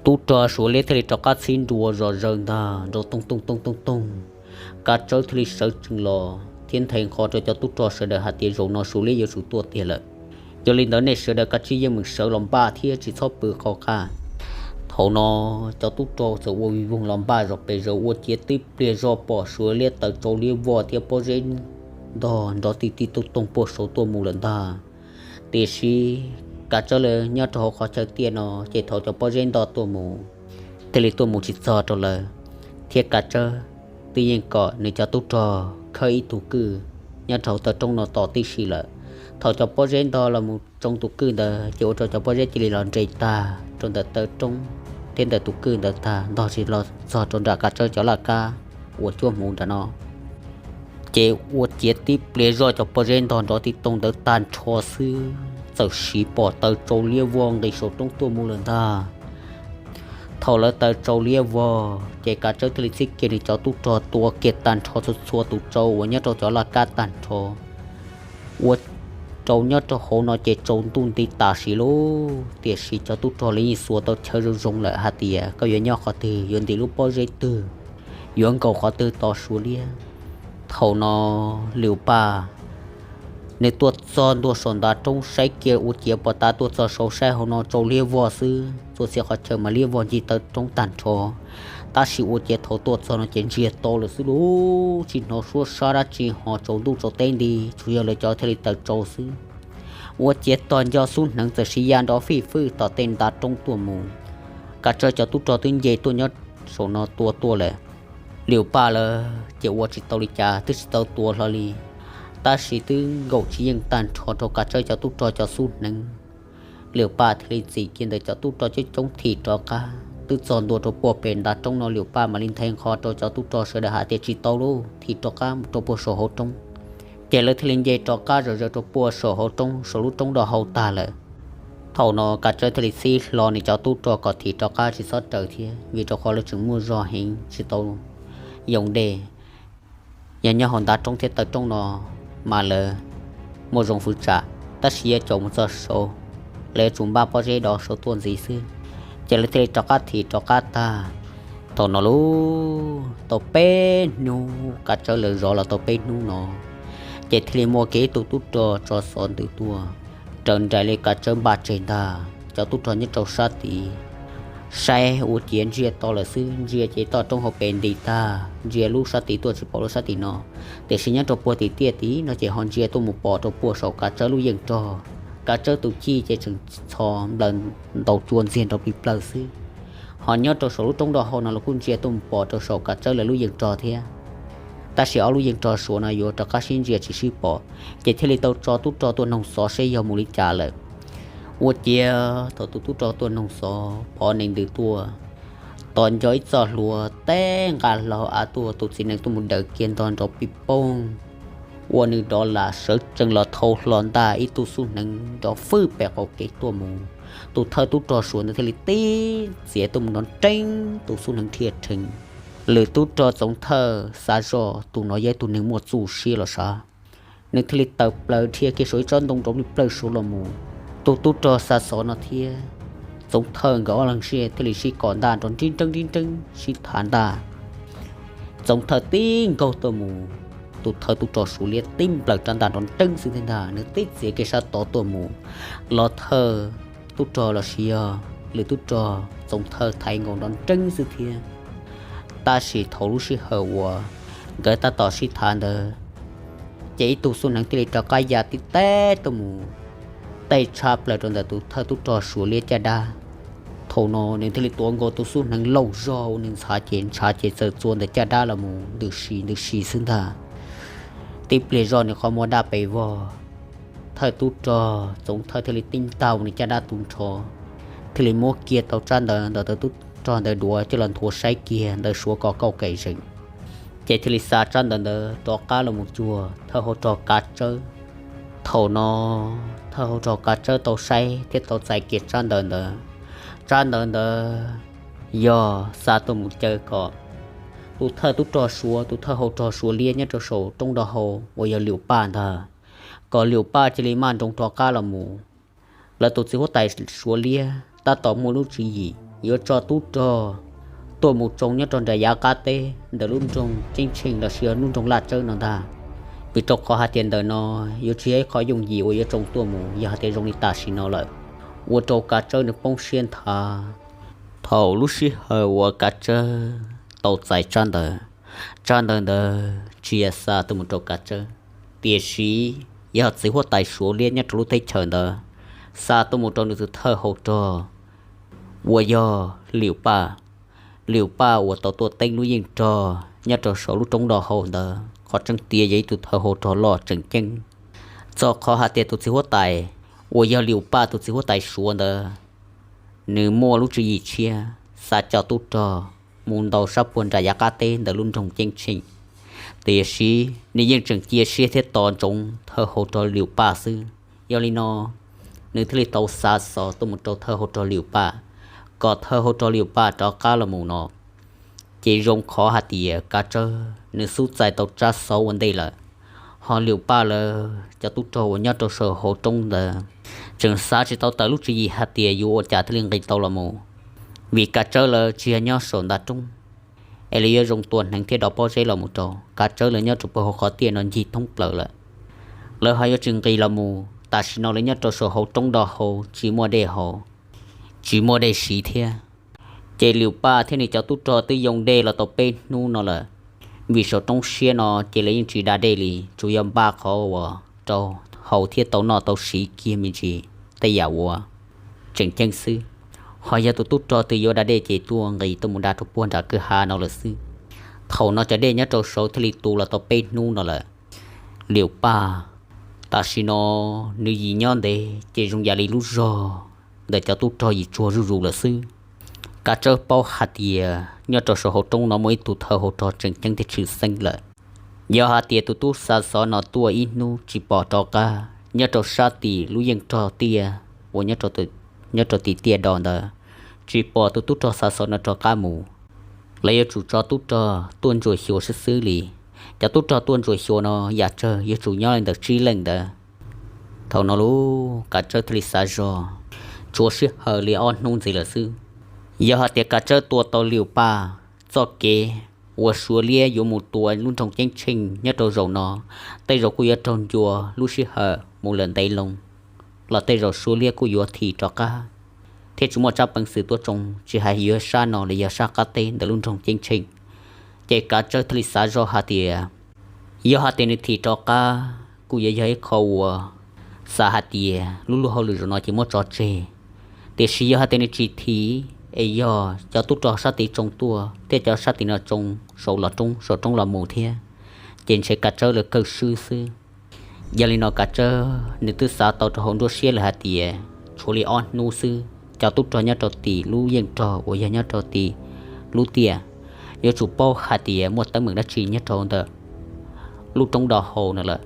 tub rog Suav liab thiaj li rov qab txhib nrua zom zaws ntag, nrov toog toog toog toog toog. Kav Tsawb thiaj li sawv tsees los thiab nthe nqho rau cov tub rog sawv daws hais tias zaum no Suav liab yuav tsum tuaj tiag lawm. Yog li ntawd nej sawv daws kav tsij yeej meem sawv los npaj thiab tsis txhob pw qhov qab. Thaum no cov tub rog txawm ua vij voog los npaj zom pes zaws ua ciav tib pliag zoj pom Suav liab taws tsau liab voj thiab pob zeb ntog nrov ti ti toog toog puag saud tuaj mus lawm ntag. Tiam sis Kav Tsawb lawv nyob rau hauv qhov chaw tiaj no ces thaum cov pob zeb ntog tuaj mus thiaj li tuaj mus tsis txog rau lawv, thiab Kav Tsawb twb yeej kom nws cov tub rog khawb ib tug kwj nyob rau hauv taw roob no tos tib si lawm. Thaum cov pob zeb ntog los mus tsoo tus kwj ntawd ces ua rau cov pob zeb cia li los nres tag rau ntawm taw roob thiab ntawm tus kwj ntawd tag, ntog tsis los txog rau nram Kav Tsawb cov laj kab uas cuab hmuv nram no. Ces ua ciav tib pliag zoj cov pob zeb ntog nrov ti toog ntawd tag nrho xwb, txawm siv pom taws tsau liab vog nqis saum roob tuaj mus lawm ntag. Thaum lawv taws tsau liab vog ces Kav Tsawb thiaj li txib kiag nws cov tub rog tua kiag tag nrho txhua txhua tus tsau uas nyob rau cov laj kab tag nrho, ua rau nyob rau hauv no ces tsaus ntuj nti tam sim lauj. Tiam sis cov tub rog li yeej xuas tau chaw zoo zoo lawm hais tias koj yuav nyob qhov twg, yuav ntim lub pob zeb twg, yuav nkaum qhov twg tos Suav liab. Thaum no Liu Paj nws tuaj txog ntua saum ntav roob saib kiag ua ciav pom tas tuaj txog saud saib hauv no tsau liab vog xwb, txhua txhia qhov chaw mas liab vog ncig taw roob tag nrho. Tab sis ua ciav thaum tuaj txog no ces ntsiag to lawm xwb lauj, tsis hnov suab sab dab tsi ho tsaus ntuj tsaus teb nti, tsuas yog lawv cov thiaj li taws tsau xwb. Ua ciav tos nco xub hneev txawm siv ya nrov fij fwj tom tej ntav roob tuaj mus. Kav Tsawb cov tub rog twb nce tuaj nyob saum no tua tuaj lawm. Liu Paj lawv ces ua tsis tau li cas, twb tsis tau tua hlo li, tab sis twb nkaum tsis yeej tag nrho rau Kav Tsawb cov tub rog cov xub hneev. Liu Paj thiaj li txim kiag ntawm cov tub rog coob coob thim rov qab. Twb txog ntua rau puag pem ntav roob no Liu Paj mam li nthe nqho rau cov tub rog sawv daws hais tias tsis tau lauj, thim rov qab mus rau puag saum hauv roob. Ces lawv thiaj li nce rov qab zom zaws rau puag saum hauv roob, saum lub roob do hau tag lawm. Thaum no Kav Tsawb thiaj li txib hlo nws cov tub rog kom thim rov qab tsis txhob raws thiab, vim rau qhov lawv tseem muaj zog heev tsis tau yoo dej. Yog nyob hauv ntav roob thiab taw roob no mas lawv muaj zoo fwv tsam, tab sis yuav caum mus txog saud, lawv yuav tsum npaj pob zeb dov saud tuaj ntxiv xwb. Ces lawv thiaj li rov qab thim rov qab tag. Thaum no lub tau peb hnub, Kav Tsawb lawv zov los tau peb hnub no, ces thiaj li muaj kiag ib tug tub rog tso xov ntws tuaj raws nraim li Kav Tsawb npaj tseg ntag. Cov tub rog nyob rau sab tid saib ua ciav ntsia to lawm xwb, ntsia ces toj roob hauv pes nti tag, ntsia lub sab tid tuaj tsis pom lub sab tim no. Tiam sis nyob rau puag tim tiaj tid no ces ho ntsia tuaj mus pom rau puag saum Kav Tsawb lub yeej rog. Kav Tsawb tus cij ces tseem txhos nplaws ntaus cua ntxiag nrov plig plawg xwb. Ho nyob rau saum lub roob do hau no los kuj ntsia tuaj mus pom rau saum Kav Tsawb lawv lub yeej rog thiab. Tab sis ob lub yeej rog Suav no yuav rov qab sib ntsia tsis sib pom, ces thiaj li tau tso tub rog tuaj noog xov seb yog mus li cas lawm. Ua ciav thaum tus tub rog tuaj noog xov phov nees ntws tuaj, tos nco ib txoj hlua teb nqa hlo av tuaj, tus txiv nees tuaj mus daws kiag ntog nrov pij poog, ua nws dov lam sawv tsees los thau hlo ntag ib tug xub hneev nrov fwj pem qaum kev tuaj mus. Tus thawj tub rog Suav ntawd thiaj li tib txiav tuaj mus nrov nreeb tus xub hneev rhia rhees. Lwm tub rog Txoov Thawj xav zoj tus no yog ib tug neeg muaj txuj siab los sav, nws thiaj li tawm plaws dhia kiag saum ib tsob ntoo nrov plig plawg saud los mus. Tus tub rog xa xov no thiab Txoov Thawj nkawd ob leeg sib thiaj li sib kom ntaj nrov nrib nreeb nrib nreeb sib tham ntaj. Txoov Thawj tib nkaug tuaj mus, tus thawj tub rog Suav liab tib nplawm rab ntaj nrov nreeb xwb thiab ntag, nws tib txiav kiag sab tod tuaj mus, los thawj tub rog los sis yog lwm tub rog Txoov Thawj thaiv nkaus nrov nreeb xwb thiab. Tab sis thaum lub sij hawm uas nkawd tab tom sib tham ntawd, ces ib tug xub hneev thiaj li rov qab ya tib teb tuaj mus, tej tshab plaws rau ntawm tus thawj tub rog Suav liab caj dab. Thaum no nws thiaj li tuav nkaus tus xub hneev lauj zog ua nws ntshav ces ntshav ces txawm txua ntawm caj dab los mus ntws si ntws si xwb ntag. Tib pliag zoj nws qhov muag daj pes vog, thawj tub rog Txoov Thawj thiaj li tib ntaug nws caj dab tu nrho, thiaj li muab kiag tau tsab ntawv ntawm thawj tub rog ntawd duav coj los nthuav saib kiag ntawd Suav ko kauj kev zeem. Ces thiaj li xa tsab ntawv ntawd rov qab los mus cuag thawj hauv rog Kav Tsawb. Thaum no thawj hauv rog Kav Tsawb tau saib thiab tau txais kiag tsab ntawv ntawd. Tsab ntawv ntawd yog xa tuaj mus caw kom tus thawj tub rog Suav, tus thawj hauv rog Suav liab nyob rau saum roob do hau uas yog Lium Paj ntag, kom Lium Paj cia li maj nroos rov qab los mus. Lawv tus txiv huab tais Suav liab tab tom muaj lub tswv yim yuav tso tub rog tuaj mus tsoo nyob rau nram yav qab teb ntawm lub nroog Ceeb Tsheej los sis yog lub nroog Laj Tsawb no ntag, vim rau qhov hais tias ntawm no yuav tsis yog ib qho yooj yim uas yuav tsoo tuaj mus yog hais tias zoo li tam sim no lawm. Ua rau Kav Tsawb nws poob siab nthav. Thaum lub sij hawm uas Kav Tsawb tau txais tsab ntawv, tsab ntawv ntawd tsis yog xa tuaj mus rau Kav Tsawb, tiam sis yog txiv huab tais Suav liab nyob rau lub teb chaws ntawd xa tuaj mus rau nws tus thawj hauv rog uas yog Lium Paj. Lium Paj uas tau tuaj teeb lub yeej rog nyob rau saum lub roob do hau ntawd, qhov tseeb tiag yog ib tug thawj hauv rog loj tseem ceeb. Txog qhov hais tias tus txiv huab tais uas yog Lium Paj tus txiv huab tais Suav ntawd, nws muaj lub tswv yim tshiab xa coj tub rog mus ntaus sab puag nram yav qab teb ntawm lub nroog Ceeb Tsheej, tiam sis nws yeej tseem cia siab thiab tos ntsoov thawj hauv rog Lium Paj xwb. Yog li no, nws thiaj li tau xa xov tuaj mus rau thawj hauv rog Lium Paj, kom thawj hauv rog Lium Paj rov qab los mus no. Ces zoo qhov hais tias Kav Tsawb nws xub txais tau tsab xov ua ntej lawm, ho Lium Paj lawv cov tub rog uas nyob rau saum hauv roob ntawd tseem xav tsis tau tawm lub tswv yim hais tias yuav ua cas thiaj li nqis tau los mus, vim Kav Tsawb lawv tsis yog nyob saum ntav roob, es lawv yuav zoo tua hneev thiab dov pob zeb los mus rau. Kav Tsawb lawv nyob rau puag hauv qhov tiaj no ncig thoob plaws lawm, lawv ho yuav tsis nqis los mus. Tam sim no lawv nyob rau saum hauv roob do hau tsis muaj dej haus, tsis muaj dej siv thiab. Ces Lium Paj thiab nws cov tub rog twb yoo dej los tau peb hnub no lawm, vim saum roob siab no ces lawv yeej tsis da dej li, tsuas yog npaj qhov uas rau haus thiab tau noj tau siv kiag me ntsis tej yam uas tseem ceeb xwb. Ho yog tus tub rog twg yuav da dej ces tuaj nqis tuaj mus da rau puag nram kwj ha no lawm xwb. Thaum no cov dej nyob rau saud thiaj li tu los tau peb hnub no lawm. Lium Paj tam sim no nws yim nyob ntev ces zoo yam li lub zog ntawm cov tub rog yim tsuag zuj zus lawm xwb. Kav Tsawb paub hais tias nyob rau saum hauv roob no muaj ib tug thawj hauv rog tseem ceeb thiab tshwm xeeb lawm. Yog hais tias tus tub xa xov no tuaj ib hnub tsis pom rov qab nyob rau sab tim lub yeej rog tiaj uas nyob rau tim tiaj do ntawd, tsis pom tus tub rog xa xov no rov qab mus, lawv yuav tsum tso tub rog tuaj ntsuas xyuas xwb xwb li. Cov tub rog tuaj ntsuas xyuas no yam tsawg yuav tsum nyob li ntawm tsib leej ntawd. Thaum no lub Kav Tsawb thiaj li xav zog, tshuav sij hawm li ob hnub ntxiv lawm xwb. Yog hais tias Kav Tsawb tua tau Liu Paj txoj kev uas Suav liab yuav mus tua lub nroog Ceeb Tsheej nyob rau zaum no, tej zaum kuj yuav raug ncua lub sij hawm mus lawm ntev loo, los tej zaum Suav liab kuj yuav thim rov qab, thiab tsis muaj tsab peev xwm tuaj tsoo tsis hais yuav sab no los yog sab qab teb ntawm lub nroog Ceeb Tsheej. Ces Kav Tsawb thiaj li xav zog hais tias, yog hais tias nws thim rov qab kuj yuav yog ib qho uas xav hais tias lub luag hauj lwm zaum no ces muab tso tseg. Tiam sis yog hais tias nws tsis thim, es yog cov tub rog sab tid tsoo tuaj thiab cov sab tim no tsoo, saum los roob saum roob los mus thiab, ces ntshe Kav Tsawb lawv kawg swb xwb. Yog li no Kav Tsawb nws twb xav tau rau hauv nruab siab lawm hais tias tshuav li ob hnub xwb, cov tub rog nyob rau tim lub yeej rog uas yog nyob rau tim lub tiaj yuav tsum paub hais tias muaj teeb meem dab tsi nyob rau ntawm lub roob do hau no lawm.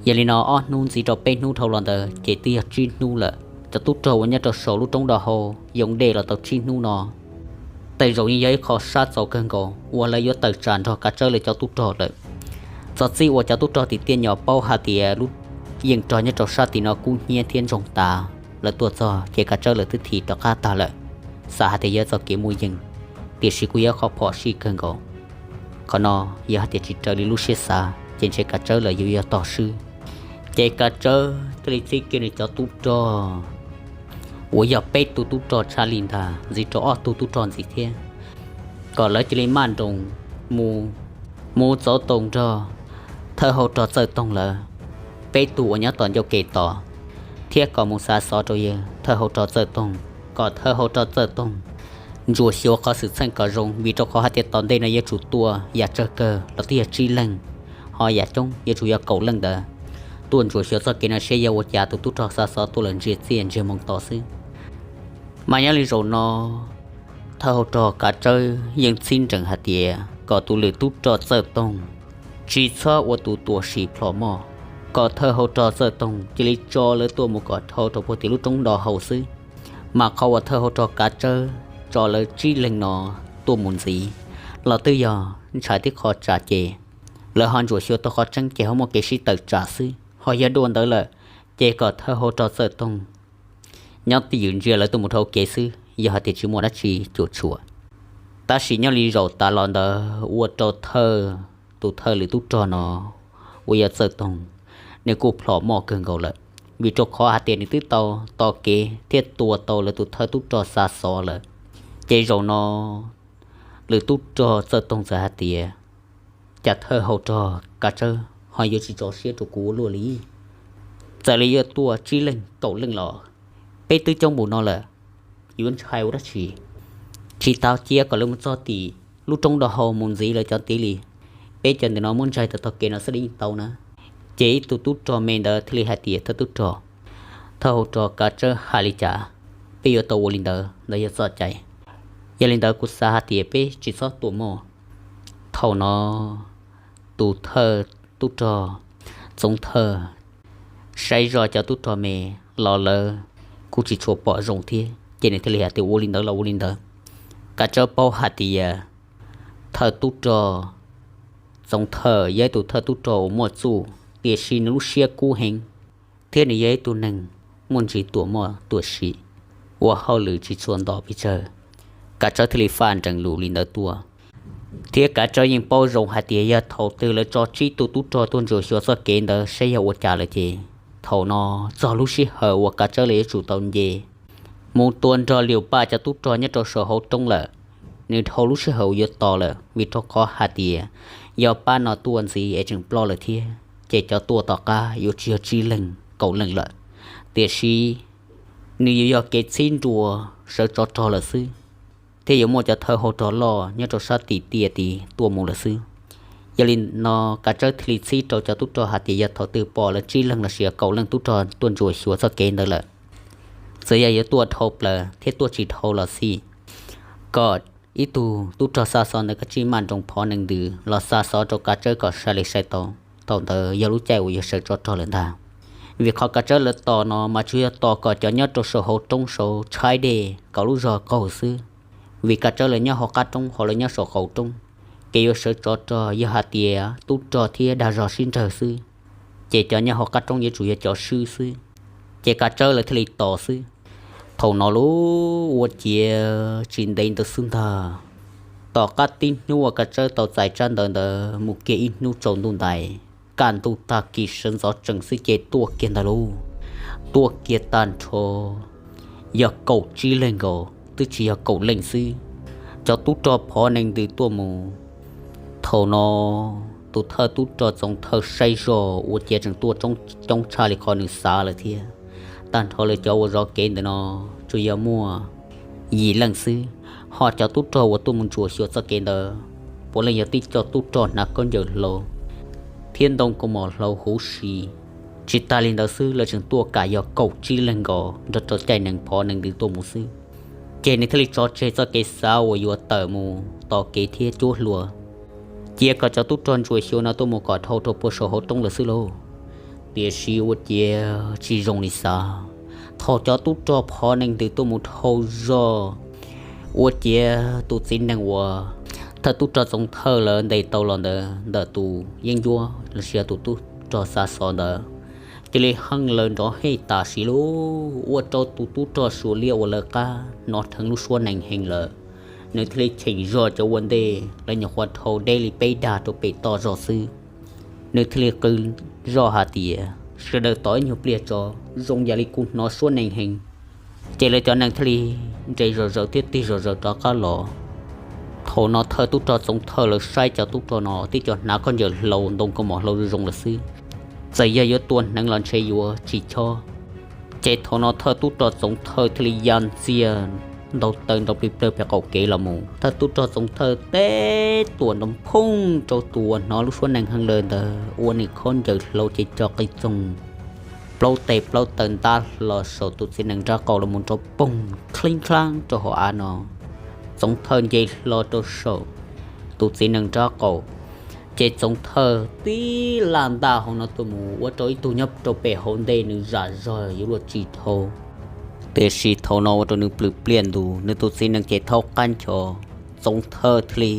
Yog li no ob hnub ntxiv rau peb hnub dhau los ntawd ces twb yog tsib hnub lawm. Cov tub rog uas nyob rau saum lub roob do hau yoo dej los tau tsib hnub no, tej zaum yeej yog ib qho sab txaus kawg nkaus uas lawv yuav tawm tsam nrog Kav Tsawb lawv cov tub rog lawm. Txog txij uas cov tub rog tim tiaj nyom paub hais tias lub yeej rog nyob rau sab tim no kub hnyiab thiab ntsoog tas, lawv tuaj txog ces Kav Tsawb lawv twb thim rov qab tag lawm, xav hais tias yog txoj kev muaj yeej, tiam sis kuj yog qhov phom sij kawg nkaus. Qhov no yog hais tias tsis raws li lub siab xav ces ntshe Kav Tsawb lawv yuav yog tog swb. Ces Kav Tsawb thiaj li txib kiag nws cov tub rog uas yog peb tug tub rog tshaj li ntag ntxiv rau ob tug tub rog ntxiv thiab, kom lawv cia li maj nroos mus, mus txov toom nrog thawj hauv rog Txawj Toog lawv peb tug uas nyob tom ncauj kev tod, thiab kom mus xa xov rau yawg thawj hauv rog Txawj Toog, kom thawj hauv rog Txawj Toog ntsuas xyuas qhov xwm txheej kom zoo, vim rau qhov hais tias tom ntej no yuav tsum tuaj yam tsawg kawg los twb yog tsib leeg, ho yam coob yuav tsum yog kaum leej ntawd tuaj ntsuas xyuas txoj kev no saib yog ua cas tus tub rog xa xov tuaj lawm ntsiag txiaj ntsiag moo to xwb. Mas nyob li zaum no, thawj hauv rog Kav Tsawb yeej txib nrees hais tias kom tus lwm tub rog Txawj Toog tsis txhob ua tus tuam sim plhom moj, kom thawj hauv rog Txawj Toog cia li tso lawv tuaj mus kom dhau rau puag tim lub roob do hau xwb. Mas qhov uas thawj hauv rog Kav Tsawb tso lawv tsib leeg no tuaj mus ntxiv los twb yog ntshai tib qho tsam ces lawv ho ntsuas xyuas tau qhov tseeb ces ho muaj kev sib tawm tsam xwb. Ho yog dua ntawd lawm, ces kom thawj hauv rog Txawj Toog nyob twj ywm ntsia lawv tuaj mus dhau kev xwb, yog hais tias tsis muaj dab tsi cuam tshuam. Tab sis nyob li zaum tas los ntawd ua rau thawj, tus thawj lwm tub rog no uas yog Txawj Toog, nws kuj plhom moj kawg nkaus lawm, vim rau qhov hais tias nws twb tau tos kev thiab tua tau lawv tus thawj tub rog xa xov lawm. Ces zaum no lwm tub rog Txawj Toog txawm hais tias, cas thawj hauv rog Kav Tsawb ho yuav tsis tso siab rau kuv ua luaj li? Txawm li yuav tuaj tsib leeg kaum leej los peb twb coob npaum no lawm, yuav ntshai ua dab tsi? Tsis tau cia kom lawv mus txog tim lub roob do hau mus ntxiv lawv cov tid li. Peb cov ntawm no muab ntsaig tau tog kev no xwb li yeej tau na. Ces ib tug tub rog me ntawd thiaj li hais tias, thawj tub rog, thawj hauv rog Kav Tsawb hais li cas, peb yuav tau ua li ntawd, ntawd yog txoj cai. Yog li ntawd kuv xav hais tias peb tsis txhob tua moj. Thaum no tus thawj tub rog Txoov Thawj saib zoj cov tub rog me los lawv kuj tsis tshua pom zoo thiab, ces nws thiaj li hais tias ua li ntawd los ua li ntawd. Kav Tsawb paub hais tias thawj tub rog Txoov Thawj yog ib tug thawj tub rog uas muaj txuj, tiam sis nws lub siab kub heev, thiab nws yog ib tug neeg muaj ntsis tuam moj tuam sim, ua hauj lwm tsis tshua nto pes tsawg. Kav Tsawb thiaj li faj nrees lus li ntawd tuaj. Thiab Kav Tsawb yeej paub zoo hais tias yog thaum twg lawv tso tsib tug tub rog tuaj ntsuas xyuas txoj kev ntawd saib yog ua cas lawm ces thaum no txog lub sij hawm uas Kav Tsawb lawv yuav tsum tau nce mus tua nrog Liu Paj cov tub rog nyob rau saum hauv roob lawm. Nws dhau lub sij hawm uas yuav tos lawm, vim rau qhov hais tias yog pab no tuaj ntxiv es tseem ploj lawm thiab, ces cov tuaj tom qab yuav tsis yog tsib leeg kaum leej lawm, tiam sis nws yuav yog kev txhib nrua sawv tsov rog lawm xwb, thiab yuav muaj cov thawj hauv rog loj nyob rau sab tim tiaj tid tuaj mus lawm xwb. Yog li no Kav Tsawb thiaj li txhib rau cov tub rog hais tias yog thaum twg pom lawv tsib leeg los sis kaum leej tub rog tuaj ntsuas xyuas txoj kev ntawd lawm, txawm yog yuav tuaj dhau plaws thiab tuaj tsis dhau los xij, kom ib tug tub rog xa xov ntawd kav tsij maj nroos phov nees ntws los xa xov rau Kav Tsawb kom sai li sai tau. Thaum ntawd yog lub caij uas yog sawv tsov rog lawm ntag. Vim qhov Kav Tsawb lawv tos no mas tsuas yog tos kom cov nyob rau saum hauv roob saud tshaib dej kom lub zog qaug xwb. Vim Kav Tsawb lawv nyob hauv qab roob, ho lawv nyob saum qaum roob, kev yuav sawv tsov rog yog hais tias tub rog thiab dag zog sib nrawg xwb, ces cov nyob hauv qab roob yuav tsum yog cov swb xwb, ces Kav Tsawb lawv thiaj li tos xwb. Thaum no lub ua ciav tsis ntev ntawd xwb ntag, tom qab tib hnub uas Kav Tsawb tau txais tsab ntawv ntawd mus kiag ib hnub tsaus ntuj ntais, kaj ntug tag kis sawv ntxov tsees xwb ces tuaj kiag ntag lauj. Tuaj kiag tag nrho yog kaum tsib leeg nkaus, twb tsis yog kaum leej xwb, cov tub rog phov nees ntws tuaj mus. Thaum no tus thawj tub rog Txoov Thawj saib zog ua ciav tseem tuaj coob tshaj li qhov nws xav lawm thiab. Tag nrho lawv cov uas zov kev ntawm no tsuas yog muaj yim leej xwb, ho cov tub rog uas tuaj mus ntsuas xyuas txoj kev ntawd puav leej yog tib co tub rog hnav khaub ncaws hlau thiab ntoo kaus mom hlau huv si. Tsis tas li ntawd xwb, lawv tseem tuaj kam yog kaum tsib leeg nkaus nrog rau caij nees phov nees ntws tuaj mus xwb. Ces nws thiaj li tso tseg txoj kev xav uas yuav tawm mus tos kev thiab cuab hlua, cia kom cov tub rog ntsuas xyuas no tuaj mus kom dhau rau puag saum hauv roob lawm xwb lauj. Tiam sis ua ciav tsis zoo li xav, thaum cov tub rog phov nees ntws tuaj mus dhau zog, ua ciav tus txiv nees uas thawj tub rog Txoov Thawj lawv ntes tau los ntawd ntawm tus yeeb ncuab los sis yog tus tub rog xa xov ntawd cia li heej lawv nrov hej tam sim lauj. Ua rau tus tub rog Suav Liab uas lawv qab hnov dheev lub suab nees heev lawm, nws thiaj li cheem zog cov ua ntej, lawv nyuam qhuav dhau deb li peb dag rau pem toj zog xwb. Nws thiaj li qw zog hais tias, sawv daws tos ib nyuag pliag tso, zoo yam li kuv hnov suab nees heev. Ces lawv cov nees thiaj li nres zom zaws thiab tig zom zaws rov qab los. Thaum no thawj tub rog Txoov Thawj lawv saib cov tub rog no tib co hnav khaub ncaws hlau ntoo kaus mom hlau zoo zoo lawm xwb, txawm yog yuav tua hneev los ntshe yuav tsis chob. Ces thaum no thawj tub rog Txoov Thawj thiaj li ya ntxiag ntaus taw nrov plig plawg pem qaum kev los mus. Thawj tub rog Txoov Thawj teb tuam nrov phooj rau tus uas hnov lub suab nees heev lawm ntawd ua nws khaub ncaws hlau ces co qis txoog plaub tes plaub taw ntab hlo saum tus txiv nees nraub qaum los mus nrov poog kheeb khaab rau hauv av no. Txoov Thawj nce hlo rau saum tus txiv nees nraub qaum, ces Txoov Thawj tib laj ntaj hauv no tuaj mus ua rau ib tug nyob rau pem hauv ntej nws zam zog yuav luag tsis dhau. Tiam sis thaum no ua rau nws plhws pliaj ntus, nws tus txiv nees ces thaub qab ncho. Txoov Thawj thiaj li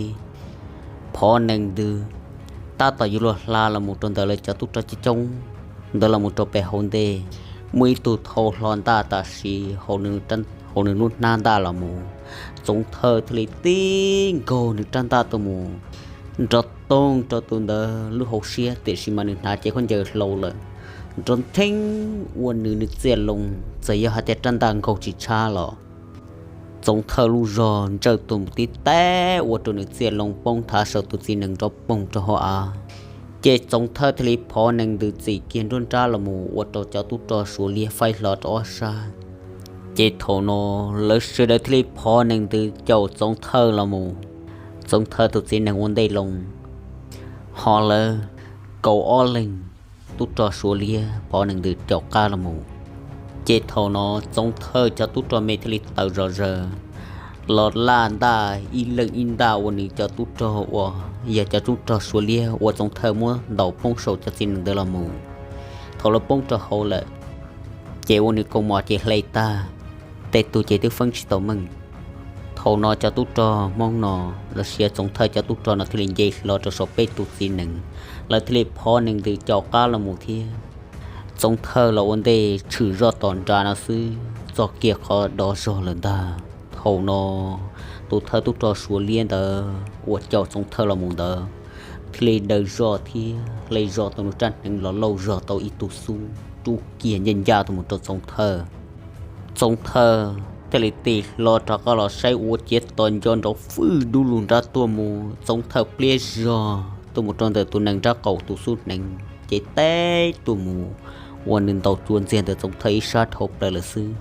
phov nees ntws, tab tom yuav luag hla los mus rau ntawm lawv cov tub rog coob coob ntawd los mus rau pem hauv ntej, muaj ib tug thau hlo ntaj tam sim hauv nws lub hnab ntaj los mus. Txoov Thawj thiaj li tib nkaug nws rab ntaj tuaj mus nrov toog rau tus ntawd lub hauv siab, tiam sis mas nws hnav cev khaub ncaws hlau lawm, nrov ntheeb ua nws nws txiaj loo, txawm yog hais tias rab ntaj nkaug tsis tshab los Txoov Thawj lub zog ntsawj tuaj mus tib teb ua rau nws txiaj loo poob thav saum tus txiv nees nrov poog rau hauv av. Ces Txoov Thawj thiaj li phov nees ntws txim kiag nruab nrab los mus ua rau cov tub rog Suav Liab faib hlo rau ob sab. Ces thaum no lawv sawv daws thiaj li phov nees ntws caum Txoov Thawj los mus. Txoov Thawj tus txiv nees ua ntej loo, ho lawv kaum ob leeg tub rog Suav Liab phov nees ntws caum qab los mus. Ces thaum no Txoov Thawj cov tub rog me thiaj li tawm zom zaws los laj ntaj ib leeg ib ntaj ua nws cov tub rog uas yog cov tub rog Suav Liab uas Txoov Thawj muab ntaus poob saum cov txiv nees ntawd los mus. Thaum lawv poob rau hauv lawm, ces ua nws kaus mom ces hle tag, tej tug ces twb feeb tsis tau meej. Thaum no cov tub rog Hmoob no los sis Txoov Thawj cov tub rog no thiaj li nce hlo rau saum peb tus txiv nees, lawv thiaj li phov nees ntws caum qab los mus thiab. Txoov Thawj los ua ntej tshwm zoj tom nrad no xwb, txog kiag qhov dov zog lawm ntag. Thaum no tus thawj tub rog Suav Liab ntawd uas caum Txoov Thawj los mus ntawd thiaj li daws zog thiab hle zog tau nws rab hneev los lauj zog tau ib tug xub rub kiag ncaj ncaj tuaj mus rau Txoov Thawj. Txoov Thawj thiaj li tig hlo rov qab los saib ua ciav tos nco nrov fwj dub lug nrab tuaj mus. Txoov Thawj pliab zog tuaj mus rau ntawm tus nees nraub qaum tus xub hneev ces teb tuaj mus ua nws ntaus cua ntxiag ntawm Txoov Thawj ib sab dhau plaws lawm xwb.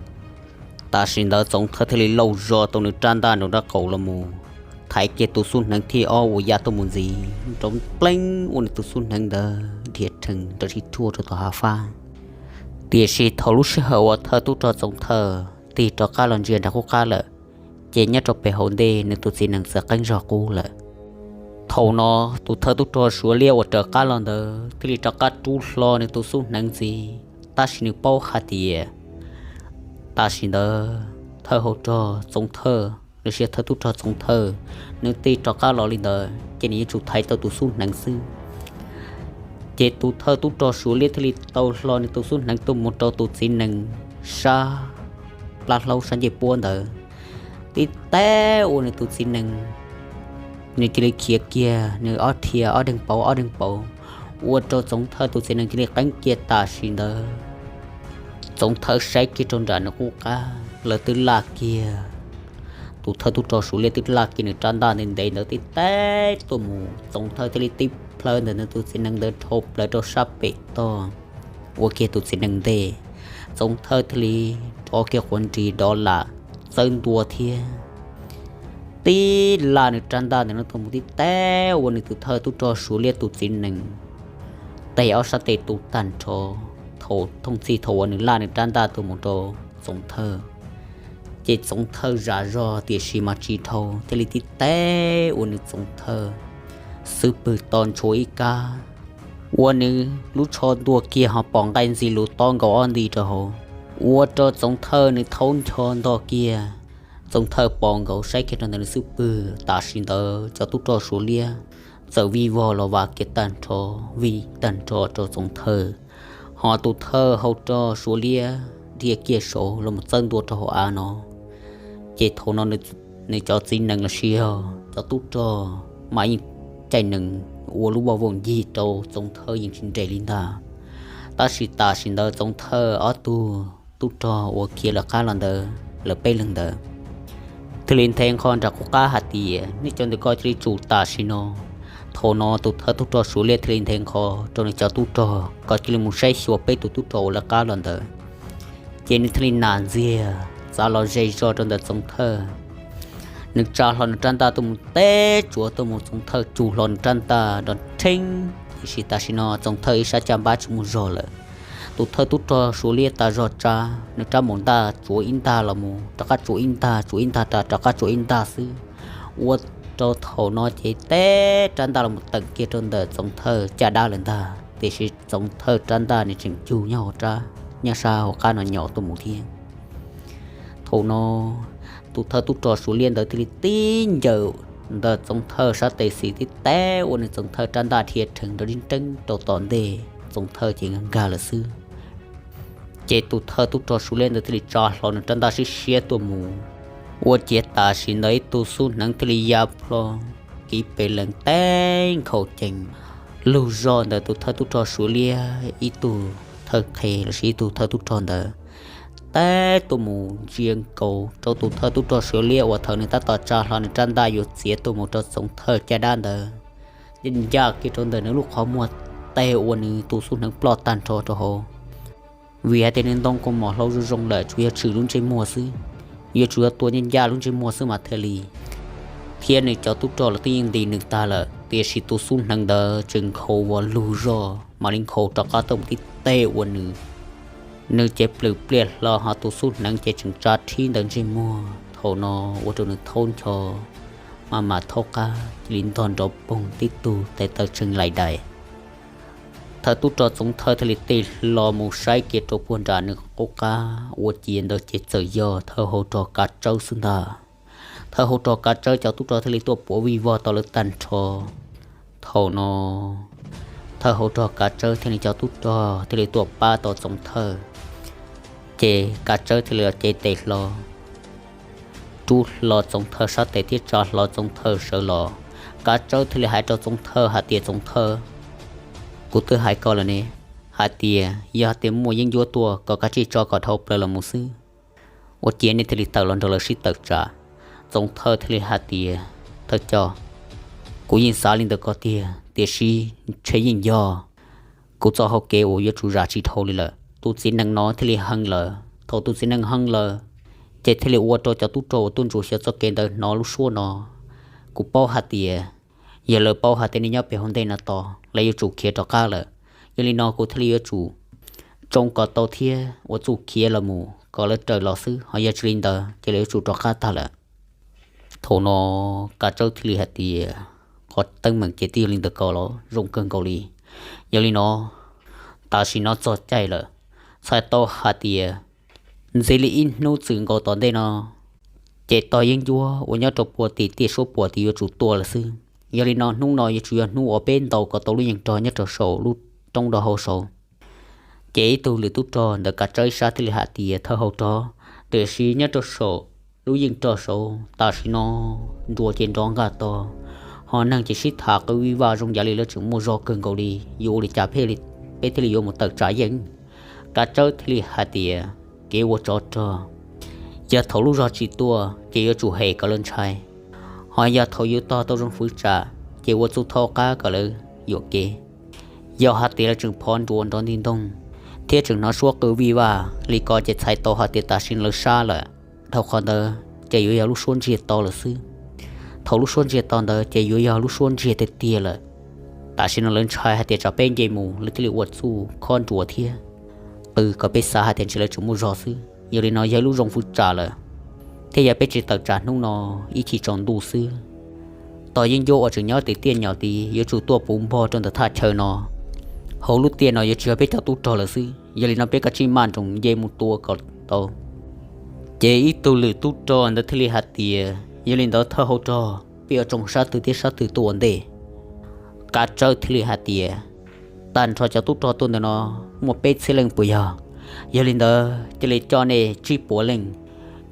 Tam sim ntawd Txoov Thawj thiaj li lauj zog tau nws rab ntaj nraum nraub qaum los mus, thaiv kiag tus xub hneev thib ob uas ya tuaj mus ntxiv, nrov pleeb ua nws tus xub hneev ntawd dhia rhees nrov sib thuaj rau tom hav fab. Tiam sis thaum lub sij hawm uas thawj tub rog Txoov Thawj tig rov qab los ntsia nram qub qab lawm, Ces nyob rau pem hauv ntej nws tus txiv nees txawm qeeb zog qub lawm. Thaum no tus thawj tub rog Suav Liab uas raws qab los ntawd thiaj li rov qab rub hlo nws tus xub hneev ntxiv, tab sis nws paub hais tias tam sim ntawd thawj hauv rog Txoov Thawj los sis thawj tub rog Txoov Thawj, nws tig rov qab los li ntawd ces nws yuav tsum thaiv tau tus xub hneev xwb. Ces tus thawj tub rog Suav Liab thiaj li tau hlo nws tus xub hneev tuaj mus rau tus txiv nees sab plab hlaub sab ncej puab ntawd. Tib teb ua nws tus txiv nees, nws cia li khiav kiag nws ob rhia ob deeg pauv ob deeg pauv, ua rau Txoov Thawj tus txiv nees cia li qeeb kiag tam sim ntawd. Txoov Thawj saib kiag rau nram nws qub qab, lawv twb laj kiag, tus thawj tub rog Suav Liab twb laj kiag nws rab ntaj ntev ntev ntawd tib teb tuaj mus, Txoov Thawj thiaj li tib plhaw ntawm nws tus txiv nees ntawd dhau plaws rau sab pem toj, ua kiag tus txiv nees ntej. Txoov Thawj thiaj li rov kiag quav nris dov lam txawb ntua thiab tib laj nws rab ntaj ntawm no tuaj mus tib teb ua nws tus thawj tub rog Suav Liab tus txiv nees tes ob sab tes tu tag nrho. Thaum thooj txhij thaum uas nws laj nws rab ntaj tuaj mus rau Txoov Thawj, ces Txoov Thawj zam zog tiam sis mas tsis dhau, thiaj li tib teb ua nws Txoov Thawj xub pwg to ntshua ib kab, ua nws lub tsho ntuag kiag ho pom nqaij ntxi lus tob nkaus ob nti rau hauv, ua rau Txoov Thawj nws thaub ncho nto kiag. Txoov Thawj pom nkaus saib kiag rau ntawm nws xub pwg, tam sim ntawd cov tub rog Suav Liab txawm vij vog los vam kiag tag nrho, vij tag nrho rau Txoov Thawj, ho tus thawj hauv rog Suav Liab dhia kiag saud los mus txawb ntua rau hauv av no. Ces thaum no nws cov txiv nees los sis yog cov tub rog mas yeej caij nees ua lub voj voog ncig rau Txoov Thawj yeej tsis nres li ntag. Tab sis tam sim ntawd Txoov Thawj ob tug tub rog uas khiav lawv qab los ntawd lawv peb leeg ntawd thiaj li nthe nqho nram qub qab hais tias, nej cov ntawm ko cia li tsum tam sim no. Thaum no tus thawj tub rog Suav Liab thiaj li nthe nqho rau nws cov tub rog kom cia li mus saib xyuas peb tus tub rog uas lawv qab los ntawd. Ces nws thiaj li nam ntxiag txav los ze zog rau ntawm Txoov Thawj. Nws tsa hlo nws rab ntaj tuaj mus teb tsuav tuaj mus, Txoov Thawj cug hlo nws rab ntaj nrov rheeb, tiam sis tam sim no Txoov Thawj ib sab caj npab tsis muaj zog lawm. Tus thawj tub rog Suav Liab tas zog tsa nws rab maum ntaj tsuav ib ntag los mus, rov qab tsuav ib ntag, tsuav ib ntag, rov qab tsuav ib ntag xwb. Ua rau thaum no ces teb rab ntaj los mus teem kiag rau ntawm Txoov Thawj caj dab lawm ntag, tiam sis Txoov Thawj rab ntaj nws tseem cug nyob hauv rab, nyob sab hauv qab no nyo tuaj mus thiab. Thaum no tus thawj tub rog Suav Liab ntawd thiaj li tib ncaws ntawm Txoov Thawj sab tes xis tib teb ua nws Txoov Thawj rab ntaj dhia rhees nrov nreeb rau tom ntej, Txoov Thawj ces nkag nkag lawm xwb. Ces tus thawj tub rog Suav Liab ntawd thiaj li tsa hlo nws rab ntaj siab siab tuaj mus, ua ciav tam sim ntawd ib tug xub hneev thiaj li ya plho kiv pes lees teb nkhaus cees lug zog ntawm tus thawj tub rog Suav Liab ib tug thawj qhe los sis ib tug thawj tub rog ntawd teb tuaj mus ntsia nkaus rau tus thawj tub rog Suav Liab uas thaum nws tab tom tsa hlo nws rab ntaj yuav txiav tuaj mus rau Txoov Thawj caj dab ntawd, ncaj kiag rau ntawm nws lub qhov muag, teg ua nws tus xub hneev ploj tag nrho rau hauv. Vim hais tias nws ntoo kaus mom hlau zoo zoo lawm, tsuas yog tshwm lub ntsej muag xwb, yuav tsum yog tua ncaj ncaj lub ntsej muag xwb mas thiaj li. Thiab nws cov tub rog los twb yeej ntis nws tag lawm, tiam sis tus xub hneev ntawd tseem nkhaus vos lug zog mam li nkhaus rov qab tuaj mus tib teg ua nws. Nws ces plwm pliaj hlo, ho tus xub hneev ces tseem tsa rhib ntawm ntsej muag. Thaum no ua rau nws thaub ncho, maj mam thaub qab cia li ntog nrov poog, tib tug tes taw tshee lais dais. Thawj tub rog Txoov Thawj thiaj li tig hlo mus saib kiag rau puag nram nws qub qab, ua ciav ntawd ces txawm yog thawj hauv rog Kav Tsawb xwb ntag. Thawj hauv rog Kav Tsawb cov tub rog thiaj li tuaj puav vij vog tau lawv tag nrho. Thaum no thawj hauv rog Kav Tsawb thiab nws cov tub rog thiaj li tuaj pab tau Txoov Thawj. Ces Kav Tsawb thiaj li los cev tes hlo, rub hlo Txoov Thawj sab tes thiab tsa hlo Txoov Thawj sawv los. Kav Tsawb thiaj li hais rau Txoov Thawj hais tias, Txoov Thawj, kuv twb hais koj lawm ne, hais tias yog hais tias muaj yeeb ncuab tuaj kom kav tsij tso kom dhau plaws los mus xwb, ua ciav nej thiaj li tawm los nrog lawv sib tawm tsam. Txoov Thawj thiaj li hais tias, Thawj coj, kuv yeej xav li ntawd ko tiag, tiam sis ntshe yeej yog kuv txoj hau kev uas yuav tsum zam tsis dhau li lawm. Tus txiv nees no thiaj li hee lawm. Thaum tus txiv nees hee lawm, ces thiaj li ua rau cov tub rog uas tuaj ntsuas xyuas txoj kev ntawd hnov lub suab no. Kuv paub hais tias yog lawv paub hais tias nej nyob pem hauv ntej no tos, lawv yuav tsum khiav rov qab lawm. Yog li no kuv thiaj li yuav tsum tsoo kom tau thiab ua txuj khiav los mus kom lawv raws los xwb, ho yog tsis li ntawd ces lawv yuav tsum rov qab tag lawm. Thaum no Kav Tsawb thiaj li hais tias, qhov teeb meem ces twb yog li ntawd ko los zoo kawg nkaus li. Yog li no, tam sim no txog caij lawm, txhais tau hais tias ntxiv li ib hnub txwm nkaus tom ntej no ces tog yeeb ncuab uas nyob rau puag tim tiaj suab puam tim yuav tsum tuaj lawm xwb. Yog li no hnub no yuav tsum yog hnub uas peb ntaus kom tau lub yeej rog nyob rau saum lub roob rau hauv saud. Ces ib tug lwm tub rog ntawm Kav Tsawb ib sab thiaj li hais tias, thawj hauv rog, tiam sis nyob rau saum lub yeej rog saud tam sim no nruas ces nrov nqaj tog, ho neeg ces sib tham qw vij vaj zoo yam li lawv tseem muaj zog kawg nkaus li. Yuav ua li cas peb thiaj li yuav mus tawm tsam yeej? Kav Tsawb thiaj li hais tias, kev ua tsov rog, yog thaum lub zog tsis tuaj ces yuav tsum hem kom lawv ntshai, ho yog thaum yus tog tau zoo fwv tsam ces ua txuj thaub qab kom lawv yuam kev. Yog hais tias lawv tseem phov nruas nrov nti ntoog thiab tseem hnov suab qw vij vaj li ko ces txhais tau hais tias tam sim no lawv sab lawm. Dhau qhov ntawd ces yuav yog lub suab ntsiag to lawm xwb. Thaum lub suab ntsiag to ntawd ces yuav yog lub suab ntsiag tiag tiag lawm. Tam sim no lawv ntshai hais tias tsam peb nce mus lawv thiaj li ua txuj khob nruas thiab qw kom peb xav hais tias ntshe lawv tseem muaj zog xwb. Yog li no yog ib lub zoo fwv tsam lawm, thiab yog peb tsis tawm tsam hnub no ib chim tsaus ntuj xwb, tog yeeb ncuab uas tseem nyob tim tiaj nyom tid yuav tsum tuaj puv npog rau ntawm thaj chaw no. Hauv lub tiaj no yuav tsis yog peb cov tub rog lawm xwb. Yog li no peb kav tsij maj nroos nce mus tua kom tau. Ces ib tug lwm tub rog ntawd thiaj li hais tias, yog li ntawd thawj hauv rog, peb yuav tsoo sab twg thiab sab twg tuaj ua ntej? Kav Tsawb thiaj li hais tias, tag nrho cov tub rog tuaj ntawm no muaj peb txhiab leej puas yog? Yog li ntawd cia li coj nej tsib puas leej,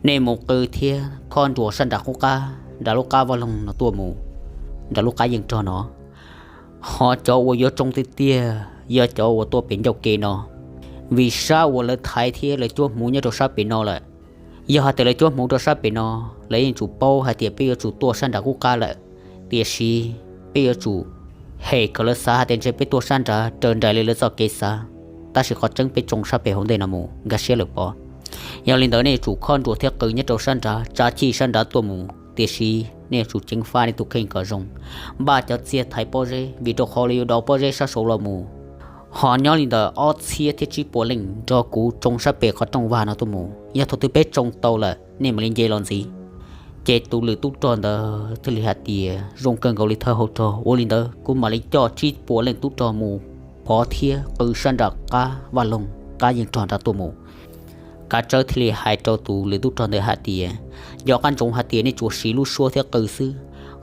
nej mus qw thiab khob nruas sab nram qub qab, nram lub qab vaj loog no tuaj mus, nram lub qab yeej rog no. Ho cov uas yuav tsoo tiag tiag yog cov uas tuaj pem ncauj ke no, vim sab uas lawv thaiv thiab lawv cuab hmuv nyob rau sab pem no lawm. Yog hais tias lawv cuab hmuv rau sab pem no, lawv yeej tsum paub hais tias peb yuav tsum tuaj sab nram qub qab lawm. Tiam sis peb yuav tsum hem kom lawv xav hais tias ntshe peb tuaj sab nrad raws nraim li lawv txoj kev xav, tab sis qhov tseeb peb tsoo sab pem hauv ntej no mus nkag siab lawm pob. Yog li ntawd nej yuav tsum khob nruas thiab qw nyob rau sab nrad, tsa chij sab nrad tuaj mus, tiam sis nej yuav tsum ceev faj nej tus kheej kom zoo, npaj cov txiag thaiv pob zeb, vim rau qhov lawv yuav dov pob zeb sab saud los mus. Ho nyob li ntawd ob txhiab thiab tsib puas leej nrog kuv tsoo sab pem qhov rooj vag no tuaj mus, yog thaum twg peb tsoo tau lawm nej mam li nce los ntxiv. Ces tus lwm tub rog ntawd thiaj li hais tias, zoo kawg nkaus li thawj hauv rog, ua li ntawd kuv mam li coj tsib puas leej tub rog mus phov thiab qw sab nram qab vaj loog qab yeej rog nrad tuaj mus. Kav Tsawb thiaj li hais rau tus lwm tub rog ntawd hais tias, nco qab ntsoov hais tias nej tsuas siv lub suab thiab qw xwb,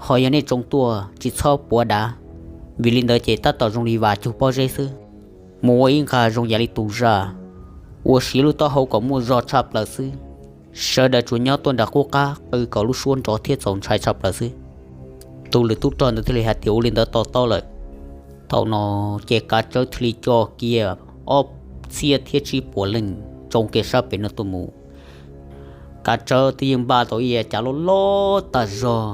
ho yog nej tsoo tuaj tsis txhob puav dav, vim li ntawd ces tab tom zoo li vas cug pob zeb xwb. Mus ua ib nqag zoo yam li tus zaj, ua siv lub taub hau kom muaj zog tshaj plaws xwb. Sawv daws tsuas nyob tuaj nram qub qab qw kom lub suab nrov thiab txaus ntshai tshaj plaws xwb. Tus lwm tub rog ntawd thiaj li hais tias ua li ntawd to taub lawm. Thaum no ces Kav Tsawb thiaj li coj kiag ob txhiab thiab tsib puas leej tsoo kiag sab pem no tuaj mus. Kav Tsawb twb yeej npaj tau ib yav cav loj loj tag zog,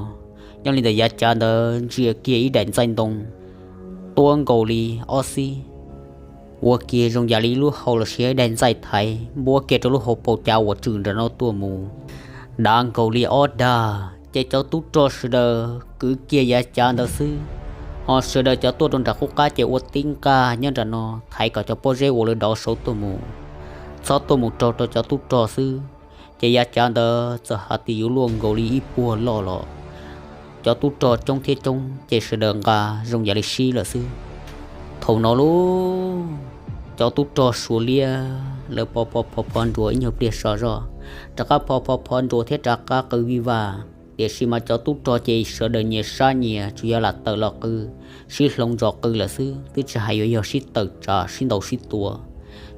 nyob li ntawm yav cav ntawd ntsia kiag ib daim ntxaij ntoo tuab nkaus li ob xib, ua kiag zoo yam li lub hau los sis ib daim ntxaij thaiv npuab kiag rau lub hauv paus cav uas tswm nram no tuaj mus, dav nkaus li ob dag. Ces cov tub rog sawv daws kwv kiag yav cav ntawd xwb, ho sawv daws cov tuaj rau nram qub qab ces ua tib nqaj nyob nram no thaiv kom cov pob zeb uas lawv dov saud tuaj mus, txhob tuaj mus raug rau cov tub rog xwb. Ces yav cav ntawd txawm hais tias yuav luaj nkaus li ib puag loj los, cov tub rog coob thiab coob ces sawv daws nqa zoo yam li sib lawm xwb. Thaum no lauj, cov tub rog Suav liab lawv phov phov phov phov nruas ib nyuag pliag so zoj, rov qab phov phov phov nruas thiab rov qab qw vij vaj. Tiam sis mas cov tub rog ces sawv daws nyias sab nyias tsuas yog lam tawm los qw, sib hloov zos qw lawm xwb, twb tsis hais yuav yog sib tawm tsam sib ntaus sib tua.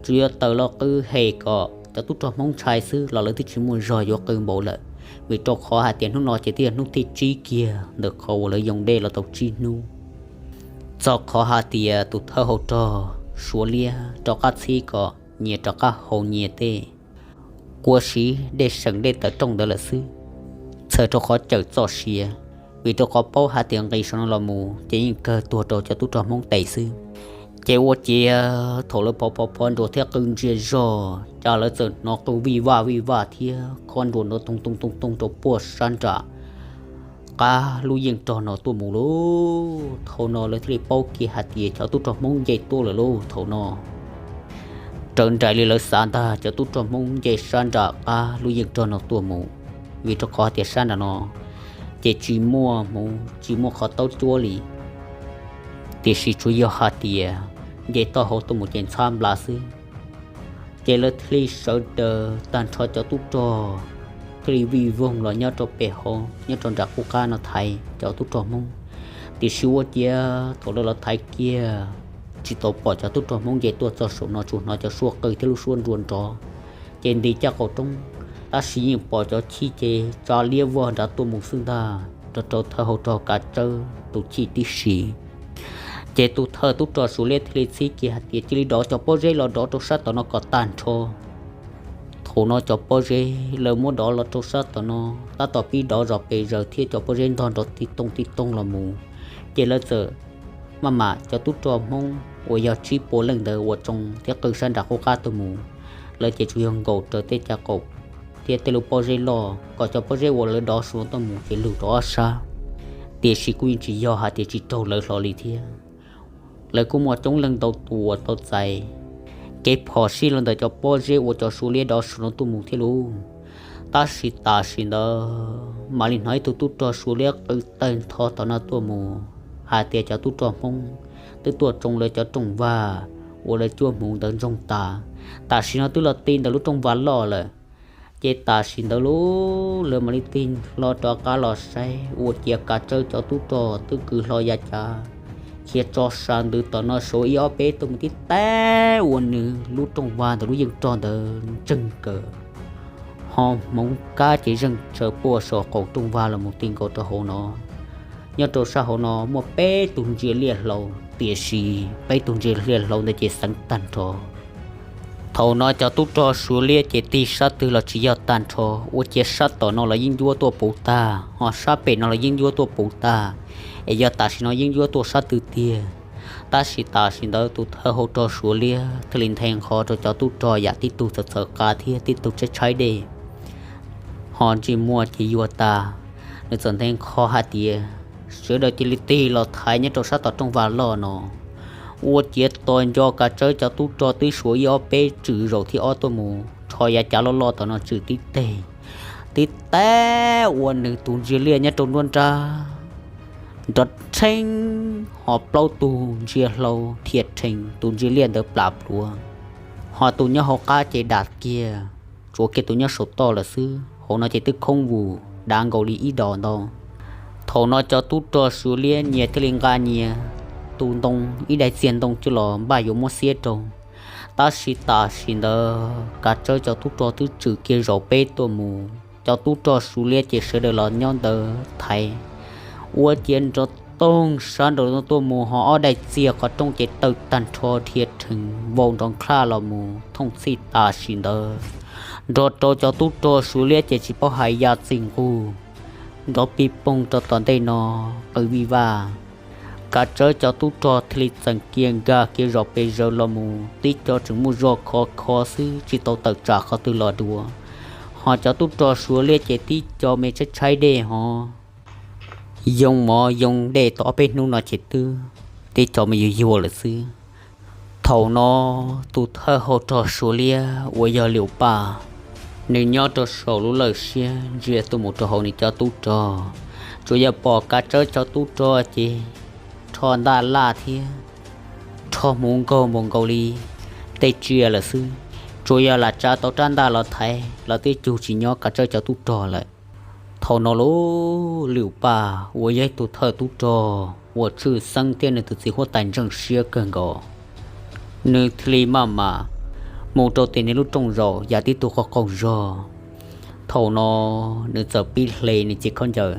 Tsuas yog tawm los qw hem kom cov tub rog Hmoob ntshai xwb los lawv twb tsis muaj zog yuav qw npaum lawm, vim rau qhov hais tias hnub no ces twb yog hnub thib tsib kiag ntawm qhov uas lawv yoo dej los tau tsib hnub. Txog qhov hais tias tus thawj hauv rog Suav liab rov qab txhib kom nyias rov qab haus nyias tej kua siv dej seem dej tawm rooj ntawd lawm xwb, txhawm rau qhov cawm txoj sia, vim rau qhov paub hais tias nqis saum no los mus ces yeej kawg tuag rau cov tub rog Hmoob tes xwb. Ces ua ciav thaum lawv phov phov phov nruas thiab qw ntsia zog cas lawv txawm hnov qw vij vaj vij vaj thiab khob nruas nrov toog toog toog toog rau puag sab nram qab lub yeej rog no tuaj mus lauj. Thaum no lawv thiaj li paub kiag hais tias cov tub rog Hmoob nce tuaj lawm lauj. Thaum no raws nraim li lawv xav ntag, cov tub rog Hmoob nce sab nram qab lub yeej rog no tuaj mus, vim rau qhov tias sab nram no ces tsis muaj hmuv tsis muaj qhov taub cuab li, tiam sis tsuas yog hais tias nce taub hau tuaj mus ces ntxhab nplas xwb. Ces lawv thiaj li sawv daws tag nrho cov tub rog thiaj li vij voog los nyob rau pem hauv nyob rau nram qub qab no thaiv cov tub rog Hmoob. Tiam sis ua ciav thaum lawv los thaiv kiag tsis tau pom cov tub rog Hmoob nce tuaj txog saum no, tsuas hnov cov suab qw thiab lub suab nrua nrov ces nti caj qaum roob. Tab sis yeej pom cov chij ces tsa liab vog nrad tuaj mus xwb ntag, rau rau thawj hau rog Kav Tsawb tus chij tib si. Ces tus thawj tub rog Suav Liab thiaj li txhib kiag hais tias cia li dov cov pob zeb los dov rau sab tom no kom tag nrho. Thaum no cov pob zeb lawv muab dov los rau sab tom no, tab tom pib dov zos pes zaws thiab cov pob zeb ntog nrov tib tooj tib tooj los mus, ces lawv txawm maj mam cov tub rog Hmoob uas yog tsib puas leej ntawd uas tsoo thiab qw sab nram qub qab tuaj mus, lawv ces tsuas yog nkaum raws tej caj qaum thiab tej lub pob zeb loj kom cov pob zeb uas lawv dov saum no tuaj mus ces lug rau ob sab. Tiam sis kuj yeej tsis yog hais tias tsis raug lawv hlo li thiab. Lawv kuj muaj coob leej ntau tus uas tau txais kev phom sij los ntawm cov pob zeb uas cov Suav Liab dov saum no tuaj mus thiab lauj. Tab sis tam sim ntawd mam li hnov ib tug tub rog Suav Liab qw tawg ntho tom no tuaj mus hais tias cov tub rog Hmoob twb tuaj tsoo lawv cov rooj vag uas lawv cuab hmuv ntawd ntsoog tas, tam sim no twb los ti ntawm lub rooj vag loj lawm. Ces tam sim ntawd lauj, lawv mam li tig hlo rov qab los saib ua ciav Kav Tsawb cov tub rog twb kwv hlo ya cav khiav tso sa ntws tom no suav ib ob peb tuaj mus tib teb ua nws lub rooj vag ntawm lub yeej rog ntawd ntseeg kawg. Ho hmoov kab ces zeeg tsaws puag saum qaum rooj vag los mus ti nkaus rau hauv no. Nyob rau sab hauv no muaj peb tug ntsia liaj hlau, tiam sis peb tug ntsia liaj hlau ntawd ces xeev tag nrho. Thaum no cov tub rog Suav Liab ces tig sab twg los tsis yog tag nrho, ua ciav sab tom no los yeeb ncuab tuaj puv tag, ho sab pem no los yeeb ncuab tuaj puv tag, es yog tam sim no yeeb ncuab tuaj sab twg tiag. Tab sis tam sim ntawd tus thawj hau rog Suav Liab thiaj li nthe nqho rau cov tub rog yam tib tug txawv txawv qa thiab tib tug tshaib tshaib dej. Ho ntsej muag ces yuag tas, nws txawm nthe nqho hais tias, sawv daws cia li tig los thaiv nyob rau sab tom rooj vag loj no. Ua ciav tos nco Kav Tsawb cov tub rog twb suav ib ob peb tswm zaum thib ob tuaj mus rho yav cav loj loj tom no tswm tib teg, tib teb ua nws tus ntsia liaj nyob rau nruab nrab nrov rheev, ho plaub tug ntsia hlau dhia rhees, tus ntsia liaj ntawd plam plhuav, ho tus nyob hauv qab ces dam kiag, tsuas kiag tus nyob saum toj lawm xwb, hauv no ces twb khoob vus dav nkaus li ib dos ntau. Thaum no cov tub rog Suav Liab nyias thiaj li nqa nyias tus ntoo, ib daim txiag ntoo coj los npaj yuav muab xiab rau. Tab sis tam sim ntawd Kav Tsawb cov tub rog twb tswm kiag zaum peb tuaj mus, cov tub rog Suav Liab ces sawv daws los nyob ntawd thaiv. Ua ciav nrov toog sab nraum no tuaj mus, ho ob daim txiag qhov rooj ces tawm tag nrho dhia rhees vau nrov nqhaj los mus thooj txhij tam sim ntawd, nrog rau cov tub rog Suav Liab ces tsis paub hais ya txij nqug, nrov pij poog rau tom ntej no qw vij vaj. Kav Tsawb cov tub rog thiaj li txeem kiag nkag kiag zos pes zaws los mus, tib co tseem muaj zog khov kho xwb tsis tau tawm tsam qhov twg los dua. Ho cov tub rog Suav Liab ces tib co me tshaib tshaib dej ho yoo mov yoo dej tau ob peb hnub no ces twb tib co me yuag yuag lawm xwb. Thaum no tus thawj hau rog Suav Liab uas yog Lium Paj, nws nyob rau saum lub lawj siab ntsia tuaj mus rau hauv nws cov tub rog, tsuas yog pom Kav Tsawb cov tub rog ces rho ntaj laj thiab rho hmuv nkaug npaum nkaus li tej tsiaj lawm xwb. Tsuas yog lam tsa tau rab ntaj los thaiv los twb cug tsis nyob Kav Tsawb cov tub rog lawm. Thaum no lauj, Lium Paj uas yog ib tug thawj tub rog uas tshwj xeeb thiab nws tus txiv huab tais ntseeg siab kawg nkaus, nws thiaj li maj mam mus rau tim nws lub rooj zaum yam tib tug qaug qaug zog. Thaum no nws txawm pib hle nws cev khaub ncaws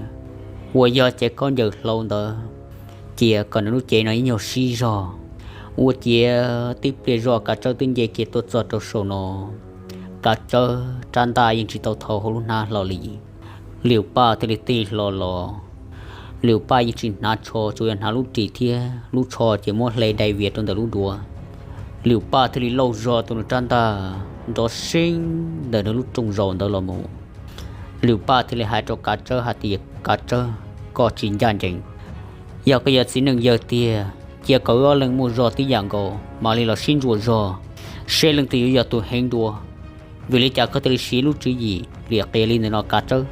uas yog cev khaub ncaws hlau ntawd cia kom nws lub cev no ib nyuag sib zog. Ua ciav tib pliag zoj Kav Tsawb twb nce kiag tuaj txog rau saum no, Kav Tsawb rab ntaj yeej tsis tau thau hauv lub hnab hlo li. Lium Paj thiaj li tig hlo los, Lium Paj yeej tsis hnav tsho, tsuas yog hnav lub ris thiab lub tsho ces muab hle dai vias rau ntawm lub duav. Lium Paj thiaj li lauj zog tus nws rab ntaj nrov seeb ntawm nws lub rooj zaum ntawd los mus. Lium Paj thiaj li hais rau Kav Tsawb hais tias, Kav Tsawb, koj tsis ncaj ncees. Yog koj yog txiv neej yawg tiag, cia kom wb ob leeg muaj zog tib yam nkaus mam li los sib ntsuas zog, seb leej twg yuav yog tus heev dua. Vim li cas koj thiaj li siv lub tswv yim liam qias li ntawm no Kav Tsawb?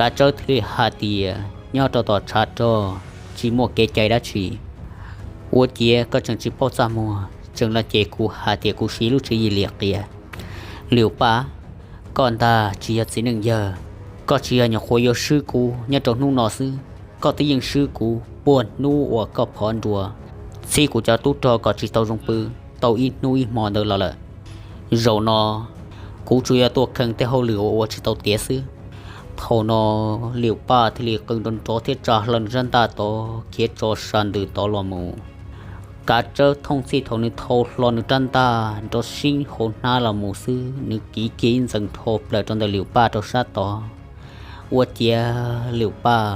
Kav Tsawb thiaj li hais tias, Nyob rau tom tshav rog tsis muaj kev cai dab tsi, ua ciav koj tseem tsis paub txaj muag, tseem los cem kuv hais tias kuv siv lub tswv yim liam qias. Lium Paj, koj ntag tsis yog txiv neej yawg, koj tsis yog nyuam qhuav yuav swb kuv nyob rau hnub no xwb, koj twb yeej swb kuv puag hnub uas koj phov nruas txhib kuv cov tub rog kom tsis tau zoo pw tau ib hnub ib hmo ntawd los lawm. Zaum no kuv tsuas yog tuaj kheej tej hauj lwm uas ua tsis tau tiav xwb. Thaum no Lium Paj thiaj li qw nrov nrov thiab tsa hlo nws rab ntaj tod khiav tso sa ntws tod los mus. Kav Tsawb thooj txhij thaum nws thau hlo nws rab ntaj nrov sib hauv hnab los mus xwb, nws kiv kiag ib ntxees nrho plaws rau ntawm Lium Paj rau sab tod. Ua ciav Lium Paj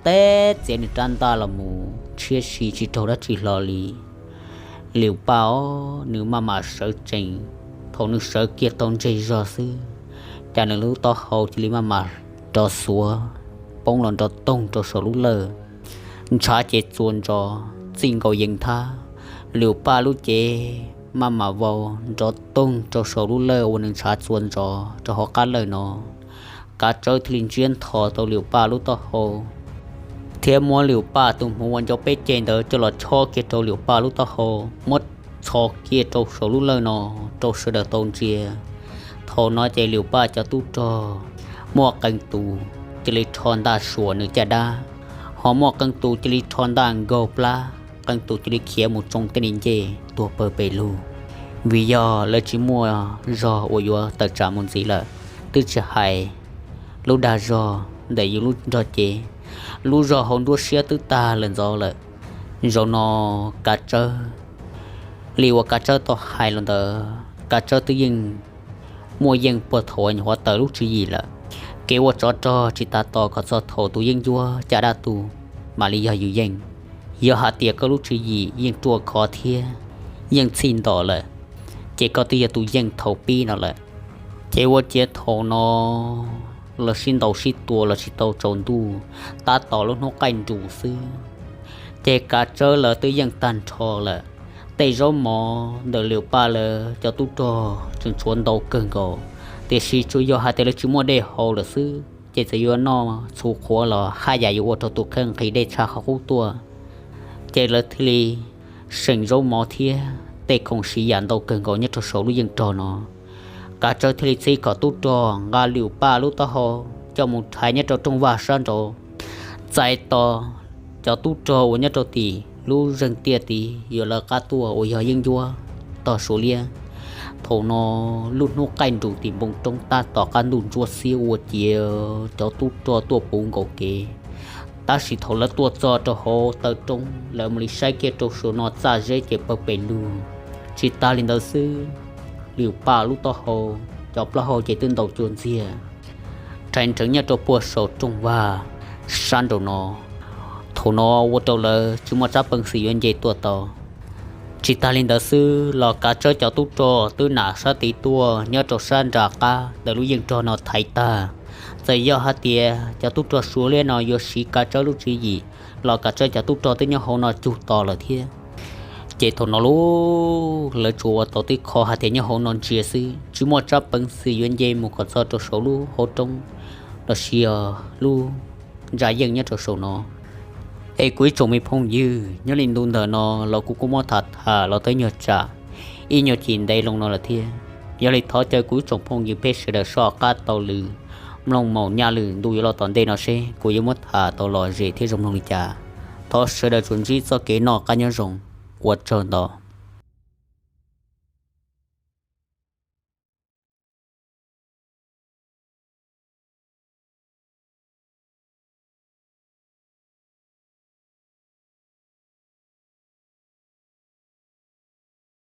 teb txiav nws rab ntaj los mus tshiab si tsis raug dab tsi hlo li. Lium Paj os, nws maj mam sawv tsees, thaum nws sawv kiag tau ntseg zog xwb, cas nws lub taub hau cia li maj mam rov xuav poob los nrov toog rau saum lub lawj. Ntshav ces txuas ntsos txij nkaus yees thab, Lium Paj lub cev maj mam vau nrov toog rau saum lub lawj uas nws ntshav txuas ntsos rau hauv qab lawj no. Kav Tsawb thiaj li ntsiab nthos tau Lium Paj lub taub hau thiab muab Lium Paj tus hmuv uas ncau peb ceg ntawd coj los chob kiag rau Lium Paj lub taub hau, muab txhos kiag rau saum lub lawj no rau sawv daws tau ntsia. Thaum no ces Lium Paj cov tub rog muaj qee tus cia li rho ntaj suam nws caj dab, ho muaj qee tus cia li rho ntaj nkaug plab, qee tus cia li khiav mus tsoo tej niag ncej tuag pawg pes lug, vim yog lawv tsis muaj zog uas yuav tawm tsam mus ntxiv lawm, twb tsis hais lub dag zog ntawm yus lub nrog cev, lub zog hauv nruab siab twb tag lawm ntxov lawm. Zaum no Kav Tsawb, li uas Kav Tsawb tau hais los ntawd, Kav Tsawb twb yeej muaj yeej puag thaum uas nyuam qhuav tawm lub tswv yim lawm. Kev ua tsov rog tsis tas tos kom txog thaum tus yeeb ncuab caj dab tu mam li yog yus yeej. Yog hais tias koj lub tswv yim yeej ruaj khov thiab yeej txhij ntom lawm, ces koj twb yog tus yeej thaum pib no lawm. Ces ua ciav thaum no lawv sib ntaus sib tua los tsis tau tsaus ntuj, tab tom lub hnub qaij nrus xwb, ces Kav Tsawb lawv twb yeej tag nrho lawm. Tej zaub mov ntawm Lium Paj lawv cov tub rog tseem tshuav ntau kawg nkaus, tiam sis tsuas yog hais tias lawv tsis muaj dej haus lawm xwb, ces txawm yuav noj txhuv qhuav los haj yam yuav ua rau tus kheej nqhis dej tshaj qhov qub tuaj. Ces lawv thiaj li seem zaub mov thiab tej khoom siv yam ntau kawg nkaus nyob rau saum lub yeej rog no. Kav Tsawb thiaj li txib kom tub rog nqa Lium Paj lub taub hau coj mus rhais nyob rau rooj vag sab nraud, txais tos cov tub rog uas nyob rau tim lub zeeg tiaj tid yuav lawv qab tuaj uas yog yeeb ncuab tog Suav liab. Thaum no lub hnub qaij nrus tim npoo roob tab tom qab ntuj ntsuab xiab ua ciav cov tub rog tuaj puv nkaus kev. Tab sis thaum lawv tuaj txog rau hauv taw roob, lawv mam li saib kiag rau saum no txaj zeb ces pawg pes lug. Tsis tas li ntawd xwb, Lium Paj lub taub hau, cov plaub hau ces twb ntaus cua ntxiag rhais nreev nyob rau puag saum rooj vag sab nraum no. Thaum no ua rau lawv tsis muaj tsab peev xwm yuav nce tuaj tau. Tsis tas li ntawd xwb los Kav Tsawb cov tub rog twb nam sab tid tuaj nyob rau sab nram qab ntawm lub yeej rog no thaiv tag. Txawm yog hais tias cov tub rog Suav liab no yuav siv Kav Tsawb lub tswv yim los Kav Tsawb cov tub rog twb nyob hauv no cug tos lawm thiab. Ces thaum no lub lawv tsuas ua tau tib qho hais tias nyob hauv no ntsia xwb, tsis muaj tsab peev xwm yuav nce mus kom txog rau saum lub hauv roob los sis lub ntsa yeej nyob rau saum no. Es kuv ib tsoom me phooj ywg, nyob li ntu ntawm no los kuv kuj muab tham tham los twb nyuag tsam ib nyuag chim ntev loo no lawm thiab. Yog li thov caw kuv ib tsoom phooj ywg peb sawv daws soj qab taug lw mloog maum nyaj lwm ntu yuav los tom ntej no seb kuv yuav muab tham tau lom zem thiab zoo mloog li cas. Thov sawv daws tsuas ntsib txoj kev noj qab nyob zoo, ua tsaug ntau.